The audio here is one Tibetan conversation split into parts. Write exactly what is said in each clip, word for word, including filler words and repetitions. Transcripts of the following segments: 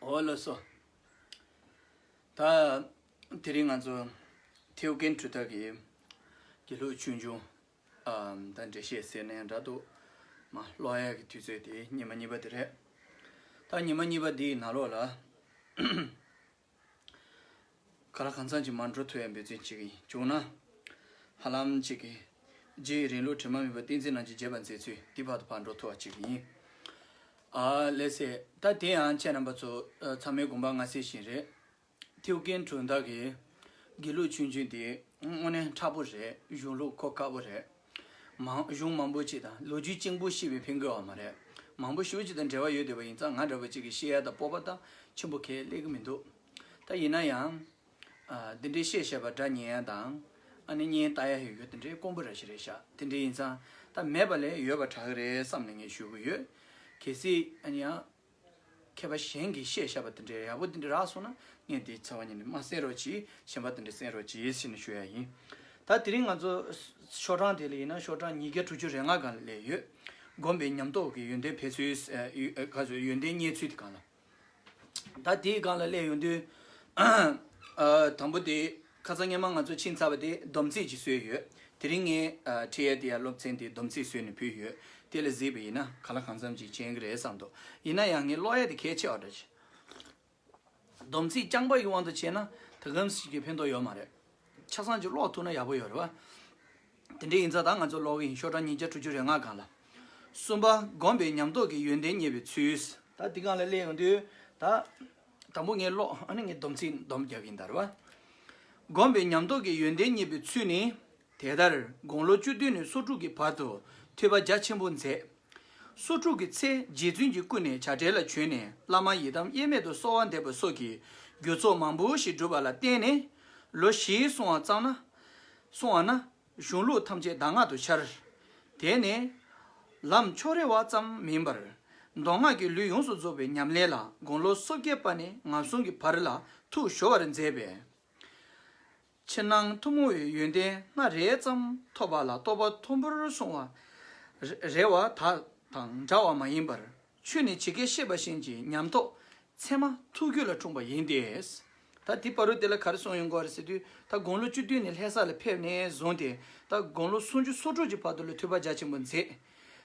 འོ་ལགས་སོ། ད་དེ་རིང་ང་ཚོ་ཐེའུ་ཀེན་གྲུབ་མཐའ་གི་དགེ་ལུགས་ཆོས་འབྱུང་ཨ་ད་འགྲེལ་བཤད་ཟེར་ན་ཡང་འདྲ་འདུག་མ་ཀློག་ཡག་གི་དུས་ཚོད་དེ་ཉི་མ་གཉིས་པ་དེ་རེད། ད་ཉི་མ་གཉིས་པ་འདིའི་ནང་ལོགས་ལ། ག་ལ་གང་འཚམ་ཅིག་མར་འགྲོ་ཐུབ་ཡ་འབད་བརྩོན་བྱེད་ཀྱི་ཡིན། བྱུང་ན་ཧ་ལམ་ཅིག་གི་རྗེ་ཡི་རིང་ལུགས་དྲི་མ་མེད་པ་ཏིང་འཛིན་རྣམ་བསྒྱིངས་རྒྱས་པར་མཛད་ཚུལ་འདི་བར་དུ་ཕར་འགྲོ་ཐུབ་པ་བྱེད་ཀྱི་ཡིན། ཨ་ལགས་སེ། ད་དེ་ཡང་ཁྱེད་རྣམ་པ་ཚོ་ཨ་ཚང་མའི་དགོངས་པ་མངའ་གསལ་བཞིན་རེད། ཐེའུ་ཀེན་གྲུབ་མཐའ་གི་དགེ་ལུགས་ཆོས་འབྱུང་དེ་དངོས་གནས་མཁྲེགས་པོ་རེད། གཞུང་ལུགས་གོ་དཀའ་པོ་རེད། མང་གཞུང་མང་པོ་ཅིག་དང་ལོ་རྒྱུས་གཅིག་པུ་ཤེས་པས་ཕན་གྱི་ཡོད་མ་རེད། མང་པོ་ཞེ་པོ་ཅིག་དང་འབྲེལ་བ་ཡོད་བསྡད་པ་ཡིན་ཙང་ང་འདྲ་པོ་ཅིག་གིས་བཤད་ཡ་དང་སྤོབས་པ་དང་ཆེན་པོ་གང་ཡང་སླེབས་ཀྱི་མི་འདུག་ད་ཡིན་ན་ཡང་། ཨ་འདི་འདྲའི་བཤད་བཤད་པ་སྒྲ་ཉན་ཡ་དང་། ཨ་ནི་བརྙན་ལྟ་ཡ་ཡོད་རྒྱུ་དེ་འདྲའི་དཀོན་པོ་ར་ཞིག་རེད་ཤག་དེ་འདྲ་ཡིན་ཙང་ད་མེད་པ་ལས་ཡོད་པ་དྲག་གི་རེད་བསམ་ནས་ངས་ཞུ་གི་ཡོད། གལ་སྲིད་ཨ་ནི་ཡང་། མཁས་པ་གཞན་གྱིས་བཤད་བཞག་པ་དེ་འདྲའི་ཡག་པོ་དེ་འདྲ་རག་སོང་ན་ངས་དེའི་རྩ་བ་ཉིད་ནས་མ་གསན་རོགས་གྱིས། གཞན་པ་དེ་འདྲ་གསན་རོགས་གྱིས་ཟེར་ནས་ཞུ་ཡ་ཡིན། ད་དེ་རིང་ང་ཚོ་ཤོག་གྲངས་དེ་ལ་ཡིན་ན་ཤོག་གྲངས་ཉིས་བརྒྱ་དྲུག་ཅུ་རེ་ལྔ་སྒང་ལ་སླེབས་ཡོད། སྒོམ་པའི་ཉམས་རྟོགས་ཀྱི་ཡོན་ཏན་འཕེལ་ཚུལ། ཨ་ཡོ་ཨ་ག་ཚོད་ཡོན་ཏན་རྙེད་ཚུལ་དེ་སྒང་ལ། ད་དེའི་སྒང་ལ་སླེབས་ཡོང་དུས། ཨ་དང་པོ་དེ་ཁ་སང་སྔོན་མ་ང་ཚོ་ཕྱིན་ཚར་བ་དེ་སྡོམ་ཚིག་ཅིག་བཟོས་ཡོད། དེ་རིང་ངས་ཨ་ཁྲིད་ཡས་དེ་ཡ་སློབ་ཚན་དེ་སྡོམ་ཚིག་བཟོས་ནས་ཕུལ་ཡོད། དེ་ལ་གཟིགས་པ་ཡིན་ན་གང་ལ་གང་འཚམ་ཅིག་མཁྱེན་གྱི་རེད་བསམ་འདུག་ཡིན་ན་ཡང་ངས་ཀློག་ཡས་དེ་གལ་ཆེ་བ་འདྲ་ཅིག་སྡོམ་ཚིག་རྐྱང་པ་ཡི་དབང་དུ་བྱས་ན་ད་གམ་ཞིག་གི་ཕན་ཐོགས་ཡོད་མ་རེད། ཆ་ཚང་ཅིག་ཀློག་ཐུབ་ན་ཡག་པོ་ཡོད་རེད་བ། དེ་འདྲ་ཡིན་ཙང་ད་ང་ཚོ་ཀློག་གི་ཡིན། ཤོག་གྲངས་ཉིས་བརྒྱ་དྲུག་ཅུ་རེ་ལྔ་སྒང་ལ། གསུམ་པ་སྒོམ་པའི་ཉམས་རྟོགས་ཀྱི་ཡོན་ཏན་རྙེད་པའི་ཚུལ། ད་འདི་སྒང་ལ་སླེབས་ཡོང་དུས་ད། དང་པོ་ངས་ཀློག་ཨ་ནི་ངས་སྡོམ་ཚིག་སྡོམ་རྒྱག་གི་ཡིན་ད་རེད་བ། སྒོམ་པའི་ཉམས་རྟོགས་ཀྱི་ཡོན་ཏན་རྙེད་པའི་ཚུལ་ནི། དེ་ལྟར་དགུང་ལོ་བཅུ་བདུན་ནས་སོ་དྲུག་གི་བར་དུ་ཐོས་པ་རྒྱ་ཆེན་པོ་མཛད། སོ་དྲུག་གི་ཚེ་རྗེ་བཙུན་གྱི་སྐུ་ནས་བྱ་བྲལ་ལ་བྱོན་ནས་བླ་མ་ཡི་དམ་དབྱེར་མེད་དུ་གསོལ་བ་འདེབས་པ་སོགས་ཀྱི་རྒྱུ་ཚོགས་མང་པོ་ཞིག་བསྒྲུབས་པ་ལ་བརྟེན་ནས་ལོ་བཞི་སོང་བ་ཙམ་ན། སོང་བ་ན་གཞུང་ལུགས་ཐམས་ཅད་གདམས་ངག་ཏུ་འཆར། དེ་ནས་ལམ་ཕྱོགས་རེ་བ་ཙམ་མིན་པར་མདོ་སྔགས་ཀྱི་ལུས་ཡོངས་སུ་རྫོགས་པའི་ཉམས་ལེན་ལ་དགུང་ལོ་སོ་བརྒྱད་པ་ནས་ང་གསུམ་གྱི་བར་ལ་ཐུགས་གཞོལ་བར་མཛད་པས། ཕྱི་ནང་ཐུན་མོང་བའི་ཡོན་ཏན་སྣ་རེ་ཙམ་ཐོབ་པ་ལ་རྟོགས་པ་མཐོན་པོར་སོང་བ་རེ་རེ་བ་དག་དང་འདྲ་བ་མ་ཡིན་པར་ཆོས་ནི་ཇི་སྐད་བཤད་པ་བཞིན་གྱི་ཉམས་རྟོགས་ཚད་མ་ཐུགས་རྒྱུད་ལ་འཁྲུངས་པ་ཡིན་ཏེ། ད་དེ་བར་དུ་དེ་ལ་ག་རེ་གསུངས་ཡོང་གི་རེད་ཟེར་དུས་ད་དགུང་ལོ་བཅུ་བདུན་ནས་ལྷ་ས་ལ་ཕེབས་ནས་བཟུང་སྟེ་ད་དགུང་ལོ་སུམ་ཅུ་སོ་དྲུག་གི་བར་དུ་ལ་ཐོས་པ་རྒྱ་ཆེན་པོ་མཛད།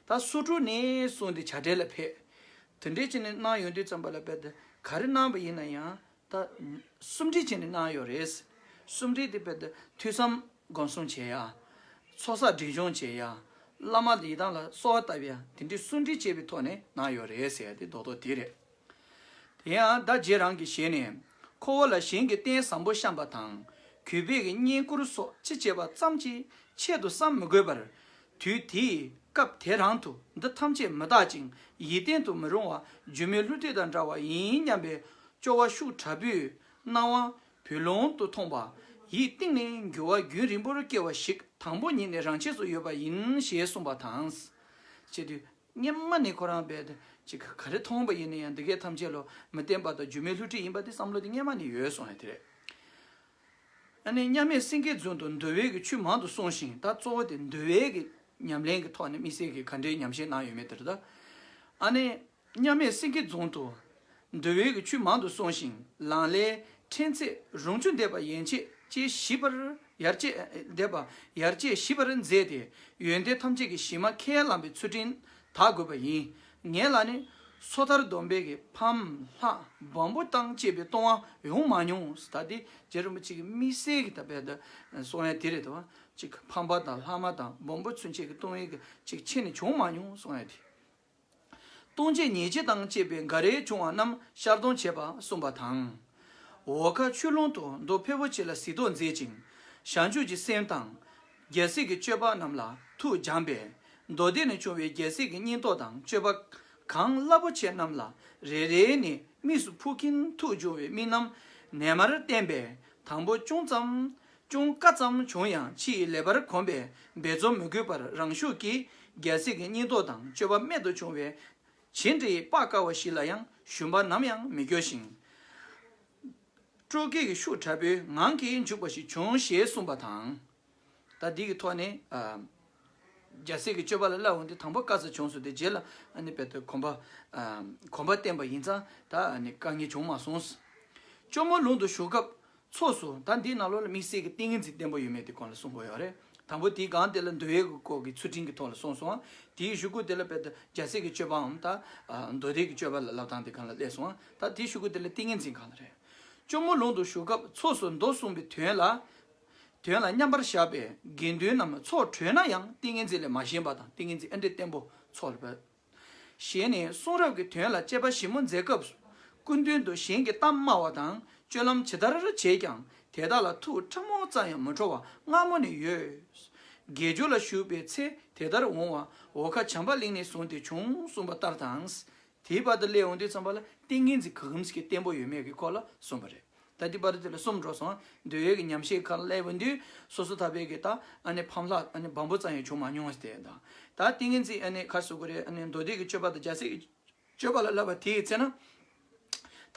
ད་སོ་དྲུག་ནས་བཟུང་སྟེ་བྱ་བྲལ་ལ་ཕེབས། དེ་འདྲའི་བྱས་ནས་གནང་ཡོང་དུས་ཙམ་པ་ལ་དཔེ་དེ་ག་རེ་གནང་བ་ཡིན་ན་ཡང་། ད་གསུམ་འདྲེས་བྱས་ནས་གནང་ཡོད་རེད། གསུམ་འདྲེས་དེ་དཔེ་ད་ཐོས་བསམ་སྒོམ་གསུམ་བྱེད་ཡ། ཚོགས་བསགས་སྒྲིབ་སྦྱོང་བྱེད་ཡ། བླ་མ་ཡི་དམ་ལ་གསོལ་བ་བཏབ་ཡ་དེ་འདྲའི་གསུམ་འདྲེས་བྱས་པའི་ཐོག་ནས་གནང་ཡོད་རེད་ཟེར་ཡ་དེ་རྡོག་རྡོག་དེ་རེད། དེ་ཡང་ད་རྗེ་རང་གི་ཞལ་ནས་ཁོ་བོ་ལ་གཞན་གྱིས་རྟེན་བཟང་པོ་བཤམས་པ་དང་གུས་པས་ཀྱི་བསྙེན་བཀུར་སོགས་ཅི་བྱེད་པ་ཙམ་གྱིས་ཆེད་དུ་བསམ་མི་དགོས་པར། དུས་དེའི་སྐབས་དེ་རང་དུ་འདི་ཐམས་ཅད་མི་རྟག་ཅིང་ཡིད་བརྟན་དུ་མི་རུང་བ་སྒྱུ་མའི་བསླུ་བྲིད་དང་འདྲ་བ་ཡིན་སྙམ་པའི་སྐྱོ་བ་ཤུགས་དྲག་པོས་སྣང་བ་བུ་ལོང་དུ་མཐོང་བ་ཡིད་གཏིང་ནས་འགྱུར་བ་རྒྱུན་རིང་པོར་སྐྱེ་བ་ཞིག་དང་པོ་ཉིད་ནས་རང་ཆས་སུ་ཡོད་པ་ཡིན་ཞེས་གསུངས་པ་དང་། ཅེས་དུས་སྔོན་མ་ནས་ཁོ་རང་རྦད་དེ་ཅིག་ག་རེ་མཐོང་བ་ཡིན་ན་ཡང་འདི་གའི་ཐམས་ཅད་ལ་མི་བརྟེན་པ་དང་སྒྱུ་མའི་བསླུ་བྲིད་ཡིན་པ་དེ་བསམ་བློ་དེ་སྔོན་མ་ནས་ཡོད་སོང་ཡ་དེ་རེད། ཨ་ནི་མཉམ་མེད་སེང་གེ་རྫོང་དུ་འདུལ་བའི་གི་ཆོས་མང་དུ་གསུངས་ཤིང་ད་གཙོ་བོ་དེ་འདུལ་བའི་གི་ཉམས་ལེན་གྱི་ཐོག་ནས་དམིགས་བསལ་གྱི་ག་འདྲའི་ཉམས་བཞེས་གནང་ཡོད་མེད་དེ་རེད་ད། ཨ་ནི་མཉམ་མེད་སེང་གེ་རྫོང་དུ་འདུལ་བའི་གི་ཆོས་མང་དུ་གསུངས་ཤིང་ལང་ལའི་ཕྲེང་ཚེག་རུང་ཆུ་འདེབས་པ་ཡན་ཆད་ཅེས་ཞིབ་པར་ཡར་བཅད་འདེབས་པ་ཡར་བཅད་ཞིབ་པར་མཛད་དེ་ཡོན་ཏན་ཐམས་ཅད་ཀྱི་གཞི་མ་ཁས་བླངས་པའི་ཚུལ་ཁྲིམས་དག་དགོས་པ་ཡིན། ངེད་ལ་ནི་སོ་ཐར་སྡོམ་པའི་གི་ཕམ་ལྷ་སྦོམ་པོ་དང་བཅས་པའི་ལྟུང་བ་ཡོང་མ་མྱོང་། ད་དེ་རྗེ་རིན་པོ་ཆེ་གི་དམིགས་བསལ་གྱི་ད་བལ་ད་གསུང་ཡ་དེ་རེད་དོ། ཅིག་ཕམ་པ་དང་ལྷ་མ་དང་སྦོམ་པོ་ཚུན་ཆད་ཀྱི་ལྟུང་བའི་གི་ཅིག་ཆེ་ནས་བྱུང་མ་མྱོང་གསུང་ཡ་དེ། ལྟུང་བྱེད་ཉེས་བྱས་དང་བཅས་པའི་འགའ་རེ་བྱུང་བ་རྣམས་གཤགས་གཏོང་བྱེད་པ་གསུངས་པ་དང་། འོལ་ཁ་ཆོས་ལུང་དུ་མདོ་ཕལ་པོ་ཆེ་ལ་གཟིགས་རྟོག་མཛད་ཅིང་བྱང་ཆུབ་ཀྱི་སེམས་དང་། རྒྱལ་སྲས་ཀྱི་སྤྱོད་པ་རྣམས་ལ་ཐུགས་སྦྱངས་པས་མདོ་སྡེ་ནས་བྱུང་བའི་རྒྱལ་སྲས་ཀྱི་སྙིང་སྟོབས་དང་སྤྱོད་པ་གང་རླབས་པོ་ཆེ་རྣམས་ལ་རེ་རེ་ནས་དམིགས་སུ་ཕུལ་གྱིན་ཐུགས་འབྱུང་བའི་དམིགས་རྣམ་ནན་མར་བསྟན་པས་དང་པོ་ཅུང་ཙམ། ཅུང་དཀའ་ཙམ་བྱུང་ཡང་ཕྱིའི་ལེགས་པར་གོམས་པས་འབད་རྩོལ་མི་དགོས་པར་རང་ཤུགས་ཀྱིས་རྒྱལ་སྲས་ཀྱི་སྙིང་སྟོབས་དང་སྤྱོད་པ་རྨད་དུ་བྱུང་བའི་བྱེད་འབྲེལ་དཔག་དཀའ་བ་ཞིག་ལ་ཡང་ཞུམ་པ་ནམ་ཡང་མི་སྐྱོ་ཞིང་། སྤྲོ་སྐྱེད་ཀྱི་ཤུགས་དྲག་པོའི་ངང་གིས་འཇུག་པ་ཞིག་བྱུང་ཞེས་གསུངས་པ་དང་། ད་འདི་གི་ཐོག་ནས་ཨ། རྒྱལ་སྲས་ཀྱི་སྤྱོད་པ་ལ་བསླབས་འོང་དུས་དང་པོ་དཀའ་ཚེགས་བྱུང་སོང་དུས་རྗེས་ལ་ཨ་ནི་དཔེ་དེ་གོམས་པ་ཨ་གོམས་པ་བརྟན་པ་ཡིན་ཙང་ད་ཨ་ནི་དཀའ་ངལ་བྱུང་མ་སོང་། སྐྱོར་མོ་ལུང་དུ་ཞུགས་སྐབས་ཚོགས་སུ་ད་འདིའི་ནང་ལོགས་ལ་དམིགས་བསལ་གྱི་ཏིང་ངེ་འཛིན་བརྟན་པོ་ཡོད་མེད་དེ་གོང་ལ་གསུང་དགོས་ཡོད་རེད། དང་པོ་དེའི་སྒང་དེ་ལ་འདོད་ཡོན་གྱི་སྐོར་གྱི་ཚུལ་ཁྲིམས་ཀྱི་ཐོག་ལ་གསུངས་སོང་། དེའི་གཞུག་གུ་དེ་ལ་དཔེ་དེ་རྒྱལ་སྲས་ཀྱི་སྤྱོད་པའམ་ད་མདོ་སྡེ་གི་སྤྱོད་པ་ལ་བསླབ་སྟངས་དེ་གང་ལ་སླེབས་སོང་། ད་དེའི་གཞུག་གུ་དེ་ལ་ཏིང་ངེ་འཛིན་གང་ལ་རེད། སྐྱོར་མོ་ལུང་དུ་ཞུགས་སྐབས་ཚོགས་སུ་མདོ་གསུངས་པའི་དོན་ལ། དོན་ལ་མཉམ་པར་བཞག་པའི་དགེ་འདུན་རྣམས་ཚོགས་གྲོལ་ན་ཡང་ཏིང་ངེ་འཛིན་ལས་མ་ཞན་པ་དང་ཏིང་ངེ་འཛིན་ཨ་འདྲ་བརྟན་པོ་ཚོགས་ལ་འབད། ཞེས་ནས་གསུང་རབ་ཀྱི་དོན་ལ་དཔྱད་པ་ཞིབ་མོ་མཛད་སྐབས་སུ། སྐུ་མདུན་དུ་གཞན་གྱི་གཏམ་སྨྲ་བ་དང་སྤྱོད་ལམ་ཇི་ལྟར་བྱས་ཀྱང་དེ་དག་ལ་ཐུགས་ཕྲ་མོ་ཙམ་ཡང་མི་ཁྲོ་བ་སྔ་མོ་ནས་ཡོད། དགེ་སྦྱོར་ལ་ཞུགས་པའི་ཚེ་དེ་ལྟར་འོང་བ་འོལ་ཁ་བྱམས་པ་གླིང་ནས་བཟུང་སྟེ་བྱུང་གསུངས་པ་ལྟར་དང་། དེའི་བར་དུ་སླེབས་འོང་དུས་ཙམ་པ་ལ་ཏིང་ངེ་འཛིན་གང་གི་བརྟན་པོ་ཡོད་མེད་ཀྱི་སྐོར་ལ་གསུངས་པ་རེད། ད་འདི་བར་དུ་དེ་ལ་གསུམ་འགྲོ་སོང་། འདོད་ཡོན་གྱི་ཉམས་བཞེས་ཁག་སླེབས་འོང་དུས་སོ་སོ་ཐར་པའི་གི་ད་ཨ་ནི་ཕམ་ལྷག་ཨ་ནི་སྦོམ་པོ་ཙམ་ཡང་བྱུང་མ་མྱོང་བ་དེ་དང་། ད་ཏིང་ངེ་འཛིན་ཨ་ནི་ག་རེ་ཟེར་དགོས་རེད། ཨ་ནི་མདོ་སྡེ་གི་སྤྱོད་པ་དང་རྒྱལ་སྲས་ཀྱི་སྤྱོད་པ་ལ་བསླབ་པ་དེའི་ཚེ་ན།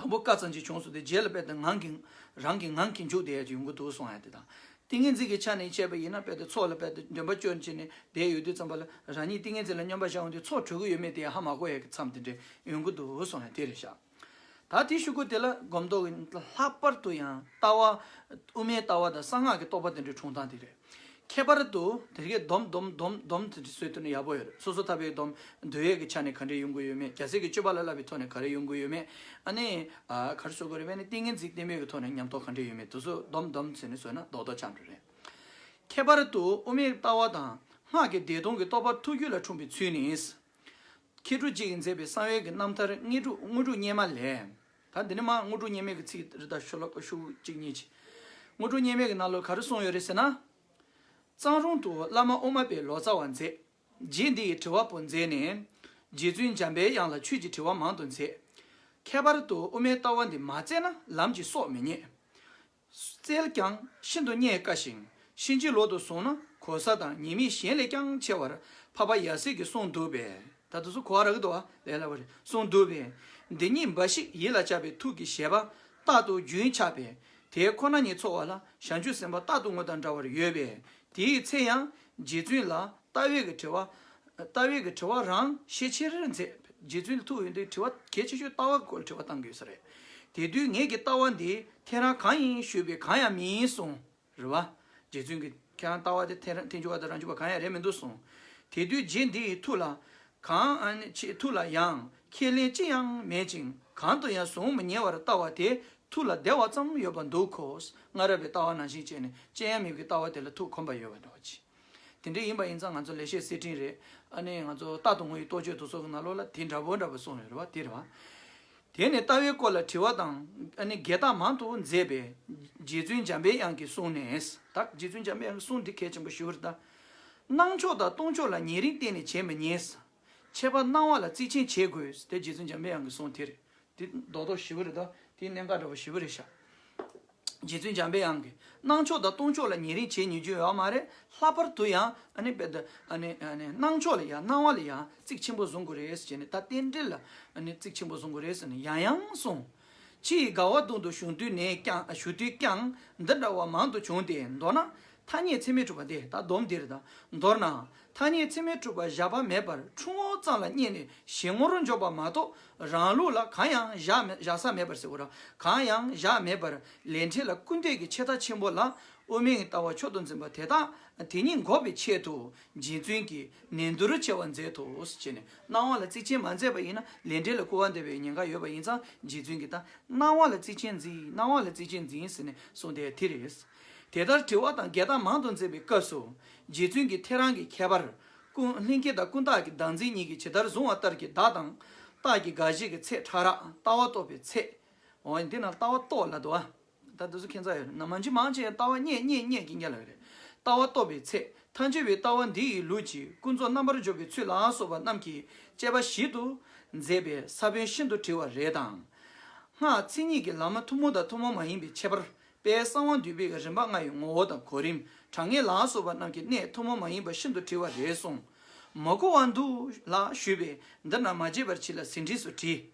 དང་པོ་དཀའ་ཙམ་ཅིག་བྱུང་སོང་སྟེ་རྗེས་ལ་དཔེ་དེ་ངང་གིས་རང་གིས་ངང་གིས་འཇུག་བསྡད་ཡ་ཅིག་ཡོང་གི་འདུག་གསུང་ཡ་དེ་དང་། ཏིང་ངེ་འཛིན་གྱི་ཆ་ནས་བཤད་པ་ཡིན་ན་དཔེ་དེ་ཚོགས་ལ་དཔེ་དེ་འདོན་པ་སྐྱོན་བྱས་ནས་བསྡད་ཡོད་དུས་ཙམ་པ་ལ་རང་ཉིད་ཏིང་ངེ་འཛིན་ལ་སྙོམས་པར་བཞག་འོང་དུས་ཚོགས་གྲོལ་གི་ཡོད་མེད་དེ་ཧ་མ་གོ་ཡ་གི་མཚམས་དེ་འདྲ་ཡོང་གི་འདུག་གསུང་ཡ་དེ་རེད་ཤག་ད་དེའི་གཞུག་གུ་དེ་ལ་སྒོམ་རྟོག་གི་ལྷག་པར་དུ་ཡང་ལྟ་བ་དབུ་མའི་ལྟ་བ་དང་གསང་སྔགས་ཀྱི་རྟོགས་པ་དེ་འདྲའི་འཁྲུངས་སྟངས་དེ་རེད། ཁྱད་པར་དུ་དེ་གའི་སྡོམ་སྡོམ་སྡོམ་སྡོམ་དེ་འདྲ་བཟོས་ཐུབ་ན་ཡག་པོ་ཡོད་རེད། སོ་སོ་ཐར་པའི་སྡོམ་འདོད་ཡོན་གྱི་ཆ་ནས་ག་འདྲས་ཡོང་གི་ཡོད་མེད། རྒྱལ་སྲས་ཀྱི་སྤྱོད་པ་ལ་བསླབ་པའི་ཐོག་ནས་ག་རེ་ཡོང་གི་ཡོད་མེད། ཨ་ནི་ཨ་ག་རེ་ཟེར་དགོས་རེད། དཔེར་ན་ཏིང་ངེ་འཛིན་བརྟན་པོའི་གི་ཐོག་ནས་ཉམས་རྟོགས་ག་འདྲས་ཡོད་མེད་དེ་ཚོ་སྡོམ་སྡོམ་བྱས་ནས་བཟོས་ན་རྡོག་རྡོག་ཆགས་འགྲོ་རེད། ཁྱད་པར་དུ་དབུ་མའི་ལྟ་བ་དང་སྔགས་ཀྱི་བདེན་སྟོང་གི་རྟོགས་པ་ཐུགས་རྒྱུད་ལ་འཁྲུངས་པའི་ཚུལ་ནི། མཁས་གྲུབ་རྗེ་ཡིས་མཛད་པའི་གསང་བའི་གི་རྣམ་ཐར་དངོས་གྲུབ་དངོས་གྲུབ་སྙེ་མ་ལས། ད་འདི་ནི་མ་དངོས་གྲུབ་སྙེ་མའི་གི་ཚིག་རེ་ད་ཤོ་ལོ་ཀ་ཤོག་གཅིག་གཉིས་ཅིག་དངོས་གྲུབ་སྙེ་མའི་གི་ནང་ལོགས་ག་རེ་གསུངས་ཡོད་རེད་ཟེར་ན། གཙང་རོང་དུ་བླ་མ་དབུ་མ་པས་ལོ་ཙཱ་བ་མཛད། རྗེ་འདི་ཡིས་དྲི་བ་པོ་མཛད་ནས། རྗེ་བཙུན་འཇམ་པའི་དབྱངས་ལ་ཆོས་ཀྱི་དྲི་བ་མང་དུ་མཛད། ཁྱད་པར་དུ་དབུ་མའི་ལྟ་བ་འདི་མ་བཙལ་ན་ལམ་གྱི་སྲོག་མི་རྙེད། བཙལ་ཀྱང་ཤིན་ཏུ་རྙེད་དཀའ་ཞིང་ཕྱིན་ཅི་ལོག་ཏུ་སོང་ན་གོ་ས་དང་ཉེས་དམིགས་གཞན་ལས་ཀྱང་ཆེ་བར་འཕགས་པ་ཡབ་སྲས་ཀྱིས་གསུངས་འདུག་པས། ད་དུ་སུ་གོ་བ་རག་གི་འདུག་བ་ལས་སླ་བ་རེད་གསུངས་འདུག་པས། འདི་ཉིད་འབའ་ཞིག་ཡིད་ལ་བྱ་བའི་ཐུགས་ཀྱི་བཞེད་པ་རྟག་ཏུ་རྒྱུན་ཆགས་པས་དེ་ཁོ་ན་ཉིད་ཚོར་བ་ལ་བྱང་ཆུབ་སེམས་དཔའ་རྟག་ཏུ་ངུ་དང་འདྲ་བར་ཡོད་པས་དེའི་ཚེ་ཡང་རྗེ་བཙུན་ལ་ལྟ་བའི་གི་དྲི་བ། ལྟ་བའི་གི་དྲི་བ་རང་ཤས་ཆེར་མཛད། རྗེ་བཙུན་ལ་ཐུག་ཡོང་དུས་དྲི་བ་གལ་ཆེ་ཤོས་ལྟ་བ་སྐོར་དྲི་བ་བཏང་གི་ཡོད་ས་རེད། དེ་དུས་ངེད་ཀྱི་ལྟ་བ་འདི་ཐལ་རང་གང་ཡིན་ཞུས་པས་གང་ཡང་མིན་གསུངས། རེད་བ། རྗེ་བཙུན་གྱི་ཁྱེད་རང་ལྟ་བ་དེ་ཐལ་རང་ཐལ་འགྱུར་བ་དང་རང་འགྱུར་བ་གང་ཡང་རེད་མི་འདུག་གསུངས། དེ་དུས་རྗེ་འདི་ཡི་ཐུགས་ལ། གང་ཨ་ནི་ཆེ་ཐུགས་ལ་ཡང་ཁས་ལེན་ཅི་ཡང་མེད་ཅིང་གང་དུ་ཡང་གཟུང་མི་ཉན་པར་ལྟ་བ་དེ་ཐུགས་ལ་བདེ་བ་ཙམ་ཡོད་པར་འདུག་གོ། སྔ་རབས་པའི་ལྟ་བ་ནང་བཞིན་བྱས་ནས་ཅི་ཡང་མེད་པའི་ལྟ་བ་དེ་ལ་ཐུགས་ཁོམ་པ་ཡོད་པ་འདྲ་བ་ཅིག་དེ་འདྲ་ཡིན་པ་ཡིན་ཙང་ང་ཚོ་ལེགས་བཤད་གསེར་ཕྲེང་རེད། ཨ་ནི་ང་ཚོ་རྟག་ཏུ་ངུ་ཡི་རྟོགས་བརྗོད་དུ་སོགས་ཀྱི་ནང་ལོགས་ལ་དེ་འདྲ་པོ་འདྲ་པོ་གསུངས་ཡོད་རེད་བ། དེ་རེད་བ། དེ་ནས་ལྟ་བའི་སྐོར་ལ་དྲི་བ་དང་ཨ་ནི་རྒྱས་བཏབ་མང་དུ་མཛད་པས་རྗེ་བཙུན་འཇམ་པའི་དབྱངས་ཀྱིས་གསུངས་ནས། ད་རྗེ་བཙུན་འཇམ་པའི་དབྱངས་ཀྱི་གསུང་འདི་གལ་ཆེན་པོ་ཞེ་པོ་རེད་ད། སྣང་ཕྱོགས་དང་སྟོང་ཕྱོགས་ལ་ཉེ་རིང་གཏན་ནས་བྱེད་མི་ཉན། ཁྱད་པར་སྣང་བ་ལ་གཙིགས་ཆེན་བྱེད་དགོས་དེ་རྗེ་བཙུན་འཇམ་པའི་དབྱངས་ཀྱི་གསུང་དེ་རེད། དེ་རྡོག་རྡོག་ཞེ་པོ་རེད་ད། དེ་གནད་འགག་འདྲ་པོ་ཞེ་པོ་རེད་ཤག་རྗེ་བཙུན་འཇམ་པའི་དབྱངས་ཀྱིས་སྣང་ཕྱོགས་དང་སྟོང་ཕྱོགས་ལ་ཉེ་རིང་བྱེད་ཉན་རྒྱུ་ཡོད་མ་རེད། ལྷག་པར་དུ་ཡང་ཨ་ནི་དཔེ་ད་ཨ་ནི་ཨ་ནི་སྣང་ཕྱོགས་ལ་ཡང་སྣང་བ་ལ་ཡང་གཙིགས་ཆེན་པོ་བཟུང་དགོས་རེད་ཟེར་ནས་ད་རྟེན་འབྲེལ་ལ་ཨ་ནི་གཙིགས་ཆེན་པོ་བཟུང་དགོས་རེད་ཟེར་ནས་ཡང་ཡང་གསུངས། ཕྱི་ཡི་དགའ་བ་དོན་དུ་ཞུགས་དུས་ནས་ཀྱང་ཞུགས་དུས་ཀྱང་འདི་འདྲ་བ་མང་དུ་བྱུང་སྟེ་མདོར་ན། ཐ་སྙད་ཚད་མས་གྲུབ་པ་སྟེ་ད་སྡོམ་འདིར་དང་མདོར་ན། ཐ་སྙད་ཚད་མས་གྲུབ་པ་བཞག་པ་མེད་པར་ཁྲུང་བོ་ཙམ་ལ་བསྙད་ནས་ཞིབ་མོར་འཇོག་པ་མ་གཏོགས་རང་ལུགས་ལ་གང་ཡང་བཞག་མེད་བཞག་ས་མེད་པར་ཟེར་བ་ར་གང་ཡང་བཞག་མེད་པར་ལས་འབྲས་ལ་སྐུར་འདེབས་ཀྱི་ཆེ་ཐག་ཆེན་པོ་ལ་དབུ་མའི་ལྟ་བ་མཆོག་ཏུ་འཛིན་པ་དེ་དག་དེ་ཉིད་འགོག་པའི་ཆེད་དུ་རྗེ་བཙུན་གྱིས་ནན་ཏུར་ཆེ་བ་མཛད་དོ་ཞེས་ནས་སྣང་བ་ལ་གཙིགས་ཆེན་མ་མཛད་པ་ཡིན་ན་ལས་འབྲས་ལ་སྐུར་བ་འདེབས་པའི་ཉེན་ཁ་ཡོད་པ་ཡིན་ཙང་རྗེ་བཙུན་གྱིས་ད་སྣང་བ་ལ་གཙིགས་ཆེན་འཛིན་སྣང་བ་ལ་གཙིགས་ཆེན་འཛིན་ཟེར་ནས་གསུངས་དེ་དེ་རེད། དེ་ལྟར་དྲི་བ་དང་རྒྱས་བཏབ་མང་དུ་མཛད་པའི་སྐབས་སུ། རྗེ་བཙུན་གྱིས་ཐལ་རང་གི་ཁྱད་པར། ཀུན་ལྷན་སྐྱེས་དང་ཀུན་བརྟགས་ཀྱི་བདག་འཛིན་གཉིས་ཀྱི་ཇི་ལྟར་བཟུང་བ་ལྟར་གྱི་བདག་དང་། རྟགས་ཀྱི་དགག་གཞི་གི་ཚད་ཕྲ་རགས་ལྟ་བ་རྟོགས་པའི་ཚད། འོ་འདི་ན་ལྟ་བ་རྟོགས་ལ་དོ། ད་དུ་སུ་ཁྱད་མཚར་ཡོད་ན་མ་འཇི་མང་ཆེ་ལྟ་བ་རྙེད་རྙེད་རྙེད་ཀྱི་རྙེད་ལ་རེད། ལྟ་བ་རྟོགས་པའི་ཚད་ཐལ་འགྱུར་བའི་ལྟ་བ་འདི་ཡི་ལུགས་ཀྱི་ཀུན་རྫོབ་རྣམ་པར་འཇོག་པའི་ཚུལ་ལ་སོགས་པ་རྣམས་ཀྱི་དཔྱད་པ་ཞིབ་ཏུ་མཛད་པའི་ས་བོན་ཤིན་ཏུ་བྲི་བ་རེ་དང་། སྔགས་མཚན་ཉིད་ཀྱི་ལམ་ཐུན་མོང་དང་ཐུན་མོང་མ་ཡིན་པའི་ཁྱད་པར། དཔལ་གསང་བ་འདུས་པའི་རིམ་པ་ལྔ་ཡི་ངོ་བོ་དང་གོ་རིམ་གྲངས་ངེས་ལ་སོགས་པ་རྣམས་ཀྱི་གནད་ཐུན་མོང་མ་ཡིན་པ་ཤིན་ཏུ་བྲི་བ་རེ་གསུངས། མ་གོ་བ་འདུག་ལ་ཞུས་པས་འདི་ན་མ་བརྗེད་པར་བྱས་ལ་ཟིན་བྲིས་སུ་བྲིས།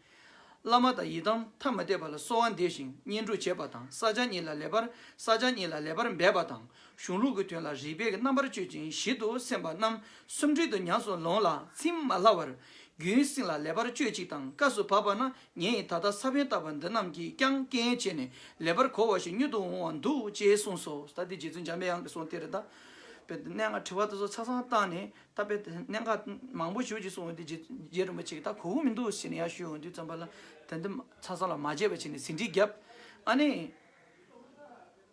བླ་མ་དང་ཡི་དམ་ཐ་མ་དད་པ་ལ་གསོལ་བ་འདེབས་ཤིང་བསྙེན་སྒྲུབ་བྱེད་པ་དང་། བསགས་སྦྱང་གཉིས་ལ་ལེགས་པར་བསགས་སྦྱང་གཉིས་ལ་ལེགས་པར་འབད་པ་དང་། གཞུང་ལུགས་ཀྱི་དོན་ལ་རིགས་པས་རྣམ་པར་དཔྱོད་ཅིང་ཞིབ་ཏུ་སེམས་པ་རྣམས་སུམ་སྒྲིལ་དུ་ཉམས་སུ་ལོངས་ལ་ཚིམ་མ་ལྷག་པར་རྒྱུན་བསྲིངས་ལ་ལེགས་པར་དཔྱོད་ཅིག་དང་། སྐབས་སུ་བབ་པ་ན་ངས་ད་ལྟ་ས་བོན་བཏབ་པ་འདི་རྣམས་ཀྱིས་ཀྱང་རྐྱེན་བྱས་ནས་ལེགས་པར་གོ་བ་ཞིག་མྱུར་དུ་འོང་བར་འདུག་ཅེས་གསུངས་སོ། ད་འདི་རྗེ་བཙུན་འཇམ་པའི་དབྱངས་ཀྱིས་གསུངས་དེ་རེད་ད། དཔེ་གནད་འགག་དྲི་བ་དེ་ཚོ་ཆ་ཚང་བཏང་ནས། ད་དཔེ་གནད་འགག་མང་པོ་ཞེ་པོ་ཅིག་གསུངས་ཡོང་དུས་རྗེ་རྗེ་རིན་པོ་ཆེ་གིས་ད་གོ་གི་མི་འདུག་ཟེར་ནས་ཡར་ཞུས་ཡོང་དུས་ཙམ་པ་ལ། དེ་འདི་ཆ་ཚང་ལ་མ་བརྗེད་པ་བྱས་ནས་ཟིན་བྲིས་བརྒྱབ། ཨ་ནི།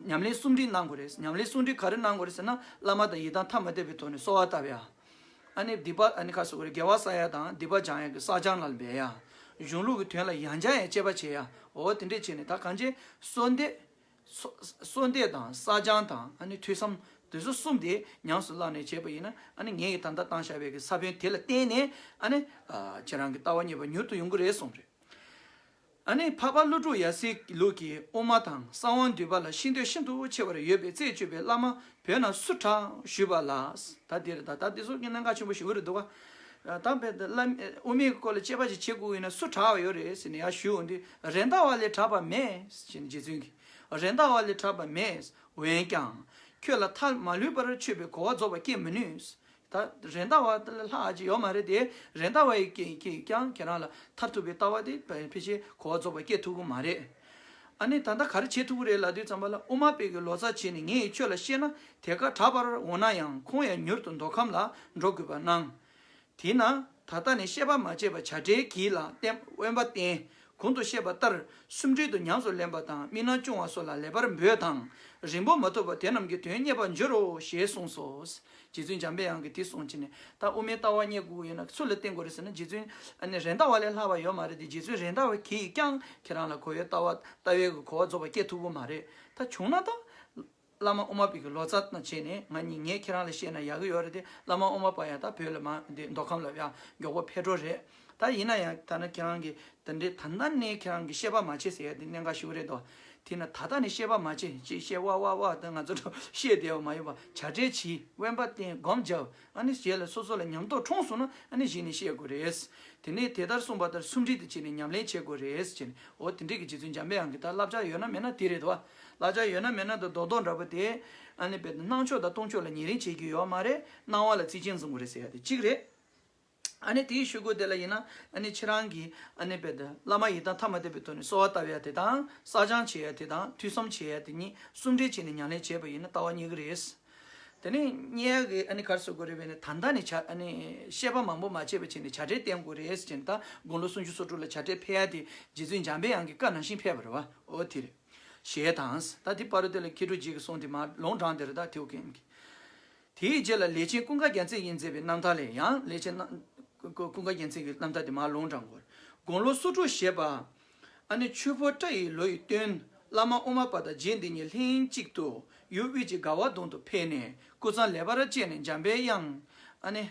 ཉམས་ལེན་གསུམ་སྒྲིལ་གནང་དགོས་རེད། ཉམས་ལེན་གསུམ་སྒྲིལ་ག་རེ་གནང་དགོས་རེད་ཟེར་ན། བླ་མ་དང་ཡི་དམ་ཐ་མ་དད་པའི་ཐོག་ནས་གསོལ་བ་བཏབ་ཡ། ཨ་ནི་སྡིག་པ་ཨ་ནི་ཁ་གསོ་དགོས་རེད། དགེ་བ་བསགས་ཡ་དང་སྡིག་པ་སྦྱང་ཡ་གི་བསགས་སྦྱང་ལ་འབད་ཡ། གཞུང་ལུགས་ཀྱི་དོན་ལ་ཡང་བསྐྱར་ཡང་དཔྱད་པ་བྱེད་ཡ། འོ་དེ་འདྲས་བྱས་ནས་ད་གང་ཅི་གསོལ་འདེབས། གསོ་གསོལ་འདེབས་དང་བསགས་སྦྱང་དང་ཨ་ནི་ཐོས་བསམ་དེ་ཚོ་གསུམ་དེ་ཉམས་སུ་བླངས་ནས་བྱས་པ་ཡིན་ན། ཨ་ནི་ངས་ད་ལྟ་བཏང་བཞག་པའི་གི་ས་བོན་དེ་ལ་བརྟེན་ནས། ཨ་ནི་ཨ་ཁྱེད་རང་གི་ལྟ་བ་གཉིས་པ་མྱུར་དུ་ཡོང་གི་རེད་གསུངས་རེད། ཨ་ནི་འཕགས་པ་ཀླུ་སྒྲུབ་ཡབ་སྲས་ལུགས་ཀྱི་དབུ་མ་དང་གསང་བ་འདུས་པ་ལ་ཤེས་འདོད་ཤིན་ཏུ་ཆེ་བར་ཡོད་པའི་རྩད་གཅོད་པའི་བླ་མ་བོད་ན་སུ་གྲགས་ཞུས་པ་ལ། ད་འདིར་ད་ལྟ་འདི་ཚོ་གི་གནད་འགག་ཆེན་པོ་ཞིག་རེད་འདུག་ག་ད་དཔེ་བླ་དབུ་མའི་སྐོར་ལ་དཔྱད་པ་ཞིག་བྱེད་དགོས་ཡིན་ན་སུ་གྲགས་ཡོད་རེད་ཟེར་ནས་ཡར་ཞུས་འོང་དུས། རེད་མདའ་བ་ལས་གྲགས་པ་མེད་ཟེར་ནས་རྗེ་བཙུན་གྱིས། རེད་མདའ་བ་ལས་གྲགས་པ་མེད། འོན་ཀྱང་ཁྱོད་ལ་མཐར་མ་ལུས་པར་ཆོད་པའི་གོ་བ་རྫོགས་པ་སྐྱེ་མི་ནུས། ད་རེད་མདའ་བ་ལས་ལྷག་ཅིག་ཡོད་མ་རེད་དེ། རེད་མདའ་བ་ཡིས་ཀྱིས་ཀྱིས་ཀྱང་ཁྱེད་རང་ལ་མཐར་ཐུག་པའི་ལྟ་བ་དེ་ཕལ་ཆེར་གོ་བ་རྫོགས་པ་སྐྱེ་ཐུབ་ཀྱི་མ་རེད། ཨ་ནི་ད་ལྟ་ག་རེ་བྱེད་ཐུབ་ཀྱི་རེད་ལབ་དུས་ཙམ་པ་ལ། དབུ་མ་པའི་གི་ལོ་ཙཱ་བྱས་ནས་ངས་ཁྱོད་ལ་བཤད་ན་དེ་ཀ་གྲགས་པར་འོང་ན་ཡང་ཁོང་ཡང་མྱུར་དུ་མདོ་ཁམས་ལ་འགྲོ་དགོས་པ་སྣང་། དེས་ན་ད་ལྟ་ནས་བཤད་པ་མ་བྱས་པ་བྱ་བྲལ་གྱིས་ལ་བརྟེན་དབེན་པ་བསྟེན། གོང་དུ་བཤད་པ་ལྟར་སུམ་སྒྲིལ་དུ་ཉམས་སུ་ལེན་པ་དང་དམིགས་རྣམ་སྐྱོང་བ་སོགས་ལ་ལེགས་པར་འབད་དང་། རིང་པོ་མ་ཐུབ་པར་དེ་རྣམས་ཀྱི་དོན་རྙེད་པར་འགྱུར་རོ་ཞེས་གསུངས་སོ། རྗེ་བཙུན་འཇམ་པའི་དབྱངས་ཀྱིས་དེ་གསུངས་བྱས་ནས། ད་དབུ་མའི་ལྟ་བ་རྙེད་དགོས་ཡོད་ན་སུ་ལ་བརྟེན་དགོས་རེད་ཟེར་ན། རྗེ་བཙུན་ཨ་ནི་རེད་མདའ་བ་ལས་ལྷག་པ་ཡོད་མ་རེད་དེ། རྗེ་བཙུན་རེད་མདའ་བ་གིས་ཀྱང་ཁྱེད་རང་ལ་གོ་བའི་ལྟ་བ་ལྟ་བའི་གི་གོ་བ་རྫོགས་པ་སྐྱེ་ཐུབ་ཀྱི་མ་རེད། ད་བྱུང་ན་ད། བླ་མ་དབུ་མ་པའི་གི་ལོ་ཙཱ་དང་བྱས་ནས་ང་གཉིས་ངས་ཁྱེད་རང་ལ་བཤད་ན་ཡག་གི་ཡོད་རེད་དེ། བླ་མ་དབུ་མ་པ་ཡང་ད་བོད་ལ་མ་འདི་མདོ་ཁམས་ལ་ཡང་མགྱོགས་པོ་ཕེབས་འགྲོ་རེད། ད་ཡིན་ན་ཡང་ད་ནི་ཁྱེད་རང་གི་དེ་འདྲའི་ད་ལྟ་ནས་ཁྱེད་རང་གི་བཤད་པ་མ་བྱེད་ཟེར་ཡ་དེ་གནད་འགག་ཞིག་རེད་དོ། དེས་ན་ད་ལྟ་ནས་བཤད་པ་མ་བྱེད་ཅེས་བཤད་པ་བ་བ་ད་ང་ཚོ་བཤད་བསྡད་པ་མ་ཡིན་པ། བྱ་བྲལ་གྱིས། དབེན་པ་བསྟེན། སྒོམ་རྒྱབ། ཨ་ནི་རྗེས་ལ་སོ་སོ་ལ་ཉམས་རྟོགས་འཁྲུངས་སོང་ན་ཨ་ནི་གཞི་ནས་བཤད་དགོས་རེད། དེ་ནས་དེ་ལྟར་གསུངས་པ་ལྟར་སུམ་སྒྲིལ་དུ་བྱས་ནས་ཉམས་ལེན་བྱེད་དགོས་རེད་ཟེར་ནས། འོ་དེ་འདྲས་ཀྱི་རྗེ་བཙུན་འཇམ་པའི་དབྱངས་ཀྱི་ད་བསླབ་བྱ་ཡོད་ན་མེད་ན་དེ་རེད་དོ། བསླབ་བྱ་ཡོད་ན་མེད་ན་དེ་རྡོག་རྡོག་འདྲ་པོ་དེ། ཨ་ནི་དཔེ་སྣང་ཕྱོགས་དང་སྟོང་ཕྱོགས་ལ་ཉེ་རིང་བྱེད་རྒྱུ་ཡོད་མ་རེད། སྣང་བ་ལ་རྩིས་ཆེན་བཟུང་དགོས་རེད་ཟེར་ཡ་དེ་གཅིག་རེད། ཨ་ནི་དེའི་ཤུལ་གུ་དེ་ལ་ཡིན་ན་ཨ་ནི་ཁྱེད་རང་གིས་ཨ་ནི་དཔེ་དེ་བླ་མ་ཡི་དམ་ཐ་མ་དད་པའི་ཐོག་ནས་གསོལ་བ་བཏབ་ཡ་དེ་དང་བསགས་སྦྱང་བྱེད་ཡ་དེ་དང་ཐོས་བསམ་བྱེད་ཡ་དེ་གཉིས་གསུམ་སྒྲིལ་བྱས་ནས་ཉམས་ལེན་བྱས་པ་ཡིན་ན་ལྟ་བ་རྙེད་ཀྱི་རེད། དེ་ནས་རྙེད་ཡག་གི་ཨ་ནི་ག་རེ་ཟེར་དགོས་རེད་པས་ནི། ད་ལྟ་ནས་བྱ་ཨ་ནི་བཤད་པ་མང་པོ་མ་བྱས་པ་བྱས་ནས་བྱ་བྲལ་བསྟེན་དགོས་རེད་ཟེར་ནས། ད་དགུང་ལོ་སུམ་ཅུ་སོ་དྲུག་ལ་བྱ་བྲལ་ཕེབས་ཡ་དེ་རྗེ་བཙུན་འཇམ་པའི་དབྱངས་ཀྱི་བཀའ་ནང་བཞིན་ཕེབས་པ་རེད་བ། འོ་དེ་རེད། ཞེས་དང་། ད་དེ་བར་དུ་དེ་ལ་མཁས་གྲུབ་རྗེ་གིས་གསུངས་ཏེ་མར་ལུང་དྲངས་དེ་རེད། ད་དེའུ་ཀེམ་གྱིས། དེའི་རྗེས་ལ་ལས་ཆེན་ཀུན་དགའ་རྒྱལ་མཚན་གྱིས་མཛད་པའི་རྣམ་ཐར་ལས་ཡང་། ལས་ཆེན་རྣམ་ཀུན་དགའ་རྒྱལ་མཚན་གྱི་རྣམ་ཐར་དེ་མར་ལུང་དྲངས་དགོས། དགུང་ལོ་སོ་དྲུག་བཞེས་པ། ཨ་ནི་ཆོས་འཁོར་སྐྲ་ཡི་ལོ་ཡི་སྟོན། བླ་མ་དབུ་མ་པ་དང་རྗེ་འདི་ཉིད་ལྷན་ཅིག་ཏུ་ཡུལ་དབུས་ཀྱི་དགའ་བ་གདོང་དུ་ཕེབས་ནས་སྐུ་མཚམས་ལེགས་པར་བཅད་ནས་འཇམ་པའི་དབྱངས། ཨ་ནི།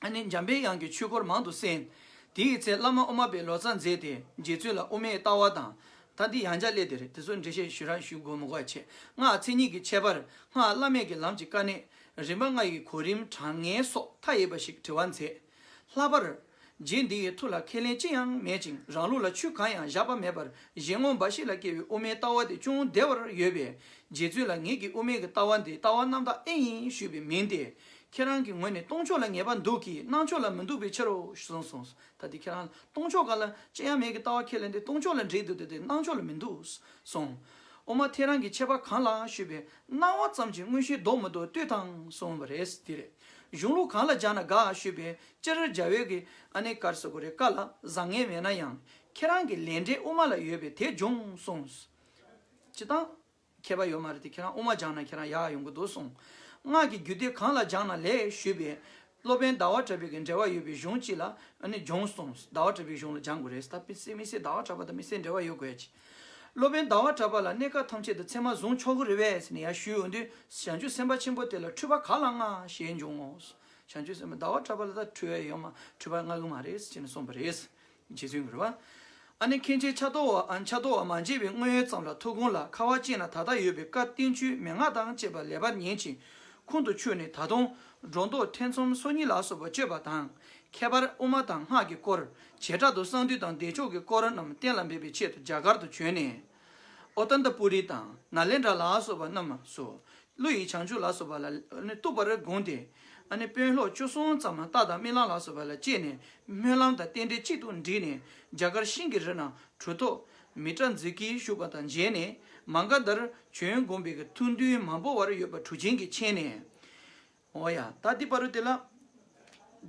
ཨ་ནི་འཇམ་པའི་དབྱངས་ཀྱི་ཆོས་འཁོར་མང་དུ་གསན། དེའི་ཚེ་བླ་མ་དབུ་མ་པའི་ལོ་ཙཱ་མཛད་དེ་རྗེ་བཙུན་ལ་དབུ་མའི་ལྟ་བ་དང་། ད་འདི་ཡང་བསྐྱར་སླེབས་ཏེ་རེད། དེ་ཚོ་འགྲེལ་བཤད་ཞུ་ར་ཞུ་དགོས་མི་དགོས་ཆེ། སྔགས་མཚན་ཉིད་ཀྱི་ཁྱད་པར། སྔགས་བླ་མེད་ཀྱི་ལམ་གྱི་དཀའ་གནད། རིམ་པ་ལྔ་ཡི་གོ་རིམ་དྲང་ངེས་སོགས་མཐའ་ཡས་པ་ཞིག་དྲི་བ་མཛད། ལྷག་པར། རྗེ་འདི་ཡི་ཐུགས་ལ་ཁས་ལེན་ཅི་ཡང་མེད་ཅིང་། རང་ལུགས་ལ་ཆོས་གང་ཡང་བཞག་པ་མེད་པར་གཞན་ངོ་འབའ་ཞིག་ལ་སྐྱེ་བའི་དབུ་མའི་ལྟ་བ་དེ་ཅུང་བདེ་བར་ཡོད་པས། རྗེ་བཙུན་ལ་ངེད་ཀྱི་དབུ་མའི་གི་ལྟ་བ་འདི་ལྟ་བ་རྣམ་དག་ཨེ་ཡིན་ཞུས་པའི་མིང་སྟེ། ཁྱེད་རང་གི་ངོས་ནས་སྟོང་ཕྱོགས་ལ་ངེས་པ་འདུག་གི་སྣང་ཕྱོགས་ལ་མི་འདུག་པའི་ཕྱིར་རོ་གསུངས་སོང་། ད་དེ་ཁྱེད་རང་སྟོང་ཕྱོགས་ག་ལ་ཅི་ཡང་མེད་ཀྱི་ལྟ་བ་ཁས་ལེན་ཏེ་སྟོང་ཕྱོགས་ལ་འགྲིག་འདུག་སྟེ་དེ་སྣང་ཕྱོགས་ལ་མི་འདུག་གསུངས། དབུ་མ་ཐལ་རང་གི་ཁྱད་པར་གང་ལགས་ཞུས་པས། སྣང་བ་ཙམ་གྱིས་མངོན་ཤེས་ལྡོག་མི་ལྡོག་ལྟོས་དང་གསུངས་པ་རེད། དེ་རེད། གཞུང་ལུགས་གང་ལ་སྦྱར་ན་དགའ་ཞུས་པས། སྤྱིར་རྒྱལ་བའི་གི་ཨ་ནི་ག་རེ་ཟེར་དགོས་རེད། བཀའ་ལ་བཟང་ངན་མེད་ན་ཡང་། ཁྱེད་རང་གི་ལས་འབྲས་དབུ་མ་ལ་ཡོད་པས་དེ་འབྱུང་གསུངས། སྤྱིར་བཏང་ཁྱད་པར་ཡོད་མ་རེད་དེ། ཁྱེད་རང་དབུ་མ་སྦྱངས་ན་ཁྱེད་རང་ཡག་ཡོང་གི་འདུག་གསུངས། སྔགས་ཀྱི་རྒྱུད་སྡེ་གང་ལ་སྦྱངས་ན་ལེགས་ཞུས་པས། སློབ་དཔོན་ཟླ་བ་གྲགས་པའི་གི་འགྲེལ་པ་ཡོད་པའི་གཞུང་གཅིག་ལ་ཨ་ནི་འབྱུང་གསུངས། ཟླ་བ་གྲགས་པའི་གཞུང་ལ་སྦྱང་དགོས་རེད། ད་དཔེ་སྲིད་མི་སྲིད་ཟླ་བ་གྲགས་པ་དང་མི་སྲིད་འབྲེལ་བ་ཡོད་དགོས་ཀྱི། སློབ་དཔོན་ཟླ་བ་གྲགས་པ་ལ་གནས་སྐབས་ཐམས་ཅད་དུ་མཚན་མ་བཟུང་ཆོག་གི་རེད་པས་ཟེར་ནས་ཡར་ཞུས་ཡོང་དུས། བྱང་ཆུབ་སེམས་དཔའ་ཆེན་པོ་དེ་ལ་འཁྲུལ་པ་ག་ལ་ལྔ་ཞེས་འབྱུང་ངོ་། བྱང་ཆུབ་སེམས་དཔའ་ཟླ་བ་གྲགས་པ་ལ་ད་འཁྲུལ་བ་ཡོད་མ། འཁྲུལ་པ་ལྔ་གི་མ་རེད་ཅེས་ནས་གསུངས་པ་རེད། རྗེ་བཙུན་གྱིས་རེད་པ། ཨ་ནི་མཁན་ཆེན་ཕྱག་རྡོར་བ། ཨ་ཕྱག་རྡོར་བ་མ་མཇལ་བའི་སྔོན་ཙམ་ལ་ཐུགས་དགོངས་ལ་ཁ་བ་ཅན་ན་ད་ལྟ་ཡོད་པའི་བཀའ་བསྟན་བཅོས་མན་ངག་དང་བཅས་པ་ལེགས་པར་ཉན་ཅིང་ཁོང་དུ་ཆུད་ནས། ད་དུང་ སྒྲོ་འདོགས་ཐེ་ཚོམ་སོ་གཉིས་ལ་སོགས་པ་གཅོད་པ་དང་། ཁྱད་པར་དབུ་མ་དང་སྔགས་ཀྱི་སྐོར། བྱེ་བྲག་ཏུ་གསང་འདུས་དང་བདེ་མཆོག་གི་སྐོར་རྣམས་གཏན་ལ་འབེབས་པའི་ཆེད་དུ་རྒྱ་གར་དུ་བྱོན་ནས། ཨོ་ཏན་ཏ་པུ་རི་དང་ནཱ་ལེནྡྲ་ལ་སོགས་པ་རྣམས་སུ། ཀླུ་ཡི་བྱང་ཆུབ་ལ་སོགས་པ་ལ་ནི་གཏུགས་པར་དགོངས་ཏེ། ཨ་ནི་དཔོན་སློབ་བཅུ་གསུམ་ཙམ་ལ་རྟ་དང་རྨི་ལམ་ལ་སོགས་པ་ལ་སྤྱད་ནས་སྨོན་ལམ་དང་རྟེན་འབྲེལ་གཅིག་ཏུ་འདྲེས་ནས་རྒྱ་གར་ཤིང་གི་རི་ན་གྲུབ་ཐོབ་མི་ཏྲ་ཛི་ཀིར་བཞུགས་པ་དང་མཇལ་ནས། མ་ག་དྷར་བྱོན་དགོངས་པའི་ཐུགས་འདུན་མ་བོར་བར་ཡོད་པ་གྲུབ་ཆེན་གྱིས་མཁྱེན་ནས། འོ་ཡ། ད་འདི་བར་དུ་དེ་ལ།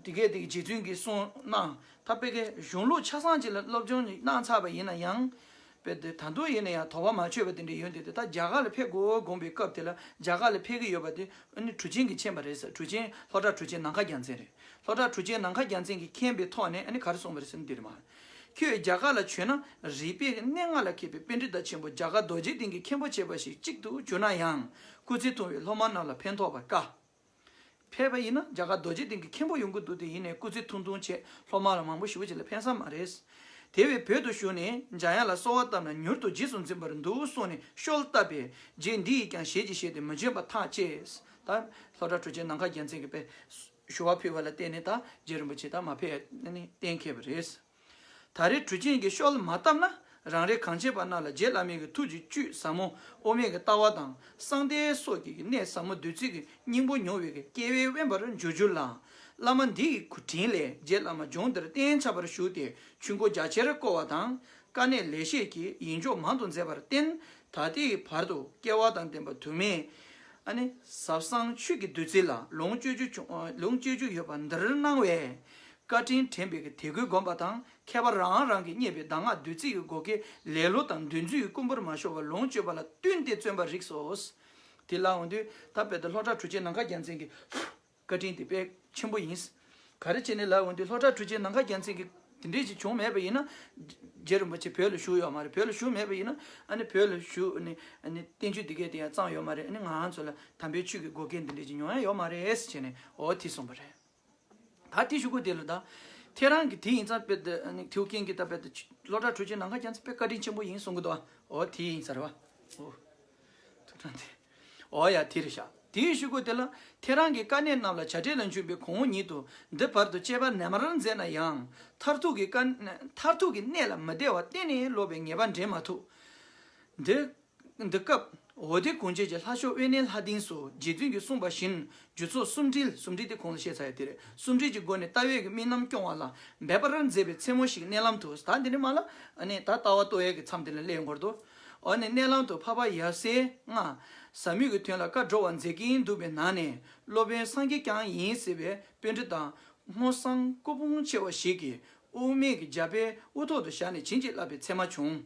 དེ་གས་དེ་གས་རྗེ་བཙུན་གྱིས་གསུངས་གནང་། ད་དཔེ་གས་གཞུང་ལུགས་ཆ་ཚང་ཅིག་ལ་སློབ་སྦྱོང་གནང་ཚར་བ་ཡིན་ན་ཡང་། དཔེ་དེ་ད་དུང་ཡིན་ན་ཡང་དོགས་པ་མ་ཆོད་པ་དེ་འདྲ་ཡོད་འདུག་དེ་ད་རྒྱ་གར་ལ་ཕེབས་དགོས་དགོངས་པའི་སྐབས་དེ་ལ་རྒྱ་གར་ལ་ཕེབས་ཀྱི་ཡོད་པ་དེ་ཨ་ནི་གྲུབ་ཆེན་གྱིས་མཁྱེན་པ་རེད་ཟེར། གྲུབ་ཆེན་སློབ་གྲྭ་གྲུབ་ཆེན་ནམ་མཁའ་རྒྱལ་མཚན་རེད། སློབ་གྲྭ་གྲུབ་ཆེན་ནམ་མཁའ་རྒྱལ་མཚན་གྱིས་མཁྱེན་པའི་ཐོག་ནས་ཨ་ནི་ག་རེ་གསུངས་པ་རེད་ཟེར་ན་འདི་རེད་མ། ཁྱོད་རྒྱ་གར་ལ་བྱོན་ན་རིག་པའི་གནས་ལྔ་ལ་མཁས་པའི་པཎྜི་ཏ་ཆེན་པོ་རྒྱ་གར་རྡོ་རྗེ་གདན་གྱི་མཁན་པོ་བྱས་པ་ཞིག་གཅིག་ཏུ་གྱུར་ན་ཡང་སྐུ་ཚེ་ཐུང་བའི་སློབ་མ་རྣམས་ལ་ཕན་ཐོགས་པར་དཀའ། ཕེབས་པ་ཡིན་ན་རྒྱ་གར་རྡོ་རྗེ་གདན་གྱི་མཁན་པོ་ཡོང་གི་འདུག་དེ་ཡིན་ནའི་སྐུ་ཚེ་ཐུང་ཐུང་བྱས་སློབ་མ་ལ་མང་པོ་ཞེ་པོ་ཅིག་ལ་ཕན་ས་མ་རེད། དེ་བས་བོད་དུ་བཞུགས་ནས་འཇམ་དབྱངས་ལ་གསོལ་བ་བཏབ་ན་མྱུར་དུ་རྗེས་སུ་འཛིན་པར་འདུག་གསུངས་ནས་བཤོལ་བཏབ་པས། རྗེ་འདི་ཡིས་ཀྱང་ཞལ་གྱིས་བཞེས་ཏེ་མི་འབྱོན་པར་ཐག་བཅད། ད་སློབ་གྲྭ་གྲུབ་ཆེན་ནམ་མཁའ་རྒྱལ་མཚན་གྱིས་དཔེ་ཞུ་བ་ཕུལ་བ་ལ་བརྟེན་ནས་ད་རྗེ་རིན་པོ་ཆེ་ད་མ་ཕེབས་ནས་གཏན་འཁེལ་བ་རེད། ད་རེས་གྲུབ་ཆེན་གྱིས་བཤོལ་མ་བཏབ་ན། རང་རེ་གངས་ཅན་པ་རྣམས་ལ་རྗེ་བླ་མའི་གི་ཐུགས་ཀྱི་བཅུད་ཟབ་མོ་དབུ་མའི་གི་ལྟ་བ་དང་གསང་བདེ་སོགས་ཀྱི་གནད་ཟབ་མོ་བདུད་རྩི་གི་སྙིང་པོ་མྱོང་བའི་གི་སྐལ་བས་དབེན་པར་འགྱུར་འགྱུར་ལ། བླ་མ་འདི་ཡི་གུས་དྲིན་ལས་རྗེ་བླ་མ་ལྗོངས་འདིར་གཏན་ཆགས་པར་བཞུགས་ཏེ་ཆོས་འཁོར་རྒྱ་ཆེར་བསྐོར་བ་དང་། དཀའ་གནད་ལེགས་བཤད་ཀྱི་ཡིད་འཇོག་མང་དུ་མཛད་པར་བརྟེན། ད་ལྟའི་བར་དུ་སྐལ་བ་དང་ལྡན་པ་དུ་མས། ཨ་ནི་ཟབ་གསང་ཆོས་ཀྱི་བདུད་རྩི་ལ་ལོངས་སྤྱོད་རྒྱུ་བྱུང་ལོངས་སྤྱོད་རྒྱུ་ཡོད་པ་འདིར་སྣང་བས། བཀའ་དྲིན་དྲན་པའི་དད་གུས་བསྒོམ་པ་དང་ཁྱད་པར་རང་རང་གིས་རྙེད་པའི་གདམས་ངག་བདུད་རྩི་ཡི་བགོ་སྐལ་ལེ་ལོ་དང་འདུ་འཛི་ཡི་རྐུན་པོར་མ་ཤོར་བར་ལོངས་སྤྱོད་པ་ལ་བསྟུན་ཏེ་བརྩོན་པར་རིགས་སོ། དེ་ལ་འོང་དུས་ད་དཔེ་དེ་སློབ་གྲྭ་གྲུབ་ཆེན་ནམ་མཁའ་རྒྱལ་མཚན་གྱིས་བཀའ་དྲིན་དེ་དཔེ་ཆེན་པོ་ཡིན། ག་རེ་བྱས་ནས་ལབ་འོང་དུས་སློབ་གྲྭ་གྲུབ་ཆེན་ནམ་མཁའ་རྒྱལ་མཚན་གྱིས་དེ་འདྲས་ཅིག་བྱུང་མེད་པ་ཡིན་ན། རྗེ་རིན་པོ་ཆེ་བོད་ལ་བཞུགས་ཡོད་མ་རེད། བོད་ལ་བཞུགས་མེད་པ་ཡིན་ན་ཨ་ནི་བོད་ལ་བཞུགས་ཨ་ནི་ཨ་ནི་བསྟན་བཅོས་འདི་གས་དེ་ཡང་བརྩམས་ཡོད་མ་རེད། ཨ་ནི་ང་རང་ཚོ་ལ་དམ་པའི་ཆོས་ཀྱི་བགོ་སྐལ་འདི་འདྲས་ཅིག་མྱོང་ཡ་ཡོད་མ་རེད་ཟེར་བྱས་ནས་འོ་དེ་གསུངས་པ་རེད། ད་དེ་ཞུ་གོ་དེ་ལ་ད། ཁྱེད་རང་གིས་དེ་ཡིན་ཙང་དཔེ་དེ་ཨ་ནི་ཐེའུ་ཀེན་གྱིས་ད་དཔེ་དེ་སློབ་གྲྭ་གྲུབ་ཆེན་ནམ་མཁའ་རྒྱལ་མཚན་དཔེ་བཀའ་དྲིན་ཆེན་པོ་ཡིན་གསུང་གི་འདུག་ཨ། འོ་དེ་ཡིན་ས་རེད་བ། འོ། ཐུགས་དྲང་དེ། འོ་ཡ་དེ་རེད་ཤག་དེའི་ཞུ་གོ་དེ་ལ་ཁྱེད་རང་གི་དཀའ་གནད་རྣམས་ལ་བྱ་བྲལ་ལ་འཇུག་པའི་གོང་འོག་ཉིད་དུ་འདི་བར་དུ་དཔྱད་པ་ནན་མར་མཛད་ན་ཡང་མཐར་ཐུག་གི་དཀའ་མཐར་ཐུག་གི་གནད་ལ་མི་བདེ་བ་གཏན་ནས་ལོག་པའི་ངེས་པ་འདྲེན་མ་ཐུབ། འདི། འདི་སྐབས་འོ་དེ་གུང་ཆེན་གྱི་ལྷ་མཆོག་དབེན་གནས་ལྷ་ལྡིང་སོགས་རྗེ་བཙུན་གྱིས་གསུངས་པ་བཞིན་རྒྱུ་ཚོགས་སུམ་སྒྲིལ། སུམ་སྒྲིལ་དེ་གོང་ལ་བཤད་ཚར་ཡ་དེ་རེད། སུམ་སྒྲིལ་གྱི་སྒོ་ནས་ལྟ་བའི་གི་རྨི་ལམ་སྐྱོང་བ་ལ་འབད་པར་མཛད་པའི་མཚན་མོ་ཞིག་མནལ་ལམ་དུ་ད་འདི་ནི་མ་ལ་ཨ་ནི་ད་ལྟ་བ་རྟོགས་ཡས་ཀྱི་མཚམས་དེ་ལ་སླེབས་འགོར་དུ། འོ་ནི་མནལ་ལམ་དུ་འཕགས་པ་ཡབ་སྲས་ལྔ། ཟབ་མོ་གི་དོན་ལ་བཀའ་སྒྲོག་པར་མཛད་ཀྱིན་འདུག་པའི་ནང་ནས་སློབ་དཔོན་སངས་རྒྱས་བསྐྱངས་ཡིན་ཟེར་བའི་པཎྜི་ཏ་སྔོ་བསངས་སྐུ་ཕུང་ཆེ་བ་ཞིག་གིས་དབུ་མའི་གི་རྒྱ་དཔེ་དབུ་ཐོག་ཏུ་བཞག་ནས་བྱིན་གྱིས་བརླབས་པའི་མཚན་མ་བྱུང་།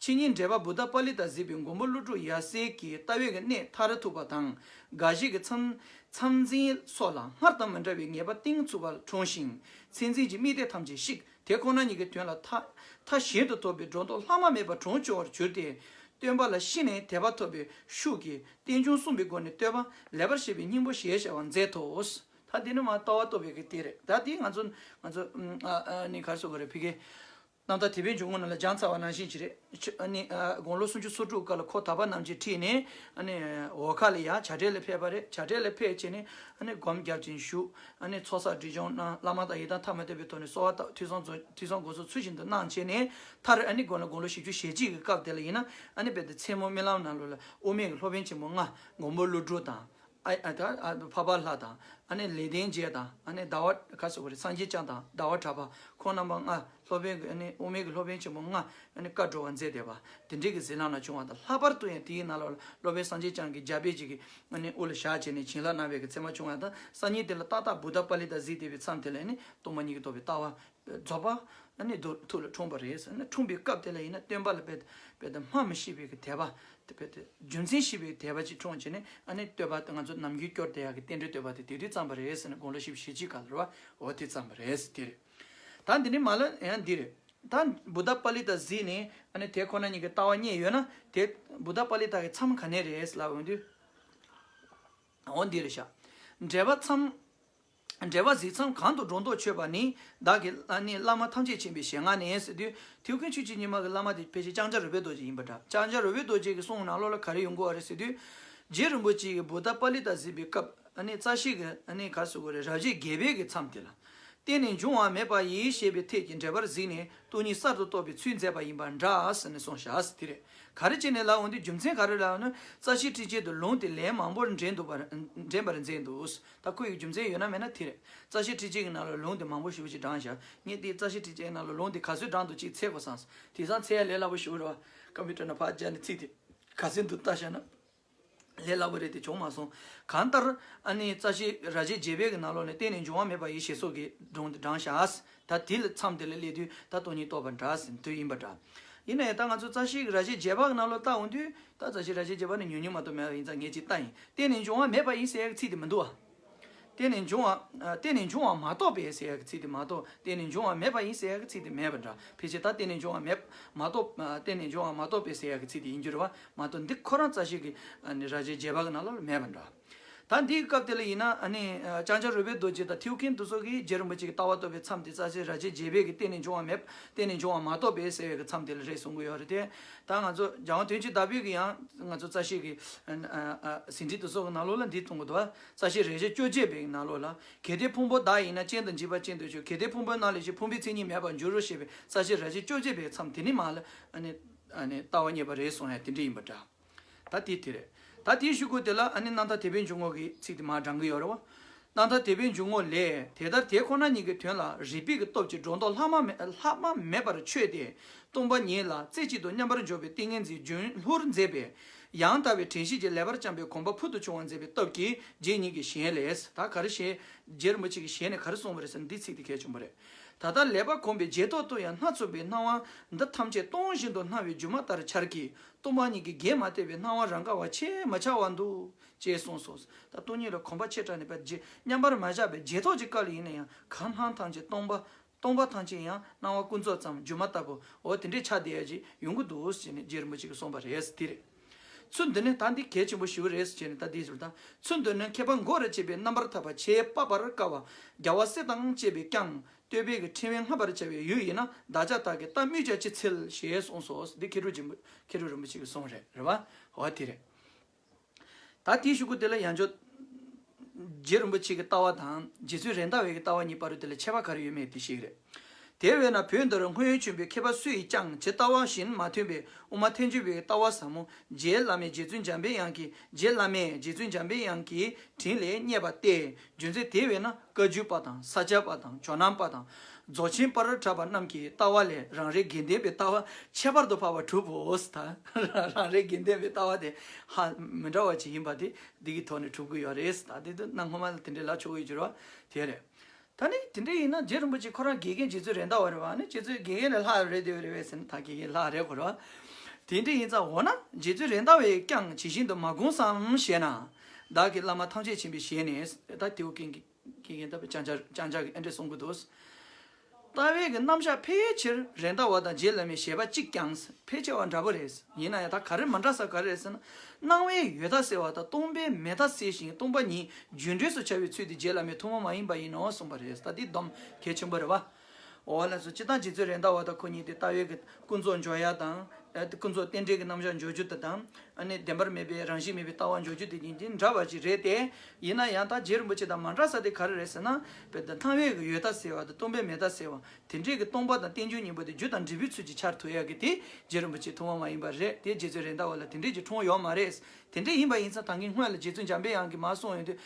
ཕྱི་ཉིན་འགྲེལ་པ་བུདྡྷ་པཱ་ལི་ཏ་གཟིགས་པའི་མགོན་པོ་ཀླུ་སྒྲུབ་ཡབ་སྲས་ཀྱི་ལྟ་བའི་གི་གནད་མཐར་ཐུག་པ་དང་། དགའ་བཞི་གི་མཚམས་མཚམས་འཛིན་སོགས་ལ་སྔར་དང་མི་འདྲ་བའི་ངེས་པ་གཏིང་ཚུགས་པ་འཁྲུངས་ཤིང་། མཚན་འཛིན་གྱི་དམིགས་གཏད་ཐམས་ཅད་བཤིག་དེ་ཁོ་ན་ཉིད་ཀྱི་དོན་ལ་མཐའ་མཐའ་གཞན་དུ་ཐོབ་པའི་སྒྲོ་འདོགས་ལྷག་མ་མེད་པར་གྲོང་ཆོད་པར་གྱུར་ཏེ། སྟོན་པ་ལ་ཤི་ནས་དད་པ་ཐོབ་པའི་ཤུགས་ཀྱིས་རྟེན་འབྱུང་གསུམ་པའི་སྒོ་ནས་བསྟོད་པ་ལེགས་པར་བཤད་པའི་སྙིང་པོ་ཞེས་བྱ་བ་མཛད་དོ། ད་འདི་ནི་མ་ལྟ་བ་རྟོགས་པའི་གི་དེ་རེད། ད་འདི་ང་ཚོ་ང་ཚོ་ཨ་ཨ་ནི་ག་རེ་ཟེར་དགོས་རེད། ཕ་གི་རྣམ་ཐར་དེད་དཔོན་འཇུག་ངོགས་ནང་ལ་སྦྱངས་ཚར་བ་ནང་བཞིན་ཅིག་རེད། ཆ་ཨ་ནི་ཨ་དགུང་ལོ་སུམ་ཅུ་སོ་དྲུག་སྐབས་ལ་ཁོ་དག་པ་རྣམ་འབྱེད་ཁྲིད་ནས་ཨ་ནི་འོ་ཁ་ལ་ཡ་བྱ་བྲལ་ལ་ཕེབས་པ་རེད། བྱ་བྲལ་ལ་ཕེབས་བྱས་ནས་ཨ་ནི་སྒོམ་རྒྱབ་ཅིང་བཞུགས། ཨ་ནི་ཚོགས་བསགས་སྒྲིབ་སྦྱོང་གནང་། བླ་མ་དང་ཡི་དམ་ཐ་མ་དད་པའི་ཐོག་ནས་གསོལ་བ་བཏབ། ཐོས་བསམ་རྫོགས། ཐོས་བསམ་སྒོམ་གསུམ་ཚུལ་བཞིན་དུ་གནང་བྱས་ནས་མཐར་ཨ་ནི་དགུང་ལོ་དགུང་ལོ་བཞི་བཅུ་ཞེ་གཅིག་གི་སྐབས་དེ་ལ་ཡིན་ན་ཨ་ནི་དཔེ་དེ་མཚན་མོ་རྨི་ལམ་ནང་ལོགས་ལ་དབུ་མའི་གི་སློབ་དཔོན་ཆེན་པོ་ལྔ། མགོན་པོ་ཀླུ་སྒྲུབ་དང་། ཨ་ཨ་ད་ཨ་འཕགས་པ་ལྷ་དང་། ཨ་ནི་ལེགས་ལྡན་འབྱེད་དང་། ཨ་ནི་ཟླ་བ་ག་ཟེར་དགོས་རེད། སངས་རྒྱས་བསྐྱངས་དང་ཟླ་བ་གྲགས་པ། ཁོང་རྣམ་པ་ལྔ་སློབ་དཔོན་གྱི་ཨ་ནི་དབུ་མའི་གི་སློབ་དཔོན་ཆེན་པོ་ལྔ་ཨ་ནི་བཀའ་སྒྲོག་པར་མཛད་བསྡད་པ་དེ་འདྲའི་གི་གཟིགས་ལམ་ལ་བྱུང་བ་དང་། ལྷག་པར་དུ་ཡང་དེའི་ནང་ལ་སློབ་དཔོན་སངས་རྒྱས་བསྐྱངས་ཀྱི་རྒྱ་དཔེ་ཅིག་གི་ཨ་ནི་དབུ་ལ་བཞག་བྱས་ནས་བྱིན་རླབས་གནང་བའི་གི་མཚན་མ་བྱུང་བ་དང་། སང་ཉིན་དེ་ལ་ཏག་ཏག་བུདྡྷ་པཱ་ལི་ཏ་གཟིགས་བསྡད་པའི་མཚམས་དེ་ལ་ཨ་ནི་སྟོང་པ་ཉིད་ཀྱིས་རྟོགས་པའི་ལྟ་བ། རྫོགས་པ་ཨ་ནི་རྡོ་ཐུགས་ལ་འཁྲུངས་པ་རེད། ཨ་ནི་འཁྲུངས་པའི་སྐབས་དེ་ལ་ཡིན་ན་སྟོན་པ་ལ་དཔེ་དཔེ་དེ་སྨྲ་མི་ཤེས་པའི་གི་དད་པ། དཔེ་དེ་རྒྱུ་མཚན་ཤེས་པའི་དད་པ་ཅིག་འཁྲུངས་བྱས་ནས་ཨ་ནི་བསྟོད་པ་དེ་ང་ཚོ་ནམ་རྒྱུན་སྐྱོར་བསྡད་ཡག་གི་རྟེན་འབྲེལ་བསྟོད་པ་དེ་དེ་དུས་བརྩམས་པ་རེད་ཟེར་ནས་དགུང་ལོ་བཞི་བཅུ་ཞེ་གཅིག་སྐབས་ལ་རེད་བ། འོ་དེ་བརྩམས་པ་རེད་ཟེར་དེ་རེད། ད་འདི་ནི་མ་ལ་ཡང་འདི་རེད། ད་བུདྡྷ་པཱ་ལི་ཏ་གཟིགས་ནས་ཨ་ནི་དེ་ཁོ་ན་ཉིད་ཀྱི་ལྟ་བ་རྙེད་ཡོད་ན་དེ་བུདྡྷ་པཱ་ལི་ཏ་གི་མཚམས་ག་ནས་རེད་ལབ་འོང་དུས། འོ་འདི་རེད་ཤག་འགྲེལ་པ་མཚམས། འགྲེལ་པ་གཟིགས་མཚམས་གང་དུ་སྒྲོ་འདོགས་ཆོད་པ་ནི། བདག་གིས་ཨ་ནི་བླ་མ་ཐམས་ཅད་མཁྱེན་པའི་ཞལ་སྔ་ནས་ཟེར་དུས། ཐེའུ་ཀན་ཆོས་ཀྱི་ཉི་མ་གི་བླ་མ་དེ་ཕལ་ཆེར་ལྕང་སྐྱ་རོལ་པའི་རྡོ་རྗེ་ཡིན་པ་འདྲ། ལྕང་སྐྱ་རོལ་པའི་རྡོ་རྗེ་གི་གསུང་ནང་ལོགས་ལ་ག་རེ་ཡོང་གི་ཡོད་རེད་ཟེར་དུས། རྗེ་རིན་པོ་ཆེ་གིས་བུདྡྷ་པཱ་ལི་ཏ་གཟིགས་པའི་སྐབས། ཨ་ནི་རྩ་ཤེ་གི་ཨ་ནི་ག་རེ་ཟེར་དགོས་རེད། རབ་བྱེད་བརྒྱད་པའི་གི་མཚམས་དེ་ལ། གཏན་ནས་འབྱུང་བ་མེད་པ་ཡིན་ཞེས་པའི་ཐད་ཀྱི་འགྲེལ་པར་གཟིགས་ནས་སྟོང་ཉིད་གསར་དུ་རྟོགས་པའི་ཚུལ་མཛད་པ་ཡིན་པ་འདྲ་ཟེར་ནས་གསུངས་བཞག་ཟེར་དེ་རེད། ག་རེ་བྱས་ནས་ལབ་འོང་དུས་རྒྱུ་མཚན་ག་རེ་ལབ་ན། རྩ་ཤེ་ཁྲིད་བྱེད་དུ་ལུང་དེ་ལན་མང་པོར་འདྲེན་འདུག་པར་འདྲེན་པར་མཛད་འདུག་ད་ཁོ་ཡི་རྒྱུ་མཚན་ཡོད་ན་མེད་ན་དེ་རེད། རྩ་ཤེ་ཁྲིད་བྱེད་ཀྱི་ནང་ལ་ལུང་དེ་མང་པོ་ཞེ་པོ་ཅིག་དྲངས་བཞག་ངས་དེ་རྩ་ཤེ་ཁྲིད་བྱེད་ཀྱི་ནང་ལ་ལུང་དེ་ག་ཚོད་དྲངས་འདུག་ཅིག་འཚོལ་དགོས་བསམས། དེང་སང་འཚོལ་ཡ་ལས་སླ་པོ་ཞེ་པོ་རེད་བ། ཀམ་པུ་ཊར་ནང་ཕར་སྦྱར་ནས་ཚིག་དེ་ག་ཚོད་འདུག་ལྟ་བྱས་ན། ལས་སླ་པོ་རེད་དེ་བྱུང་མ་སོང་། གང་ལྟར་ཨ་ནི་རྩ་ཤེ་རབ་བྱེད་བརྒྱད་པའི་གི་ནང་ལོགས་ནས་གཏན་ནས་འབྱུང་བ་མེད་པ་ཡིན་ཞེས་སོགས་ཀྱི་སྒྲུང་དེ་དྲངས་བཞག་ད་དེ་ལ་མཚམས་དེ་ལ་སླེབས་དུས་ད་སྟོང་ཉིད་རྟོགས་པ་འདྲ་ཟེར་དུས་ཡིན་པ་འདྲ། ཡིན་ན་ཡང་ད་ང་ཚོ་རྩ་ཤེ་གི་རབ་བྱེད་བརྒྱད་པ་གི་ནང་ལོགས་ལྟ་འོང་དུས་ད་རྩ་ཤེ་རབ་བྱེད་བརྒྱད་པ་ནི་ཉུང་ཉུང་མ་གཏོགས་མེད་པ་ཡིན་ཙང་ངས་ཅིག་ལྟ་ཡིན། གཏན་ནས་འབྱུང་བ་མེད་པ་ཡིན་ཟེར་ཡ་གི་ཚིག་དེ་མི་འདུག་བ། གཏན་ནས་འབྱུང་བ། ཨ། གཏན་ནས་འབྱུང་བ་མ་གཏོགས་པའི་ཟེར་ཡ་གི་ཚིག་དེ་མ་གཏོགས་གཏན་ནས་འབྱུང་བ་མེད་པ་ཡིན་ཟེར་ཡ་གི་ཚིག་དེ་མེད་པ་འདྲ། ཕལ་ཆེར་ད་གཏན་ནས་འབྱུང་བ་མེད་མ་གཏོགས། ཨ། གཏན་ནས་འབྱུང་བ་མ་གཏོགས་པའི་ཟེར་ཡ་གི་ཚིག་དེ་ཡིན་རྒྱུ་རེད་བ། མ་གཏོགས་འདི་ཁོ་རང་རྩ་ཤེ་གི་ཨ་ནི་རབ་བྱེད་བརྒྱད་པ་གི་ནང་ལོགས་ལ་མེད་པ་འདྲ། ད་འདིའི་སྐབས་དེ་ལ་ཡིན་ན་ཨ་ནི་ཨ་ལྕང་སྐྱ་རོལ་པའི་རྡོ་རྗེ་དང་ཐེའུ་ཀན་དེ་ཚོ་གིས་རྗེ་རིན་པོ་ཆེ་གི་ལྟ་བ་རྟོགས་པའི་མཚམས་དེ་རྩ་ཤེ་རབ་བྱེད་བརྒྱད་པའི་གི་གཏན་ནས་འབྱུང་བ་མེད། གཏན་ནས་འབྱུང་བ་མ་གཏོགས་པའི་ཟེར་བའི་གི་མཚམས་དེ་ལ་རེད་གསུང་གི་ཡོད་རེད་དེ། ད་ང་ཚོ་རྒྱལ་དབང་དོན་གྱི་བདག་པོས་གི་ཡང་ང་ཚོ་རྩ་ཤེ་གི་ཨ་ཨ་ཨ་ཟིན་བྲིས་དེ་ཚོ་གི་ནང་ལོགས་ལ་འདི་གསུང་གི་འདུག་བ། རྩ་ཤེ་རབ་བྱེད་བཅོ་བརྒྱད་པའི་ནང་ལོགས་ལ། གལ་ཏེ་ཕུང་པོ་བདག་ཡིན་ན་སྤྱན་དང་འཇིགས་པ་ཅན་དུ་གྱུར། གལ་ཏེ་ཕུང་པོའི་སྣང་ལས་ཕྱིར་ཕུང་པོའི་མཚན་ཉིད་མེད་པར་འགྱུར་རོ་ཞེས་པའི་རྩ་ཤེ་རབ་བྱེད་བཅོ་བརྒྱད་པའི་མཚམས་དེ་ནི་མ་ལ་ཨ་ནི་ཨ་ནི་ལྟ་བ་རྙེད་པ་རེད་གསུང་ཡ་དེ་འདྲ་ཡིན་པ་འདྲ། ད་དེ་དེ་རེད། ད་དེའི་གཞུག་གུ་དེ་ལ་ཨ་ནི་རྣམ་ཐར་དད་པའི་འཇུག་ངོགས་ཀྱི་ཚིག་དེ་མར་དྲང་གི་ཡོད་རེད་བ། རྣམ་ཐར་དད་པའི་འཇུག་ངོགས་ལས། དེ་ལྟར་དེ་ཁོ་ན་ཉིད་ཀྱི་དོན་ལ་རིགས་པའི་གི་སྟོབས་ཀྱིས་སྒྲོ་འདོགས་ལྷག་མ་མེད་ལྷག་མ་མེད་པར་ཆོད་དེ། སྟོང་པ་ཉིད་ལ་རྩེ་གཅིག་ཏུ་མཉམ་པར་འཇོག་པའི་ཏིང་ངེ་འཛིན་རྒྱུན་ལྷུར་མཛད་པས། ཡང་དག་པའི་དྲན་ཤེས་ཀྱིས་ལེགས་པར་བསྐྱངས་པའི་གོམས་པ་ཕུལ་དུ་བྱུང་བར་མཛད་པའི་སྟོབས་ཀྱིས་རྗེ་ཉིད་ཀྱི་ཞལ་ལས། ད་ག་རེ་ཞལ། རྗེ་རིན་པོ་ཆེ་གི་ཞལ་ནས་ག་རེ་གསུངས་པ་རེད་ཟེར་ན་འདི་ཚིག་དེ་གལ་ཆེན་པོ་རེད། ད་ལྟ་ལེགས་པར་གོམས་པའི་རྗེས་ཐོག་ཏུ་ཡང་སྣ་ཚོགས་པའི་སྣང་བ་འདི་ཐམས་ཅད་སྟོང་བཞིན་དུ་སྣང་བའི་སྒྱུ་མ་ལྟར་འཆར་གྱི། སྟོང་པ་ཉིད་ཀྱི་གེགས་མ་བཏུལ་བའི་སྣང་བ་རང་ག་བ་ཆེས་མི་འཆར་བར་འདུག་ཅེས་གསུངས་སོ། ད་སྟོང་ཉིད་ལ་གོམས་པ་ཆེ་དྲགས་ནས་པ་རྗེ་མཉམ་པར་མ་བཞག་པའི་རྗེས་ཐོག་གི་སྐབས་ལ་ཡིན་ན་ཡང་གང་སྣང་ཐམས་ཅད་སྟོང་པ། སྟོང་པ་ཐམས་ཅད་ཡང་སྣང་བ་ཀུན་རྫོབ་ཙམ་སྒྱུ་མ་ལྟ་བུ་འོ་དེ་འདྲའི་ཆ་དེ་ཡ་ཅིག་ཡོང་གི་འདུག་ཟེར་ནས་རྗེ་རིན་པོ་ཆེ་གིས་གསུངས་པ་རེད་དེ་རེད། ཚུལ་འདི་ནི་ད་འདི་གལ་ཆེན་པོ་ཞེ་པོ་རེད་ཟེར་ནས་ད་འདི་ཟེར་ད། ཚུལ་འདི་ནི་མཁས་པ་མགོ་རུ་བྱས་པའི་རྣམ་པར་ཐར་པ་ཆེས་དཔག་པར་དཀའ་བ་རྒྱལ་བ་སྲས་དང་བཅས་པས་ཀྱང་བསྟོད་པའི་གི་ཕྲེང་བས་བསྔགས་པར་བྱ་བའི་ཡུལ་ཡིན་ན་བདག་ཅག་དག་གིས་ད་སྨོས་ཀྱང་ཅི་འཚལ་ཞེས་གསུངས་སོ། འདི་མཁས་གྲུབ་རྗེ་མཁས་གྲུབ་རིན་པོ་ཆེ་གིས་གསུངས་རེད་རེད་བ། འོ་དེ་རེད། ད་དེའི་གཞུག་གུ་དེ་ལ་ཡང་བསྐྱར། རྗེ་རིན་པོ་ཆེ་གི་ལྟ་བ་དང་རྗེ་བཙུན་རེད་མདའ་བའི་གི་ལྟ་བ་གཉིས་བར་དུ་དེ་ལ་ཁྱད་པར་ག་རེ་ཡོད་མེད་དེ་ཤེས་ཀྱི་རེད། དེ་བས་ན་བོད་འདིར་སྔོན་བྱོན་པའི་མཁས་པ་སུ་ཡིས་ཀྱང་ཇི་ལྟ་བ་བཞིན་མ་ཐོན་པའི་དབུ་མ་ཐལ་འགྱུར་བའི་ལྟ་བ་ཟབ་མོ་རྗེ་བླ་མས་རྗེ་བཙུན་འཇམ་པའི་དབྱངས་ཀྱི་རྗེ་བླ་མས་རྗེ་བཙུན་འཇམ་པའི་དབྱངས་ཀྱི་དྲིན་ལས་རྙེད་པ་སྟེ། རྒྱུ་མཚན་དེ་བས་ན་བཀའ་བརྒྱུད་པ་དང་ས་སྐྱ་པ་དང་ཇོ་ནང་པ་དང་། རྫོགས་ཆེན་པར་གྲགས་པ་རྣམས་ཀྱི་ལྟ་བ་ལས་རང་རེའི་དགེ་ལྡན་པའི་ལྟ་བ་ཁྱད་པར་དུ་འཕགས་པ་གྲུབ་བོ། ད་རང་རེའི་དགེ་ལྡན་པའི་ལྟ་བ་དེ་ཧ་མི་འདྲ་བ་ཅིག་ཡིན་པ་དེ་འདི་གི་ཐོག་ནས་གྲུབ་ཀྱི་ཡོད་རེད། ད་དེ་དུ་གནའ་སྔོན་མ་ལ་དེ་འདྲའི་ལབ་ཆོག་གི་ཡོད་རེད་བ། དེ་རེད། ད་ནི་དེ་འདྲ་ཡིན་ན་རྗེ་རིན་པོ་ཆེ་ཁོ་རང་དགེ་རྒན་རྗེ་བཙུན་རེད་མདའ་བ་རེད་བ། ནི་རྗེ་བཙུན་དགེ་རྒན་ལས་ལྷག་རེད་དེ་རེད་བས་ཟེར་ན་ད་དགེ་རྒན་ལྷག་རེད་གོ་རེད་བ། དེ་འདྲ་ཡིན་ཙང་འོ་ན་རྗེ་བཙུན་རེད་མདའ་བས་ཀྱང་ཇི་བཞིན་དུ་མ་དགོངས་སམ་ཞེ་ན། བདག་གིས་བླ་མ་ཐམས་ཅད་མཁྱེན་པའི་ཞལ་ནས། ད་དེའུ་ཀན་གྱི་དགེ་རྒན་ལྟ་བུ་ཅང་ཅང་ཅང་ཅང་གིས་ཨེ་འདྲ་གསུང་གི་འདུག། ལྟ་བའི་གི་རྣམ་གཞག་ཕལ་ཆེར་རེད་མདའ་བ་དང་རྗེ་བླ་མའི་བཞེད་པ་གཅིག་ཀྱང་ཕལ་ཆེ་བ་འདྲ་པོ་རེད། ཡིན་ན་ཡང་ད་ག་རེ་མི་འདྲ་ས་ག་རེ་རེད་ཟེར་ན། སྣང་བའི་ཡོད་མཐའ་སེལ་བ་དང་སྟོང་པའི་མེད་མཐའ་སེལ་ཞིང་སྟོང་པ་ཉིད་རྒྱུ་འབྲས་སུ་བྱ་བའི་ཚུལ་དེ་རྗེ་བླ་མའི་ཐུན་མོང་མ་ཡིན་པ་ཡིན་ནོ་གསུངས་པ་རེད། ད་འདི་སྡོམ་གལ་ཆེན་པོ་རེད་བ། འོ་ལགས་སོ། སྤྱིར་བཏང་རྗེ་བཙུན་རེད་མདའ་བ་དང་ཁོ་གཉིས་དེ་ལྟ་བའི་གི་ཀུན་རྫོབ་འཇོག་ཡ་དང་། ཨ་ཀུན་རྫོབ་རྟེན་འབྲེལ་གྱི་རྣམ་གཞག་འཇོག་རྒྱུ་དེ་དང་། ཨ་ནི་བདེན་པར་མེད་པའི་རང་བཞིན་མེད་པའི་ལྟ་བ་འཇོག་རྒྱུ་དེ་གཉིས་དེ་འདྲ་བ་ཅིག་རེད་དེ། ཡིན་ན་ཡང་ད་རྗེ་རིན་པོ་ཆེ་དང་མ་འདྲ་ས་དེ་ག་རེ་རེད་ཟེར་ན། བོད་དུ་སྣང་བའི་གི་ཡོད་མཐའ་སེལ་བ་དང་སྟོང་པའི་མེད་མཐའ་སེལ་བ། དེ་འདྲའི་གི་སྟོང་པ་དང་རྟེན་འབྱུང་གཉིས་པོ་དེ་རྒྱུ་དང་འབྲས་བུའི་ཚུལ་གྱིས་འཆར་ཐུབ་ཡག་གི་དེ་རྗེ་རིན་པོ་ཆེ་ཐུན་མོང་མ་ཡིན་པ་རེད་དེ། རྗེ་བཙུན་རེད་མདའ་བ་ལ་དེ་འདྲའི་གི་འཁྲུངས་ཡོད་མ་རེད། དེ་འདྲ་ཡིན་པ་ཡིན་ཙང་ད་གིན་སྔོན་ལ་རྗེ་བཙུན་འཇམ་པའི་དབྱངས་ཀྱིས་མར་གསུངས་ཡོང་དུས།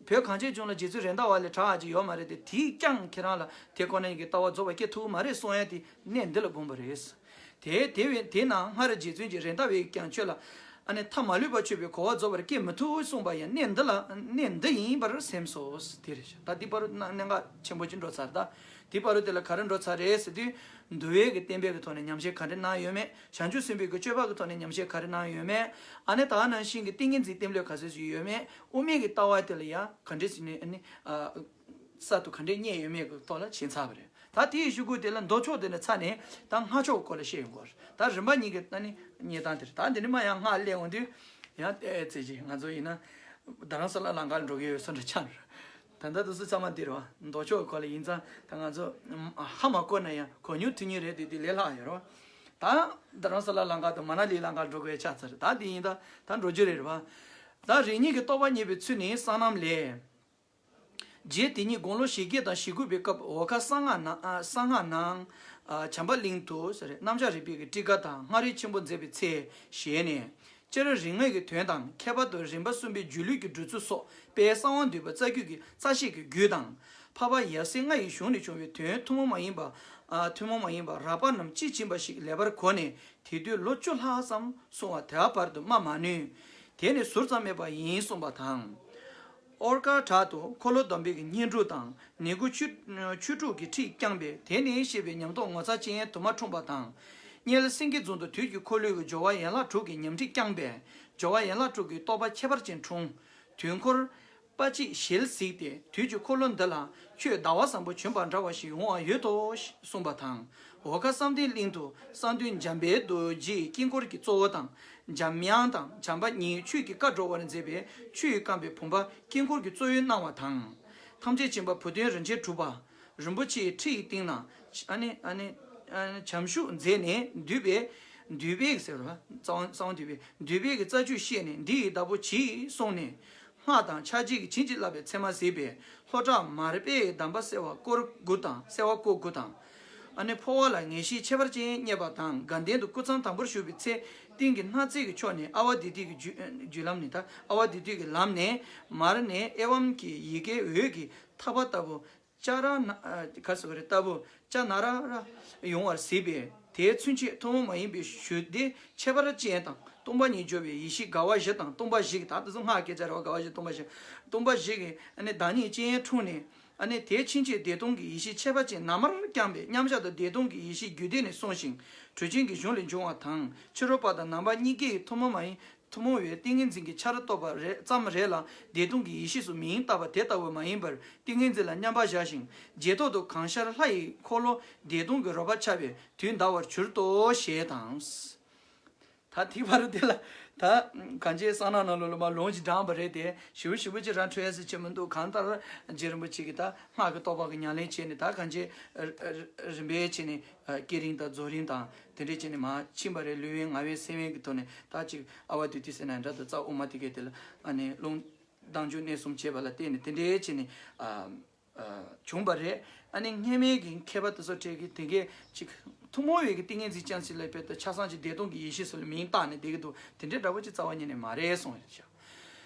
བོད་གངས་ཅན་ལྗོངས་ལ་རྗེ་བཙུན་རེད་མདའ་བ་ལས་གྲགས་ཅིག་ཡོད་མ་རེད་དེ། དེས་ཀྱང་ཁྱེད་རང་ལ་དེ་ཁོ་ན་ཡིན་གྱི་ལྟ་བ་རྫོགས་པ་སྐྱེ་ཐུབ་མ་རེད་གསུང་ཡ་དེ་གནད་འདི་ལ་དགོངས་པ་རེད། དེ་དེ་བས་དེས་ན་སྔར་རྗེ་བཙུན་གྱིས་རེད་མདའ་བས་ཀྱང་ཁྱོད་ལ། ཨ་ནི་མཐའ་མ་ལུས་པ་ཆོད་པའི་གོ་བ་རྫོགས་པར་སྐྱེ་མི་ཐུབ་གསུངས་པ་ཡང་གནད་འདི་ལ་གནད་འདི་ཡིན་པར་སེམས་སོ། དེ་རེད་ཤག། ད་འདི་བར་དུ་གནད་འགག་ཆེན་པོ་ཅིག་འགྲོ་ཚར། ད་འདི་བར་དུ་དེ་ལ་ག་རེ་འགྲོ་ཚར་རེད་ཟེར་དུས། འདུལ་བའི་གི་བསྟན་པའི་གི་ཐོག་ནས་ཉམས་བཞེས་ག་འདྲ་གནང་ཡོད་མེད། བྱང་ཆུབ་སེམས་དཔའི་གི་སྤྱོད་པ་གི་ཐོག་ནས་ཉམས་བཞེས་ག་རེ་གནང་ཡོད་མེད། ཨ་ནི་ད་ག་ནང་བཞིན་གི་ཏིང་ངེ་འཛིན་རྟེན་འབྲེལ་ག་ཚོད་ཅིག་ཡོད་མེད། དབུ་མའི་གི་ལྟ་བ་དེ་ལ་ཡང་ག་འདྲས་ཟེར་ནས་ཨ་ནི་ཨ། གསར་དུ་ག་འདྲས་རྙེད་ཡོད་མེད་ཀྱི་ཐོག་ལ་ཕྱིན་ཚར་བ་རེད། ད་དེའི་གཞུག་གུ་དེ་ལ་མདོ་ཕྱོགས་དེ་ནས་ཚར་ནས་ད་སྔགས་ཕྱོགས་སྐོར་ལ་བཤད་ཡོང་གི་རེད། ད་རིམ་པ་གཉིས་ཀྱི་ད་ནི་རྙེད་སྟངས་དེ་རེད། ད་འདི་ནས་མར་ཡང་སྔགས་སླེབས་འོང་དུས་ཡང་བལྟས་ཚེ་ཅིག་ང་ཚོ་ཡིན་ན་རྡ་རམ་ས་ལ་ལམ་ཁར་འགྲོ་གི་ཡོད་བཟོ་འདྲ་ཆགས་འགྲོ། ད་ལྟ་དུས་ཚོད་ཚང་མ་འདི་རེད་བ། མདོ་ཕྱོགས་སྐོར་ལ་ཡིན་ཙང་ད་ང་ཚོ་ཧ་མ་གོ་ན་ཡང་གོ་མྱོང་ཐོས་མྱོང་རེད་དེ། དེ་ལས་ལྷག་ཡོད་རེད་བ། ད་རྡ་རམ་ས་ལ་ལམ་ཁ་དང་མ་ན་ལི་ལམ་ཁར་འགྲོ་དགོས་ཆགས་ཚར། ད་འདི་ཡིན་ད་ད་འགྲོ་རྒྱུ་རེད་རེད་བ། བདག་རིགས་ངེས་ཀྱི་རྟོགས་པ་རྙེད་པའི་ཚུལ་ནི་གསང་རྣམ་ལས། རྗེ་དེ་ཉིད་དགུང་ལོ་ཞེ་བརྒྱད་དང་ཞེ་དགུ་པའི་སྐབས་འོལ་ཁ་གསང་སྔགས་ནང་། ཨ། གསང་སྔགས་ནང་། ཨ། བྱམས་པ་གླིང་དུ་ཟེར་རྣམ་གཞག་རིག་པའི་གི་ཊཱི་ཀ་དང་སྔགས་རིག་ཆེན་པོ་མཛད་པའི་ཚེ་ཞལ་ནས། སྤྱིར་རིགས་ལྔའི་གི་དོན་དང་ཁྱད་པར་དུ་རིམ་པ་གསུམ་པའི་སྒྱུ་ལུས་ཀྱི་འགྲོ་ཚུལ་སོགས་དཔལ་གསང་བ་འདུས་པ་རྩ་རྒྱུད་ཀྱི་རྩ་ཤེས་ཀྱི་རྒྱུད་དང་། འཕགས་པ་ཡབ་སྲས་ལྔ་ཡི་གཞུང་ནས་བྱུང་བའི་དོན་ཐུན་མོང་མ་ཡིན་པ། ཨ། ཐུན་མོང་མ་ཡིན་པ་རགས་པ་རྣམས་དཔྱིས་ཕྱིན་པ་ཞིག་ལེགས་པར་གོ་ནས། དེ་དུས་ལོ་བཅུ་ལྷག་ཙམ་སོང་བ་དེ་བར་དུ་སྨྲ་མ་ནུས། དེ་ནས་ཟུར་ཙམ་མེད་པ་ཡིན་གསུངས་པ་དང་། འོལ་ཁ་བྲག་ཏུ་འཁོར་ལོ་སྡོམ་པའི་གི་བསྙེན་སྒྲུབ་དང་ནི་གུ་ཆོས་ཆོས་དྲུག་གི་ཁྲིད་བསྐྱངས་པས། དེ་ནས་སྐྱེས་པའི་ཉམས་རྟོགས་ངོ་མཚར་ཅན་དུ་མ་འཁྲུངས་པ་དང་། སྔོན་ལ་སེང་གེ་རྫོང་དུ་དུས་ཀྱི་འཁོར་ལོའི་གི་སྦྱོར་བ་ཡན་ལག་དྲུག་གི་ཉམས་ཁྲིད་བསྐྱངས་པས། སྦྱོར་བ་ཡན་ལག་དྲུག་གི་རྟོགས་པ་ཁྱད་པར་ཅན་འཁྲུངས། དུས་འཁོར་པ་གཅིག་ཞལ་གཟིགས་ཏེ། དུས་ཀྱི་འཁོར་ལོ་འདི་ལ་ཆོས་ཟླ་བ་བཟང་པོ་བྱོན་པ་འདྲ་བ་ཞིག་ཡོང་བ་ཡོད་དོ་གསུངས་པ་དང་། འོལ་ཁ་བསམ་གཏན་གླིང་དུ་གསང་སྟེང་འཇམ་དཔལ་རྡོ་རྗེའི་དཀྱིལ་འཁོར་གྱི་གཙོ་བོ་དང་། འཇམ་དབྱངས་དང་བྱམས་པ་གཉིས་ཆོས་ཀྱི་བཀའ་སྒྲོགས་པར་མཛད་པའི་ཆུ་ཡིས་བཀང་བའི་བུམ་པ་དཀྱིལ་འཁོར་གྱི་གཙོ་བོའི་གནང་བ་དང་། ཐམས་ཅད་མཁྱེན་པ་བུ་སྟོན་རིན་ཆེན་གྲུབ་པ་རིན་པོ་ཆེའི་ཁྲི་ཡི་སྟེང་ན། ཨ་ནི་ཨ་ནི་ཨ་ནི་བྱམས་བཞུགས་མཛད་ནས་འདུས་པའི། འདུས་པའི་ཟེར་བ་གསང་གསང་འདུས་པའི་འདུས་པའི་གི་རྩ་རྒྱུད་བཤད་ནས་འདི་ཡི་བདག་པོ་གྱིས་གསུངས་ནས། སྔགས་དང་ཕྱག་རྒྱའི་བྱིན་གྱིས་བརླབས་པའི་མཚན་མ་གཟིགས་པས། ལྷོ་བྲག་མར་པའི་གདམས་པ་གསལ་བ་སྐོར་དགུ་དང་། གསལ་བ་སྐོར་དགུ་དང་། ཨ་ནི་འཕོ་བ་ལ་ངེས་ཤེས་ཁྱད་པར་ཅན་རྙེད་པ་དང་། དགའ་ལྡན་དུ་སྐུ་མཚམས་དམ་པོར་བཞུགས་པའི་ཚེ། སྟེང་གི་སྣང་ཚད་ཀྱི་ཕྱོགས་ནས་ཨ་ཝ་དྷཱིཿ་ཏའི་གི་རྒྱུད་རྒྱུད་ལམ་ནི། ད་ཨ་ཝ་དྷཱིཿ་ཏའི་གི་ལམ་ནས་མར་ནས་ཨེ་ཝཾ་གྱི་ཡི་གེ་འོད་ཀྱི་ཐག་པ་ལྟ་བུ། ཅ་ར་ན། ཨ། ག་རེ་ཟེར་དགོས་རེད། ལྟ་བུ་ཅ་ན་ར་ར་ཡོང་བར་གཟིགས་པས། དེའི་ཚུན་ཆད་ཐུན་མོང་མ་ཡིན་པའི་ཞུ་བདེ་ཁྱད་པར་ཅན་དང་སྟོང་པ་ཉིད་སྦྱོར་བའི་ཡེ་ཤེས་དགའ་བ་བཞི་དང་སྟོང་པ་བཞི་གི། ད་དེ་ཚོ་སྔགས་སྐད་ཆ་རེད་བ། དགའ་བ་བཞི་སྟོང་པ་བཞི། སྟོང་པ་བཞི་གི་ཨ་ནི་བདག་ཉིད་ཅན་འཁྲུངས་ནས། ཨ་ནི་དེའི་ཕྱིན་ཆད་བདེ་སྟོང་གི་ཡེ་ཤེས་ཁྱད་པར་ཅན་ནམ་མཁར་བརྐྱངས་པས། མཉམ་བཞག་ཏུ་བདེ་སྟོང་གི་ཡེ་ཤེས་རྒྱུད་སྡེ་ནས་གསུངས་ཤིང་གྲོལ་ཆེན་གྱི་གཞུང་ལས་འབྱུང་བ་དང་། ཕྱི་རོལ་པ་དང་ནང་པ་གཉིས་ཀའི་ཐུན་མོང་མ་ཡིན། ཐུན་མོང་བའི་ཏིང་ངེ་འཛིན་གྱི་ཆ་ར་རྟོགས་པ་རེ་ཙམ་རེ་ལ་བདེ་སྟོང་གི་ཡེ་ཤེས་སུ་མིང་བཏགས་པ་དེ་ལྟ་བུ་མ་ཡིན་པར་ཏིང་ངེ་འཛིན་ལ་མཉམ་པར་བཞག་ཅིང་རྗེས་ཐོག་ཏུ་གང་ཤར་ལྷ་ཡི་འཁོར་ལོ་བདེ་སྟོང་གི་རོལ་པ་འཆར་བའི་དུས་འདའ་བར་གྱུར་ཏོ་ཞེས་དང་། ད་དེའི་བར་དེ་ལ་ད་གང་ཅི་གསང་སྔགས་ནང་ལོགས་ལ་མར་ལུང་ཅིག་དྲངས་པ་རེད་དེ། ཞེ་པོ་ཞེ་པོ་ཅིག་རང་འཕྲོད་ཡ་ཟེར་ཅིག་མི་འདུག་གང་ལྟར་རྗེ་རིན་པོ་ཆེ་གིས་ད་སྔགས་ཀྱི་རྟོགས་པ་གི་ཉམས་ལེན་བྱས་ནས། ད་གང་ཅི་རིམ་པས་བྱས་ནས། ཨ། བསྐྱེད་རིམ་དང་རྫོགས་རིམ་དང་དེ་འདྲས་བྱས་ནས་མར་ཕྱིན་པ་རེད། ལུས་དབེན་ངག་དབེན་སེམས་དབེན་གྱི་ཐོག་ནས། ད་ཅིག་ཨ་ཝ་དྷཱིཿ་ཏའི་ཟེར་ན་འདྲ་འདུག་རྩ་དབུ་མ་དེ་གའི་དེ་ལ་ཨ་ནི་རླུང་ལྡང་འཇུག་གནས་གསུམ་བྱས་པ་ལ་བརྟེན་ནས་དེ་འདྲས་བྱས་ནས། ཨ། ཨ། བྱུང་བ་རེད། ཨ་ནི་སྔ་མའི་གི་མཁས་པ་དེ་ཚོ་གྲས་ཀྱིས་དེ་གའི་ཅིག་ཐུན་མོང་བའི་གི་ཏིང་ངེ་འཛིན་ཅན་ཞིག་ལ་དཔེ་ད་ཆ་ཚང་ཅིག་བདེ་སྟོང་གི་ཡེ་ཤེས་ཟེར་ལ་མིང་བཏགས་ནས་བསྡད་ཀྱི་འདུག་དེ་འདྲའི་འདྲ་པོ་ཅིག་རྩ་བ་ཉིད་ནས་མ་རེད་གསུངས་ཡོད་ཤག་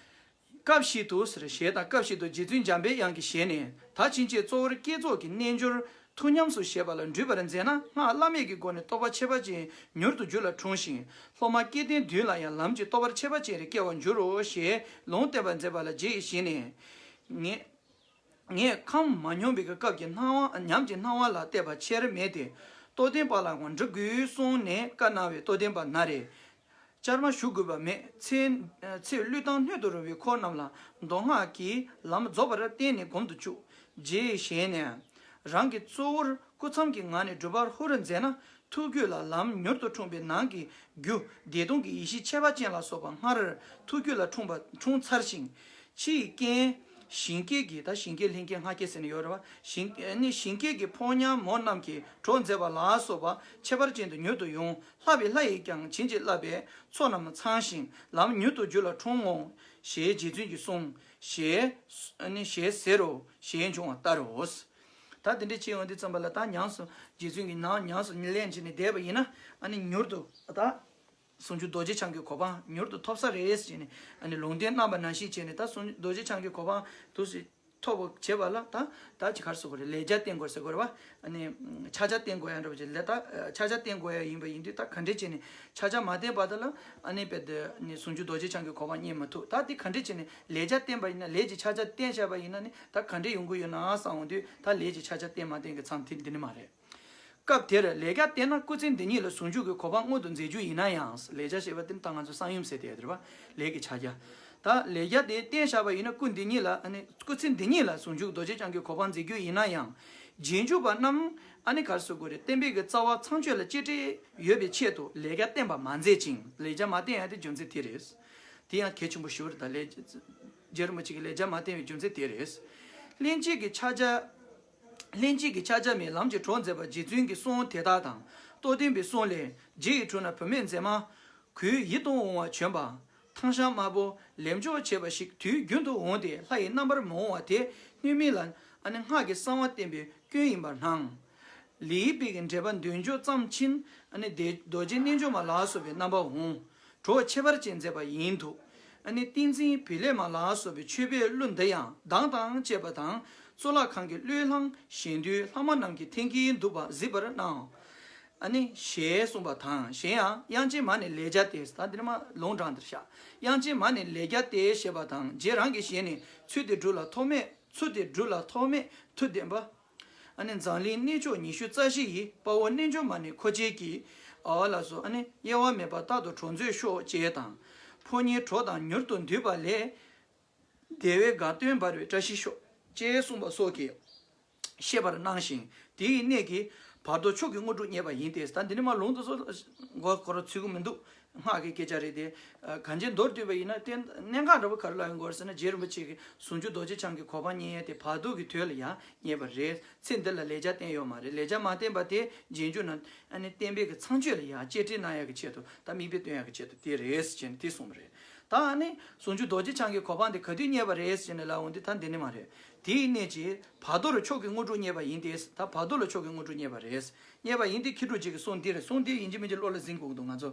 སྐབས་ཤིག་ཏུ་ཟེར། ཞེས་དང་། སྐབས་ཤིག་ཏུ་རྗེ་བཙུན་འཇམ་དཔལ་དབྱངས་ཀྱི་ཞལ་ནས། ད་ཕྱིན་ཆད་གཙོ་བོར་བསྐྱེད་རྫོགས་ཀྱི་རྣལ་འབྱོར་ཐུགས་ཉམས་སུ་བཞེས་པ་ལ་འགྲུས་པར་མཛད་ན། སྔགས་བླ་མེད་ཀྱི་སྒོ་ནས་རྟོགས་པ་ཁྱད་པར་ཅན་མྱུར་དུ་རྒྱུད་ལ་འཁྲུངས་ཤིང་། སློབ་མ་སྐལ་ལྡན་བདུན་ལ་ཡང་ལམ་གྱི་རྟོགས་པ་ཁྱད་པར་ཅན་རེ་སྐྱེ་བར་འགྱུར་རོ། ཞེས་ལུང་བསྟན་པར་མཛད་པ་ལ་རྗེ་ཡི་ཞལ་ནས། ངས། ངས་ཁམས་མ་མྱོང་བའི་སྐབས་ཀྱི་སྣང་བ། ཉམས་ཀྱི་སྣང་བ་ལ་བལྟས་པ་ཆེར་མེད་དེ། རྟོགས་ལྡན་པ་ལའང་འདྲི་དགོས་གསུངས་ནས་བཀའ་གནང་བས། རྟོགས་ལྡན་པ་ན་རེ། བཅར་མ་ཞུ་དགོས་པ་མེད། ཚེ་ཚེ་བློས་བཏང་སྣོད་དུ་རུང་བའི་འཁོར་རྣམས་ལ་མདོ་སྔགས་ཀྱི་ལམ་རྫོགས་པར་གཏན་ནས་སྒོམ་དུ་བཅུག་རྗེ་ཡི་ཞལ་ནས། རང་གིས་གཙོ་བོར་སྐུ་མཚམས་ཀྱི་ངང་ནས་སྒྲུབ་པར་ཧུར་མཛད་ན། ཐུགས་རྒྱུད་ལ་ལམ་མྱུར་དུ་འཁྲུངས་པའི་ནང་གི་རྒྱུ་བདེ་སྟོང་གི་ཡེ་ཤེས་ཁྱད་པར་ཅན་ལ་སོགས་པ་སྔར་ཐུགས་རྒྱུད་ལ་འཁྲུངས་པ་འཁྲུངས་ཚར་ཞིང་། ཕྱི་ཡི་རྐྱེན། གཞན་སྐྱེ་གི། ད་གཞན་སྐྱེ་ལྷན་སྐྱེས་སྔགས་སྐྱེ་ཟེར་ནས་ཡོད་རེད་བ། གཞན་ནི་གཞན་སྐྱེ་གི་ཕོ་ཉ་མོ་རྣམས་ཀྱིས་གྲོགས་མཛད་པ་ལ་སོགས་པ་ཁྱད་པར་ཅན་དུ་མྱུར་དུ་ཡོང་། ལྷག་པའི་ལྷ་ཡིས་ཀྱང་བྱིན་གྱིས་བརླབས་པས་ཚོགས་རྣམས་ཚང་ཞིང་ལམ་མྱུར་དུ་རྒྱུད་ལ་འཁྲུངས་འོང་ཞེས་རྗེ་བཙུན་གྱིས་གསུངས། ཞེས་ནི་ཞེས་ཟེར་རོ། ཞེས་འབྱུང་བ་ལྟར་རོ། ད་དེ་འདྲ་བྱས་ཡོང་དུས་ཙམ་པ་ལ། ད་ཉམས་སུ་རྗེ་བཙུན་གྱིས་ནང་ཉམས་སུ་ལེན་བྱས་ནས་བསྡད་པ་ཡིན་ན། ཨ་ནི་མྱུར་དུ་ད་ཟུང་འཇུག་རྡོ་རྗེ་འཆང་གི་གོ་འཕང་མྱུར་དུ་ཐོབ་ས་རེད་ཟེར་ནས། ཨ་ནི་ལུང་བསྟན་གནང་བ་ནང་བཞིན་བྱས་ནས། ད་ཟུང་འཇུག་རྡོ་རྗེ་འཆང་གི་གོ་འཕང་དུ་ཐོབ་པ་བྱེད་པ་ལ། ད་ད་ཅི་ག་རེ་ཟེར་དགོས་རེད། ལས་རྒྱ་བསྟེན་དགོས་ཟེར་དགོས་རེད་བ། ཨ་ནི་ཕྱག་རྒྱ་བསྟེན་དགོས་ཡ་འདྲ་པོ་ཅིག་ལས། ད་ཕྱག་རྒྱ་བསྟེན་དགོས་ཡ་ཡིན་པ་ཡིན་དུས། ད་ག་འདྲས་བྱས་ནས་ཕྱག་རྒྱ་མ་བསྟེན་པ་དེ་ལ་ཨ་ནི་དཔེ་དེ་ནི་ཟུང་འཇུག་རྡོ་རྗེ་འཆང་གི་གོ་འཕང་རྙེད་མི་ཐུབ། ད་དེ་ག་འདྲས་བྱས་ནས་ལས་རྒྱ་བསྟེན་པ་ཡིན་ན། ལས་ཀྱི་ཕྱག་རྒྱ་བསྟེན་བཞག་པ་ཡིན་ན་ནི། ད་ག་འདྲས་ཡོང་གི་ཡོད་ན་བསམ་འོང་དུས། ད་ལས་ཀྱི་ཕྱག་རྒྱ་བསྟེན་མ་བསྟེན་གྱི་མཚམས་དེ་འདི་ནི་མ་རེད། སྐབས་དེར་ལས་རྒྱ་བསྟེན་ན་སྐུ་ཚེ་འདི་ཉིད་ལ་ཟུང་འཇུག་གི་གོ་འཕང་མངོན་དུ་མཛད་རྒྱུ་ཡིན་ན་ཡང་། ལས་རྒྱ་ཞེས་པ་དེ་ནི་ད་ང་ཚོ་གསང་ཡུམ་ཟེར་དེ་རེད་བ། ལས་ཀྱི་ཕྱག་རྒྱ། ད་ལས་རྒྱ་དེ་བསྟེན་བཞག་པ་ཡིན་ན། སྐུ་འདི་ཉིད་ལ་ཨ་ནི་སྐུ་ཚེ་འདི་ཉིད་ལ་ཟུང་འཇུག་རྡོ་རྗེ་འཆང་གི་གོ་འཕང་མཛད་རྒྱུ་ཡིན་ན་ཡང་། རྗེས་འཇུག་པ་རྣམས་ཨ་ནི་ག་རེ་ཟེར་དགོས་རེད། བསྟན་པའི་གི་རྩ་བ་ཚངས་སྤྱོད་ལ་གཅེས་སྤྲས་ཡོད་པའི་ཆེད་དུ་ལས་རྒྱ་བསྟེན་པ་མ་མཛད་ཅིང་། ལས་རྒྱ་མ་བསྟེན་ཡ་དེ་རྒྱུ་མཚན་དེ་རེད། དེ་ཡང་གལ་ཆེན་པོ་ཞིག་རེད། ད་ལས་རྗེ་རིན་པོ་ཆེ་གིས་ལས་རྒྱ་མ་བསྟེན་པའི་རྒྱུ་མཚན་དེ་རེད། ལྷན་སྐྱེས་ཀྱི་ཕྱག་རྒྱ། ལྷན་སྐྱེས་ཀྱི་ཕྱག་རྒྱ་མེད་ལམ་གྱི་གྲོགས་མཛད་པ་རྗེ་བཙུན་གྱི་གསུང་དེ་དག་དང་། རྟོགས་ལྡན་པའི་གསུང་ལས། རྗེ་ཡི་དྲུང་ན་བུད་མེད་མཛེས་མ་གུས་ཡིད་དུ་འོང་བ་བྱོན་པ། ཐང་ཤང་དམར་པོ་ལེབ་འཇོག་བྱས་པ་ཞིག་དུས་རྒྱུན་དུ་འོང་སྟེ་ལྷ་ཡི་རྣམ་པར་མི་འོང་བ་དེ་སྣོད་མིན་ལ་ཨ་ནི་སྔགས་ཀྱི་གསང་བ་བསྟན་པའི་སྐྱོན་ཡིན་པར་སྣང་། ལི་ཡི་པི་གི་འགྲེལ་པ་འདོན་རྒྱུ་ཙམ་ཕྱིན་ཨ་ནི་དེ་རྡོ་རྗེ་རྣལ་འབྱོར་མ་ལ་སོགས་པའི་རྣམ་པ་འོང་། གྲོགས་ཁྱད་པར་ཅན་མཛད་པ་ཡིན་འདུག་ཨ་ནི་ཏིང་འཛིན་བི་ལེ་མ་ལ་སོགས་པའི་མཆོད་པའི་གླུ་འདི་ཡང་གདངས་དང་བཅས་པ་དང་གཙུག་ལག་ཁང་གི་གླུའི་ལྷང་གཞེངས་དུས་ལྷག་མ་རྣམས་ཀྱིས་འཐེན་གྱིན་འདུག་པ་གཟིགས་པར་སྣང་། ཨ་ནི་ཞེས་གསུངས་པ་དང་གཞན་ཡང་དབྱངས་ཅན་མ་ནས་ལེགས་སྦྱར་ཏེ་ད་འདི་ནི་མ་ལུང་དྲངས་འདིར་བཞག་དབྱངས་ཅན་མ་ནས་ལེགས་སྦྱར་ཏེ་ཞེས་པ་དང་རྗེ་རང་གི་ཞལ་ནས་ཚུལ་དེ་སྒྲུབ་ལ་ཐོགས་མེད་ཚུལ་དེ་སྒྲུབ་ལ་ཐོགས་མེད་མཐུ་ལྡན་པ། ཨ་ནི་མཛངས་བླུན་གནས་མཆོག་ཉི་ཤུ་རྩ་བཞི་ཡི་དཔའ་བོ་རྣལ་འབྱོར་མ་ནི་མཁོ་ཆེ་གི། ཨ་ལ་སོ་ཨ་ནི་དབྱེ་བ་མེད་པར་རྟག་ཏུ་གྲོགས་མཛོད་ཤོག་ཅེས་དང་། ཕོ་ཉའི་གྲོགས་དང་མྱུར་དུ་འདུས་པ་ལས། བདེ་བའི་དགའ་སྟོན་འབར་བའི་བཀྲ་ཤིས་ཤོག་ཅེས་གསུངས་པ་སོགས་ཀྱིས་ཤེས་པར་སྣང་ཞིང་དེ་ཡི་གནད་ཀྱིས་བར་དོ་མཆོག་གི་དངོས་གྲུབ་བརྙེས་པ་ཡིན་ཏེ། ད་འདི་ནི་མ་ལུང་དུ་སོ་མགོ་སྐོར་ཚུད་ཀྱི་མི་འདུག་སྔགས་ཀྱི་སྐད་ཆ་རེད་དེ། གང་ཅི་མདོར་བསྡུས་པ་ཡིན་ན་བསྟན་གནད་འགག་འདྲ་བོ་ག་རེ་ལ་ཡོང་གི་ཡོད་རེད་ཟེར་ན། རྗེ་རིན་པོ་ཆེ་གིས་ཟུང་འཇུག་རྡོ་རྗེ་འཆང་གི་གོ་འཕང་བརྙེས་ཏེ་བར་དོ་གི་དོན་ལ་ཡང་བརྙེས་པ་རེད། ཚེ་འདི་ལ་ལེགས་སྦྱར་བསྟན་ཡོད་མ་རེད། ལེགས་སྦྱར་མ་བསྟན་པ་དེ་རྗེས་འཇུག་ན་ཨ་ནི་བསྟན་པའི་གི་ཚངས་སྤྱོད་ལ་ཡང་གཅེས་སྤྲས་གནང་ཡག་གི་ཆེད་དུ་ད་མིག་དཔེ་སྟོན་ཡག་གི་ཆེད་དུ་དེ་རེད་ཟེར་ནས་དེ་གསུངས་པ་རེད། ད་ཨ་ནི་ཟུང་འཇུག་རྡོ་རྗེ་འཆང་གི་གོ་འཕང་དེ་ག་དུས་བརྙེས་པ་རེད་ཟེར་ནས་ལབ་འོང་དུས་ད་འདི་ནི་མ་རེད། དེའི་གནད་ཀྱིས་བར་དོར་མཆོག་གི་དངོས་གྲུབ་བརྙེས་པ་ཡིན་ཏེ། ད་བར་དོ་ལ་མཆོག་གི་དངོས་གྲུབ་བརྙེས་པ་རེད། བརྙེས་པ་ཡིན་ཏེ་མཁས་གྲུབ་རྗེ་གི་གསུང་འདི་རེད། གསུང་འདི་ཡིན་གཅིག་མིན་གཅིག་བློ་ལ་ཟིན་དགོས་ཀྱི་འདུག་ང་ཚོ།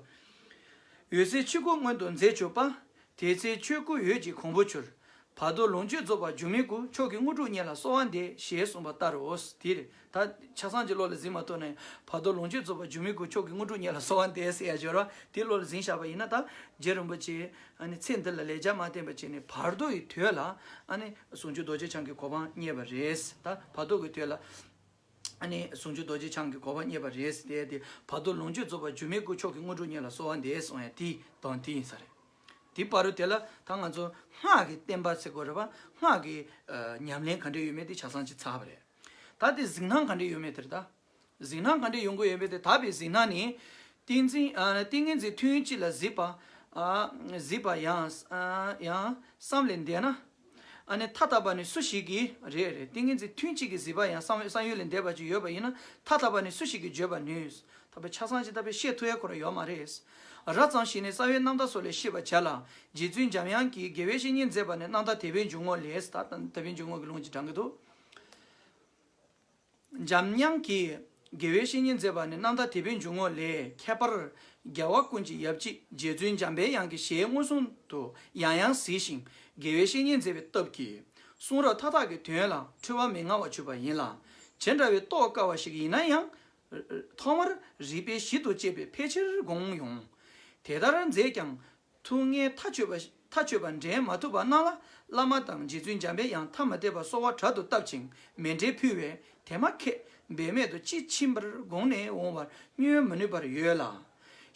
འོད་གསལ་ཆོས་སྐུ་མངོན་དུ་མཛད་གྱུར་པ། དེ་ཚེ་ཆོས་སྐུ་འོད་ཀྱི་གོང་བུ་གྱུར། བར་དོ་ལོངས་སྤྱོད་རྫོགས་པ་འགྱུར་མེད་སྐུ། མཆོག་གི་དངོས་གྲུབ་བརྙེས་ལ་གསོལ་བ་འདེབས། ཞེས་གསུངས་པ་ལྟར་རོ། དེ་རེད། ད་ཆ་ཚང་གི་བློ་ལ་ཟིན་མ་ཐུབ་ན་ཡང་བར་དོ་ལོངས་སྤྱོད་རྫོགས་པ་འགྱུར་མེད་སྐུ། མཆོག་གི་དངོས་གྲུབ་བརྙེས་ལ་གསོལ་བ་འདེབས་ཟེར་ཡ་སྦྱོར་བ་དེ་བློ་ལ་ཟིན་བཞག་པ་ཡིན་ན། ད་རྗེ་རིན་པོ་ཆེ་ཨ་ནི་ཚེ་འདི་ལ་ལེགས་སྦྱར་མ་བསྟན་པ་བྱས་ནས་བར་དོ་ཡི་དོན་ལ་ཨ་ནི་ཟུང་འཇུག་རྡོ་རྗེ་འཆང་གི་གོ་འཕང་བརྙེས་པ་རེད། ད་བར་དོ་གི་དོན་ལ་ཨ་ནི་ཟུང་འཇུག་རྡོ་རྗེ་འཆང་གི་གོ་འཕང་བརྙེས་པ་རེད་ཟེར་ཏེ། བར་དོ་ལོངས་སྤྱོད་རྫོགས་པ་འགྱུར་མེད་སྐུ། མཆོག་གི་དངོས་གྲུབ་བརྙེས་ལ་གསོལ་བ་འདེབས་གསུངས་ཡ་དེའི་དོན་དེ་ཡིན་ས་རེད། དེའི་བར་དུ་དེ་ལ་ད་ང་ཚོ་སྔགས་ཀྱི་བསྟན་པ་ཟེར་དགོས་རེད་པ། སྔགས་ཀྱི་ཨ་ཉམས་ལེན་ག་འདྲ་ཡོད་མེད་དེ་ཆ་ཚང་ཅིག་ཚར་བ་རེད། ད་དེ་གཟིགས་སྣང་ག་འདྲ་ཡོད་མེད་དེ་རེད་ད། གཟིགས་སྣང་ག་འདྲ་ཡོང་གི་ཡོད་མེད་དེ། དག་པའི་གཟིགས་སྣང་ནི། ཏིང་འཛིན་ཨ་ཏིང་ངེ་འཛིན་ཐུན་གཅིག་ལ་གཟིགས་པ། ཨ་གཟིགས་པ་ཡང་ཨ་ཡང་བསམ་ལས་འདས་ན། ཨ་ནི་ཐ་དད་པ་ནི་སུ་ཞིག་གིས། རེད་རེད། ཏིང་ངེ་འཛིན་ཐུན་གཅིག་གིས་གཟིགས་པ་ཡང་བསམ་བསམ་ཡུལ་ལས་འདས་པ་ཅིག་ཡོད་པ་ཡིན་ན། ཐ་དད་པ་ནི་སུ་ཞིག་གིས་བརྗོད་པར་ནུས། ད་པའི་ཆ་ཚང་ཅིག་ད་པའི་བཤད་ཐུབ་ཡ་ཁོ་རང་ཡོད་མ་རེད། རབ་ཙམ་ཞིག་ནི་རྩ་བའི་རྣམ་ཐར་སོགས་ལས་ཤེས་པར་བྱ་ལ། རྗེ་བཙུན་འཇམ་དབྱངས་ཀྱིས་དགེ་བའི་བཤེས་གཉེན་མཛད་པ་ནི་རྣམ་ཐར་དད་པའི་འཇུག་ངོགས་ལས། ད་དད་པའི་འཇུག་ངོགས་ཀྱི་ལུང་ཅིག་དྲངས་ཀྱི་འདུག་འཇམ་དབྱངས་ཀྱིས་དགེ་བའི་བཤེས་གཉེན་མཛད་པ་ནི་རྣམ་ཐར་དད་པའི་འཇུག་ངོགས་ལས། ཁྱད་པར་རྒྱལ་བ་ཀུན་གྱི་ཡབ་གཅིག་རྗེ་བཙུན་འཇམ་པའི་དབྱངས་ཀྱི་ཞལ་མངོན་སུམ་དུ་ཡང་ཡང་གཟིགས་ཤིང་དགེ་བའི་བཤེས་གཉེན་མཛད་པའི་སྟབས་ཀྱིས་གསུང་རབ་མཐའ་དག་གི་དོན་ལ་འཁྲུལ་བ་མི་མངའ་བར་གྱུར་པ་ཡིན་ལ། ཇི་འདྲ་བའི་རྟོགས་དཀའ་བ་ཞིག་ཡིན་ན་ཡང་། ཐོག་མར་རིགས་པའི་གཞི་དང་བཅས་པས་ཕལ་ཆེར་དགོངས་ཡོང་། དེ་ལྟར་མཛད་ཀྱང་། ཐུགས་མངའི་མཐའ་ཆོད་པ་མཐའ་ཆོད་པ་འདྲེན་མ་ཐུབ་པ་རྣམས་ལ། བླ་མ་དང་རྗེ་བཙུན་འཇམ་པའི་དབྱངས་ཐ་མ་དད་པ་གསོལ་བ་དྲག་ཏུ་བཏབ་ཅིང་མཎྜལ་ཕུལ་བས་དེ་མ་ཁད་འབད་མེད་དུ་ཅི་ཕྱིན་པར་དགོངས་ནས་འོང་བར་བསྙོན་མི་ནུས་པར་ཡོད་ལ།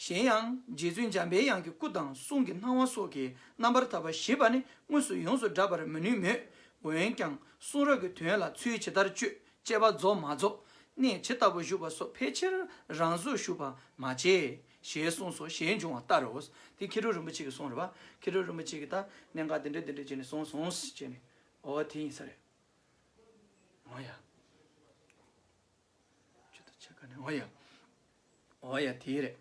གཞན་ཡང་རྗེ་བཙུན་འཇམ་པའི་དབྱངས་ཀྱི་སྐུ་དང་གསུང་གི་སྣང་བ་སོགས་ཀྱི་རྣམ་པར་ཐར་པ་བཞི་པ་ནི་དངོས་སུ་ཡོངས་སུ་བསྒྲགས་པར་མི་ནུས་མོད། འོན་ཀྱང་གསུང་རབ་ཀྱི་དོན་ལ་ཚུལ་ཇི་ལྟར་དཔྱོད། དཔྱད་པ་རྫོགས་མ་རྫོགས། གནད་ཇི་ལྟ་བུ་བཞུགས་པ་སོགས་ཕལ་ཆེར་རང་གཟུགས་ཞུགས་པ་མ་བྱེད། ཞེས་གསུངས་སོ། ཞེས་འབྱུང་བ་ལྟར་རོ། དེ་མཁས་གྲུབ་རིན་པོ་ཆེ་གིས་གསུངས་རེད་པ། མཁས་གྲུབ་རིན་པོ་ཆེ་གིས་ད་གནད་འགག་དེ་འདྲ་དེ་འདྲ་བྱས་ནས་གསུངས་སོང་ཟེར་བྱས་ནས། འོ་དེ་ཡིན་ས་རེད། འོ་ཡ། ཆུ་ཚོད་ཕྱེད་ཀ་ནས། འོ་ཡ། འོ་ཡ་དེ་རེད།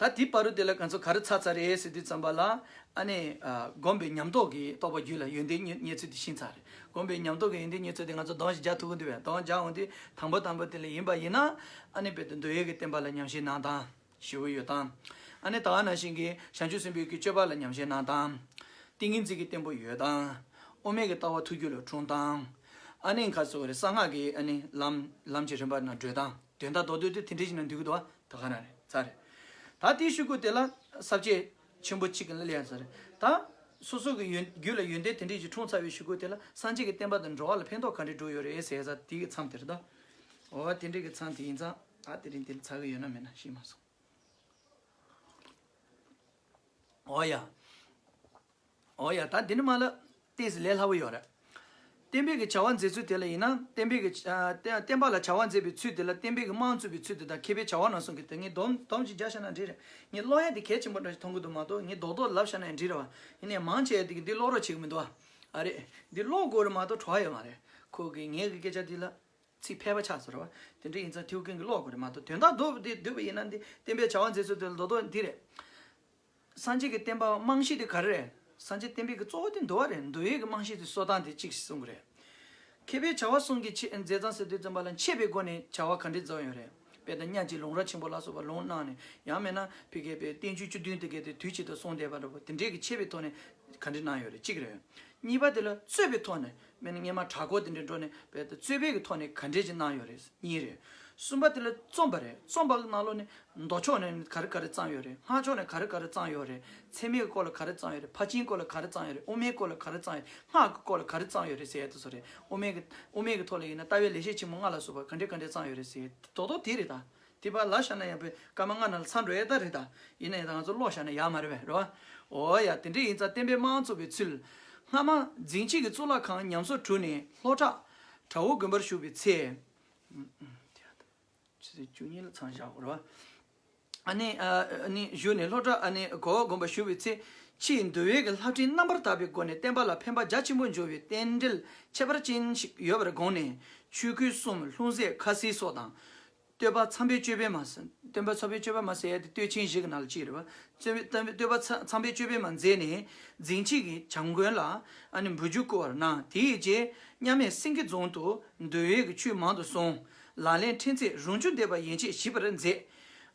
ད་དེའི་བར་དུ་དེ་ལ་ང་ཚོ་ག་རེ་ཚར་ཚར་རེད་ཟེར་དུས་ཙམ་པ་ལ། ཨ་ནི་ཨ་སྒོམ་པའི་ཉམས་རྟོགས་ཀྱི་རྟོགས་པ་རྒྱུད་ལ་ཡོན་ཏན་རྙེད་རྙེད་ཚུལ་དེ་ཤེས་ཚར་རེད། སྒོམ་པའི་ཉམས་རྟོགས་ཀྱི་ཡོན་ཏན་རྙེད་ཚུལ་དེ་ང་ཚོ་གདོང་ཞིག་རྒྱག་ཐུབ་ཀྱི་འདུག་པས། གདོང་རྒྱག་འོང་དུས་དང་པོ་དང་པོ་དེ་ལ་ཡིན་པ་ཡིན་ན། ཨ་ནི་རྦད་དེ་མདོ་ཡི་གི་བསྟན་པ་ལ་ཉམས་བཞེས་གནང་སྟངས་ཞེ་པོ་ཡོད་སྟངས། ཨ་ནི་ད་ག་ནང་བཞིན་གྱི་བྱང་ཆུབ་སེམས་དཔའི་གི་སྤྱོད་པ་ལ་ཉམས་བཞེས་གནང་སྟངས། ཏིང་ངེ་འཛིན་གྱི་བརྟན་པོ་ཡོད་སྟངས། དབུ་མའི་གི་ལྟ་བ་ཐུགས་རྒྱུད་ལ་འཁྲུངས་སྟངས། ཨ་ནི་ཁ་སོ་རེ་གསང་སྔགས་ཀྱི་ཨ་ནི་ལམ་ལམ་གྱི་རིམ་པ་ནང་བགྲོད་སྟངས། དོན་དག་རྡོག་རྡོག་དེ་དེ་འདྲ་ཞིག་ནང་འདུས་ཀྱི་འདུག་པ། ད་ག་ན་རེད་ཚར་རེད། ད་དེའི་གཞུག་གུ་དེ་ལ་ས་བཅད་ཆེན་པོ་གཅིག་གི་ལ་ལས་ཚར་རེད། ད་སོ་སོ་གི་ཡོན་རྒྱུད་ལ་ཡོན་ཏན་དེ་འདྲ་ཞིག་འཁྲུངས་ཚར་བའི་གཞུག་གུ་དེ་ལ་སངས་རྒྱས་ཀྱི་བསྟན་པ་དང་འགྲོ་བ་ལ་ཕན་ཐོགས་ག་འདྲ་འགྲོ་ཡོད་རེད་ཟེར་ས་དེ་གི་མཚམས་དེ་རེད་ད། འོ་དེ་འདྲ་གི་མཚམས་དེ་ཡིན་ཙང་། ཨ་དེ་རིང་དེ་ལ་ཚར་གི་ཡོད་ན་མེད་ན་ཤེས་མ་སོང་། འོ་ཡ། འོ་ཡ། ད་འདི་ནི་མ་ལ་ཏོག་ཙམ་ལས་སླ་པོ་ཡོད་རེད། བསྟན་པའི་གི་བྱ་བ་མཛད་ཚུལ་དེ་ལ་ཡིན་ན། བསྟན་པའི་གི་ཨ་བསྟན་བསྟན་པ་ལ་བྱ་བ་མཛད་པའི་ཚུལ་དེ་ལ་བསྟན་པའི་གི་རྨང་བཙུགས་པའི་ཚུལ་དེ་དང་མཁས་པའི་བྱ་བ་ནང་གསུངས་གི། དེ་ངས་སྡོམ་སྡོམ་ཅིག་རྒྱག་བཞག་ན་འགྲིག་རེད། ངས་ཀློག་ཡ་དེ་གལ་ཆེན་པོ་འདྲ་ཞིག་མཐོང་གི་འདུག་མ་གཏོགས། ངས་རྡོག་རྡོག་ལབ་བཞག་ན་འགྲིག་རེད་བ། ཡིན་ནའི་མང་ཆེ་བ་དེ་གི་འདི་ཀློག་རོགས་བྱེད་གི་མི་འདུག་བ། ཨ་རེད། འདི་ཀློག་དགོས་རེད་མ་གཏོགས་གྲོགས་ཡོད་མ་རེད། ཁོ་གི་ངའི་གི་སྐད་ཆ་འདི་ལ་ཚིག་ཕལ་པ་ཆགས་སོང་རེད་བ། དེ་འདྲ་ཡིན་ཙང་ཐེའུ་ཀུན་གྱིས་ཀློག་དགོས་རེད་མ་གཏོགས། དོན་དག་རྡོག་འདི་བསྡུས་པ་ཡིན་ན་འདི་བསྟན་པའི་བྱ་བ་མཛད་ཚུལ་དེ་ལ་རྡོག་རྡོག་འདི་རེད། སངས་རྒྱས་ཀྱི་བསྟན་པ་རྨང་གཞི་དེ་ག་རེ་རེད། སངས་རྒྱས་བསྟན་པའི་གི་གཙོ་བོ་དེ་འདུལ་བ་རེད། འདུལ་བའི་གི་རྨང་གཞི་དེ་གསོ་སྟངས་དེ་གཅིག་གསུང་གི་རེད། མཁས་པའི་བྱ་བ་གསུམ་གྱི་ཆེད་མཛད་བཟང་ཟེར་དུས་ཙམ་པ་ལ་འཆད་པའི་སྒོ་ནས་བྱ་བ་ག་འདྲས་མཛད་ཡོད་རེད། དཔེར་ན་སྙན་བརྒྱུད་ལུང་རབ་ཆེན་པོ་ལ་སོགས་པ་ལུང་གནང་ནས་ཡང་མིན་ན་ཕ་གིའི་བསྟན་བཅོས་བཅུ་བདུན་དེ་གའི་དེ་དུས་གཅིག་ཏུ་གསུངས་བསྡད་པ་འདྲ་པོ་དེ་འདྲས་ཀྱི་འཆད་པའི་ཐོག་ནས་ག་འདྲས་གནང་ཡོད་རེད་གཅིག་རེད། གཉིས་པ་དེ་ལ་རྩོད་པའི་ཐོག་ནས། མིན་ན་སྔོན་མ་གྲྭ་སྐོར་དེ་འདྲའི་འགྲོ་ནས་རྦད་དེ་རྩོད་པའི་གི་ཐོག་ནས་ག་འདྲས་ཅིག་གནང་ཡོད་རེད་གཉིས་རེད། གསུམ་པ་དེ་ལ་རྩོམ་པ་རེད། རྩོམ་པ་གི་ནང་ལོགས་ནས་མདོ་ཕྱོགས་ནས་ག་རེ་ག་རེ་བརྩམས་ཡོད་རེད། སྔགས་ཕྱོགས་ནས་ག་རེ་ག་རེ་བརྩམས་ཡོད་རེད། ཚད་མའི་སྐོར་ལ་ག་རེ་བརྩམས་ཡོད་རེད། ཕར་ཕྱིན་སྐོར་ལ་ག་རེ་བརྩམས་ཡོད་རེད། དབུ་མའི་སྐོར་ལ་ག་རེ་བརྩམས་ཡོད་རེད། སྔགས་ཀྱི་སྐོར་ལ་ག་རེ་བརྩམས་ཡོད་རེད་ཟེར་ཡ་དེ་ཚོ་རེད། དབུ་མའི་གི་དབུ་མའི་གི་ཐོག་ལ་ཡིན་ན་ལྟ་བའི་ལེགས་བཤད་ཆེན་མོ་ལྔ་ལ་སོགས་པ་ག་འདྲས་ག་འདྲས་བརྩམས་ཡོད་རེད་ཟེར་རྡོག་རྡོག་དེ་རེད་ད། དེ་བར་ལ་བཞག་ན་ཡང་པའི་སྐར་མ་ལྔ་ནང་ལ་ཚར་འགྲོ་ཡས་ད་རེད་ད། ཡིན་ན་ཡང་ད་ང་ཚོ་ཀློག་བཞག་ན་ཡག་མ་རེད་པས་རེད་བ། འོ་ཡ་དེ་འདྲ་ཡིན་ཙང་བསྟན་པའི་དམངས་གཙོ་བའི་ཚུལ། སྔ་མ་རྫིང་ཆེན་གྱི་གཙུག་ལག་ཁང་ཉམས་གསོ་གྲུབ་ནས་ལྷོ་བྲག་དགྲ་བོ་དགོན་པར་བཞུགས་པའི་ཚེ། ཆུ་ཚོད་བཅུ་གཉིས་ལ་མཚམས་བཞག་དགོས་རེད་བ། ཨ་ནི་ཨ་ནི་བཞུགས་ནས་ལྷོ་བྲག་ཨ་ནི་གོ་བ་དགོན་པར་བཞུགས་པའི་ཚེ། ཕྱིས་འདུལ་བའི་གི་ལྷ་ཁྲིད་རྣམ་པར་དག་པའི་སྒོ་ནས་བསྟན་པ་ལ་ཕན་པ་རྒྱ་ཆེན་པོ་འབྱུང་བའི་རྟེན་འབྲེལ་ཁྱད་པར་ཅན་ཞིག་ཡོད་པར་དགོངས་ནས་ཆོས་གོས་གསུམ་ལྷུང་བཟེད་ཁ་བསིལ་སོགས་དང་། བསྟོད་པ་མཚམས་པའི་ཅོད་པན་མ་ཟེར། བསྟོད་པ་མཚམས་པའི་ཅོད་པན་མ་ཟེར་ཡ་དེ་བསྟོད་ཆེན་བཞི་གི་ནང་ལ་གཅིག་རེད་བ། བསྟོད་པ་བསྟོད་པ་མཚམས་པའི་ཅོད་པན་མ་མཛད་ནས་རྫིང་ཆེན་གྱི་བྱམས་མགོན་ལ་ཨ་ནི་འབུལ་རྒྱུ་བསྐུར་བར་གནང་། དེའི་རྗེས་མཉམ་མེད་སེང་གེ་རྫོང་དུ་འདུལ་བའི་གི་ཆོས་མང་དུ་གསུངས། ལག་ལེན་ཕྲན་ཚེགས་རང་བྱུང་བསྟན་པ་ཡན་ཆད་ཞི་བར་མཛད།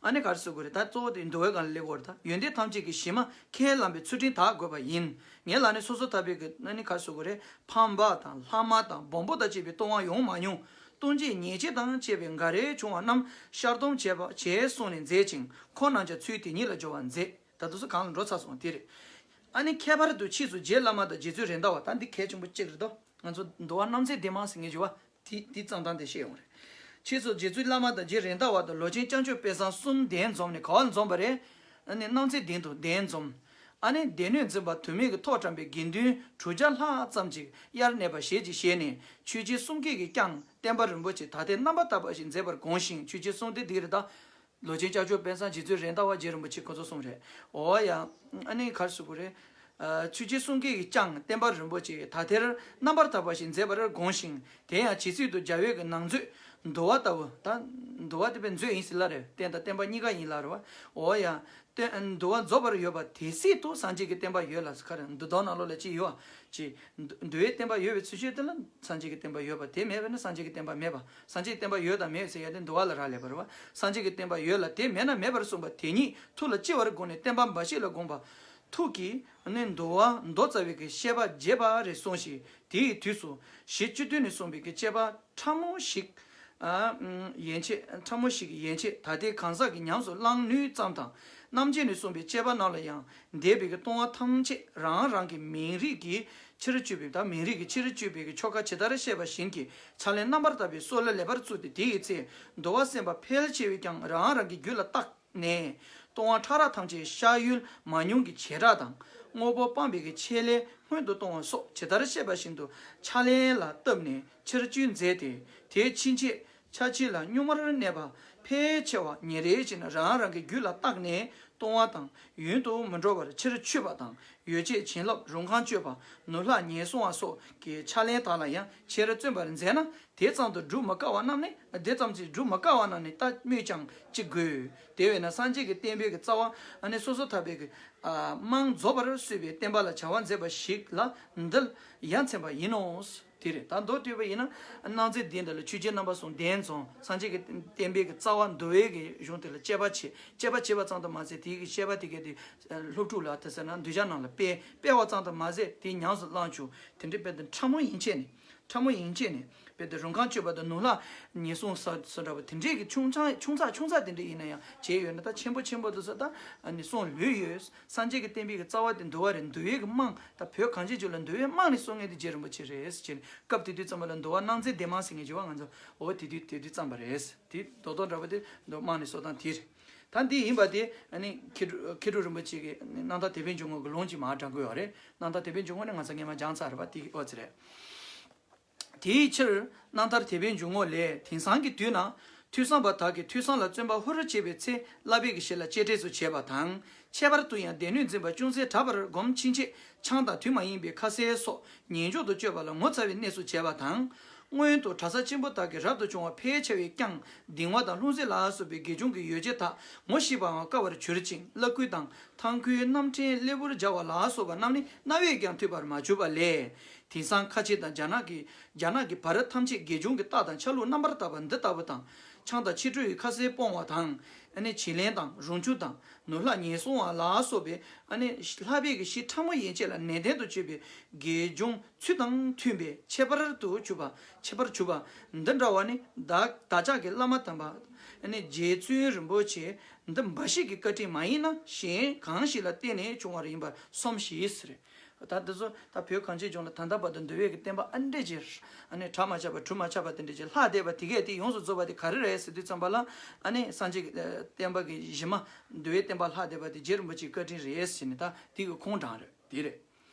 ཨ་ནི་ག་རེ་ཟེར་དགོས་རེད། ད་གཙོ་བོ་དེ་འདུལ་བའི་སྒང་ལ་སླེབས་དགོས་རེད། ད་ཡོན་ཏན་ཐམས་ཅད་ཀྱི་གཞི་མ་ཁས་བླངས་པའི་ཚུལ་ཁྲིམས་དག་དགོས་པ་ཡིན། ངེད་ལ་ནི་སོ་སོ་ཐར་པའི་གི་ཨ་ནི་ག་རེ་ཟེར་དགོས་རེད། ཕམ་པ་དང་ལྷག་མ་དང་སྦོམ་པོ་དང་བཅས་པའི་ལྟུང་བ་ཡོང་མ་མྱོང་། ལྟུང་བྱེད་ཉེས་བྱས་དང་བཅས་པའི་འགའ་རེ་བྱུང་བ་རྣམས་ཤར་གཏོང་བྱས་པ་བྱས་གསུངས་ནས་མཛད་ཅིང་། ཁོང་རྣམས་ཀྱང་ཚུལ་དེ་ཉིད་ལ་སྦྱོར་བར་མཛད། ད་དུང་སུ་གང་ལ་འགྲོ་ཚར་སོང་དེ་རེད། ཨ་ནི་ཁྱད་པར་དུ་ཕྱིས་སུ་རྗེ་བླ་མ་དང་རྗེ་བཙུན་རེད་མདའ་བ། ད་འདི་གལ་ཆེན་པོ་གཅིག་རེད་དོ། ང་ཚོ་འདུལ་བ་རྣམ་འཚེ་ལྡན་མ་ཟེར་མཁན་ཞུ་བ་དེ་དེ་བརྩམས་སྟངས་དེ་ཤེས་ཡོང་རེད། ཕྱིས་སུ་རྗེ་བཙུན་བླ་མ་དང་རྗེ་རེད་མདའ་བ་དང་ལོ་ཆེན་སྐྱབས་མཆོག་དཔལ་བཟང་གསུམ་གདན་འཛོམས་ནས་ག་བ་ལ་འཛོམས་པ་རེད། ཨ་ནི་རྣམ་འཚེ་གདན་དུ་གདན་འཛོམས། ཨ་ནི་སྡེ་སྣོད་འཛིན་པ་དུ་མའི་གི་ཐོག་དྲངས་པའི་དགེ་འདུན་དྲུག་བརྒྱ་ལྷག་ཙམ་ཅིག་དབྱར་གནས་པ་ཞལ་གྱིས་བཞེས་ནས་ཆོས་རྗེ་གསུང་སྐད་ཀྱིས་ཀྱང་བསྟན་པ་རིན་པོ་ཆེ་དག་ཐེར་རྣམ་པར་དག་པ་ཞིག་མཛད་པར་དགོངས་ཤིང་། ཆོས་རྗེ་གསུང་སྡེ་འདི་རེད་ད། ལོ་ཆེན་སྐྱབས་མཆོག་དཔལ་བཟང་རྗེ་བཙུན་རེད་མདའ་བ་རྗེ་རིན་པོ་ཆེ་ཁོ་ཚོ་གསུམ་རེད། འོ་ཡ། ཨ་ནི་ག་རེ་ཟེར་དགོས་རེད། ཨ་ཆོས་རྗེ་གསུང་སྐད་ཀྱིས་ཀྱང་བསྟན་པ་རིན་པོ་ཆེ་དག་ཐེར་རྣམ་པར་དག་པ་ཞིག་མཛད་པར་དགོངས་ཤིང་། དེ་ཡང་ཇི་སྲིད་དུ་རྒྱལ་བའི་གི་ནང་མཛོད་འདུལ་བ་ལྟ་བུ། ད་འདུལ་བ་དེ་པའི་མཛོད་ཡིན་ཟེར་ལ་རེད། བསྟན་དང་བསྟན་པ་གཉིས་ཀ་ཡིན་ལ་རེད་བ། འོ་ཡ། བསྟན་འདུལ་བ་རྫོགས་པར་ཡོད་པ་དེ་སྲིད་དུ་སངས་རྒྱས་ཀྱི་བསྟན་པ་ཡོད་ལ་ཁ་རེ་འདུལ་དོན་ནང་ལོགས་ལ་ཅི་ཡོད་ཅི། འདུལ་བའི་བསྟན་པ་ཡོད་པའི་ཚུལ་ཤོས་དེ་ལ་སངས་རྒྱས་ཀྱི་བསྟན་པ་ཡོད་པ་དེ་མེད་པས་ན་སངས་རྒྱས་ཀྱི་བསྟན་པ་མེད་པ། སངས་རྒྱས་ཀྱི་བསྟན་པ་ཡོད་དང་མེད་ཟེར་ཡ་དེ་འདུལ་བ་ལ་རག་ལས་པ་རེད་བ། སངས་རྒྱས་ཀྱི་བསྟན་པ་ཡོད་ལ་དེ་མེད་ན་མེད་པར་གསུངས་པ་དེ་ཉིད་ཐུགས་ལ་ལྕི་བར་དགོངས་ནས་བསྟན་པ་འབའ་ཞིག་ལ་དགོངས་པ། ཐུགས་ཀྱིས་ནི་འདུལ་བ་མདོ་རྩ་བའི་གི་བཤད་པ་རྒྱས་པ་རེ་གསུངས་ཤིང་དེའི་དུས་སུ་ཞི་བཅུ་བདུན་ནས་གསུངས་པའི་གི་བཅས་པ་ཕྲ་མོ་ཞིག་ཨ་ཡན་ཆད་ཕྲ་མོ་ཞིག་ཡན་ཆད་ད་ལྟའི་གང་ཟག་གིས་ཉམས་སུ་བླང་ནུས་ཙམ་དང་། རྣམ་འབྱེད་ནས་གསུངས་པའི་བཅས་པ་རྣམས་ལ་ཡང་འདས་པའི་གི་ལྟུང་བ་ཐམས་ཅད་རང་རང་གི་མིང་རིགས་ཀྱི་ཕྱིར་བཅོས་པའི་ད་མིང་རིགས་ཀྱི་ཕྱིར་བཅོས་པའི་གི་ཆོ་ག་ཇི་ལྟར་བཤད་པ་བཞིན་གྱི་ཕྱག་ལེན་རྣམ་པར་དག་པའི་སྲོལ་ལ་ལེགས་པར་བཙུགས་ཏེ། དེའི་ཚེ་འདུལ་བ་གསན་པ་ཕལ་ཆེ་བས་ཀྱང་རང་རང་གི་རྒྱུད་ལ་བརྟགས་ནས། ལྟུང་བ་ཕྲ་རགས་ཐམས་ཅད་བཤགས་ཡུལ་མང་ཉུང་གི་བྱེ་བྲག་དང་། དངོས་པོ་སྤངས་པའི་གི་ཆེད་ལས་སྔོན་དུ་གཏོང་བ་སོགས་ཇི་ལྟར་བཤད་པ་བཞིན་དུ་ཕྱག་ལེན་ལ་བཏབ་ནས་ཕྱིར་བཅོས་མཛད་དེ། དེ་ཕྱིན་ཆད་ཕྱག་ཕྱི་ལ་གཉུག་མར་གནས་པ་ཕལ་ཆེ་བ་ཉིན་རེ་བཞིན་རང་རང་གི་རྒྱུད་ལ་བརྟགས་ནས་ལྟུང་བ་དང་ཡུན་དུ་མི་འགྲོ་བར་ཕྱིར་ཆོད་པ་དང་། ཡོ་བྱད་བྱིན་རླབས་རུང་ཁང་སྤྱོད་པ་ནུབ་ལྷ་ཉེར་སྲུང་བ་སོགས་ཀྱི་ཕྱག་ལེན་དག་ལ་ཡང་ཆེར་བརྩོན་པར་མཛད་ན། དེ་ཙམ་དུ་སྒྲུབ་མི་དཀའ་བ་རྣམས་ནི། དེ་ཙམ་གྱིས་སྒྲུབ་མི་དཀའ་བ་རྣམས་ནི་ལྟ་སྨོས་ཀྱང་ཅི་དགོས། དེ་བས་ན་སངས་རྒྱས་ཀྱི་བསྟན་པའི་གི་རྩ་བ་ཨ་ནི་སོ་སོ་ཐར་པའི་གི་ཨ་རྨང་རྫོགས་པར་གསོས་པའི་བསྟན་པ་ལ་བྱ་བ་མཛད་པ་ཞིག་ལ་འདི་ལ་ཡ་མཚན་པ་ཡིན་ནོ། དེ་རེད། ད་མདོར་བསྡུས་པ་ཡིན་ན་སྣང་ཚེ་འདི་འདི་ལ་ཆོས་རྗེ་རྣམ་པ་གསུམ་གདན་འཛོམས། སངས་རྒྱས་ཀྱི་བསྟན་པའི་གི་རྩ་བ་འདུལ་བའི་གི་གཞུང་དེ་ལ་དཔྱད་པ་བྱེད། དཔྱད་པ་བྱེད་པ་ཙམ་དུ་མ་ཟད་དེའི་གི་བཤད་པ་དེ་གའི་དེ་སློབ་ཕྲུག་ལ་དེ་ཟེར་ན་གདུལ་བྱ་རྣམས་ལ་སྤེལ། སྤེལ་བ་ཙམ་དུ་མ་ཟད་དེ་ཉམས་སུ་བླང་བཅུག་དེ་འདྲའི་དཔེ་དེ་ཕྲ་མོ་ཡན་ཆད་ནས། ཕྲ་མོ་ཡན་ཆད་ནས་དཔེ་དེ་རུང་ཁང་སྤྱོད་པ་དང་ནུབ་ལྷ་ཉེར་སྲུང་ས་སོ་འདྲ་པོ་དེ་འདྲའི་གི་ཆུང་ཆུང་ཆུང་ཚག་ཆུང་ཚག་དེ་འདྲ་ཡིན་ན་ཡང་བྱས་ཡོད་ན་ད་ཆེན་པོ་ཆེན་པོ་དེ་ཚོ་ད་ཨ་ནི་གསུང་ལོས་ཡོད། སངས་རྒྱས་ཀྱི་བསྟན་པའི་གི་རྩ་བ་དེ་འདུལ་བ་རེད། འདུལ་བའི་གི་རྨང་ད་བོད་གངས་ཅན་ལྗོངས་ལ་འདུལ་བའི་རྨང་ནས་གསུང་མཁན་དེ་རྗེ་རིན་པོ་ཆེ་རེད་ཟེར་བྱས་ནས་སྐབས་དེ་དུས་ཙམ་པ་ལ་འདུལ་བ་རྣམ་འཚེ་ལྡན་མ་ཟེར་མཁན་ཅིག་བ་ང་ཚོ་འོ་དེ་དུས་དེ་དུས་བརྩམས་པ་རེད། དེ་རྡོག་རྡོག་འདྲ་པོ་དེ་འདུལ་རྨང་ནས་གསུང་སྟངས་དེ་རེད། ད་འདི་ཡིན་པ་དེ་ཨ་ནི་མཁས་གྲུབ་མཁས་གྲུབ་རིན་པོ་ཆེ་གི་རྣམ་ཐར་དད་པའི་འཇུག་ངོགས་ཀྱི་ལུང་ཅིག་མར་དྲངས་ཀྱི་ཡོད་རེད། རྣམ་ཐར་དད་པའི་འཇུག་ངོགས་ནི་ང་ཚོ་སྔས་མ་སྦྱངས་ཚར་རེད་པ། དེ་ཨོ་ཙི་རེད། དེའི་ཕྱིར་རྣམ་ཐར་དད་པའི་འཇུག་ངོགས་ལས། དེང་སང་གི་དུས་ན་ཐོས་བསམ་པ་དག་གིས་ཐོས་བསམ་ལ་བརྩོན་པ་ཧུར་བྱེད་པའི་ཚེ་བསླབ་པའི་གི་གཞི་ལ་གཅེས་སྤྲས་སུ་བྱེད་པ་དང་། ཁྱད་པར་དུ་ཡང་སྡེ་སྣོད་འཛིན་པ་ཅུང་ཟད་དྲག་པར་སྒོམ་ཕྱིན་ཆད་ཆང་དང་དུས་མ་ཡིན་པའི་ཁ་ཟས་སོགས་ཉེས་འཇོག་ཏུ་སྤྱོད་པ་ལ་ངོ་ཚ་བའི་གནས་སུ་བྱེད་པ་དང་། སྔོན་དུ་གྲྭ་ས་ཆེན་པོ་དག་གིས་རབ་ཏུ་བྱུང་བ་ཕལ་ཆེ་བས་ཀྱང་གདིང་བ་དང་ལྷུང་བཟེད་ལ་སོགས་པའི་དགེ་སྦྱོང་གི་ཡོ་བྱད་དག་ངོ་ཤེས་པའང་དཀའ་བར་གྱུར་ཅིང་བླ་བརྐུས་དང་ཐང་ཁུའི་རྣམ་འདྲེན་སླེ་བུར་སྦྱར་བ་ལ་སོགས་པ་རྣམས་ནི་རྣ་བས་ཀྱང་ཐོས་པར་མ་གྱུར་པ་ལས། དེང་སང་ཁ་ཆེ་དང་རྒྱ་ནག་གི་རྒྱ་ནག་གི་བར་ཐམས་ཅད་དགེ་སྦྱོང་གི་རྟགས་དང་ཆ་ལུགས་རྣམ་པར་དག་པ་འདི་ལྟ་བུ་དང་། ཆང་དང་ཕྱི་དྲོའི་ཁ་ཟས་སྤོང་བ་དང་། ཨ་ནི་བྱི་ལེན་དང་རོ་བཅུད་དང་ནོར་ལྷག་ཉེན་སྲུང་བ་ལ་སོགས་པའི་ཨ་ནི་ལྷག་པའི་གི་གཞི་ཕྲ་མོ་ཡན་ཆད་ལ་ནན་ཏན་དུ་སྤྱོད་པའི་དགེ་སྦྱོང་ཚུལ་དང་མཐུན་པའི་ཁྱད་པར་དུ་གྱུར་པ་ཁྱད་པར་གྱུར་པ་འདི་འདྲ་བ་ནི་བདག་བདག་ཅག་གི་བླ་མ་དམ་པ་ཨ་ནི་རྗེ་བཙུན་རིན་པོ་ཆེ་འདི་འབའ་ཞིག་གི་བཀའ་དྲིན་མ་ཡིན་ན་གཞན་གང་ཞིག་ལ་བརྟེན་ནས་བྱུང་བ་ཡིན་པར་སོམས་ཤིག་ཟེར། ད་འདི་ཚོ་ད་བོད་གངས་ཅན་ལྗོངས་ལ་ད་ལྟ་བར་དུ་འདུལ་བའི་གི་བསྟན་པ་ཨ་འདྲས་ཀྱི་ཨ་ནི་གྲ་མ་ཆག་པ་གྲུ་མ་ཆག་པ་དེ་འདྲས་ཀྱི་ལྷག་བསྡད་པ་དེ་གས་དེ་ཡོངས་སུ་རྫོགས་པ་དེ་ག་རེ་རེད་ཟེར་དུས་ཙམ་པ་ལ། ཨ་ནི་སངས་རྒྱས་ཀྱི་བསྟན་པ་གི་གཞི་མ་འདུལ་བའི་བསྟན་པ་ལྷག་བསྡད་པ་དེ་རྗེ་རིན་པོ་ཆེའི་བཀའ་དྲིན་རེད་ཟེར་ནས་ད་དེ་གི་ཁུངས་དྲངས་རེད་དེ་རེད།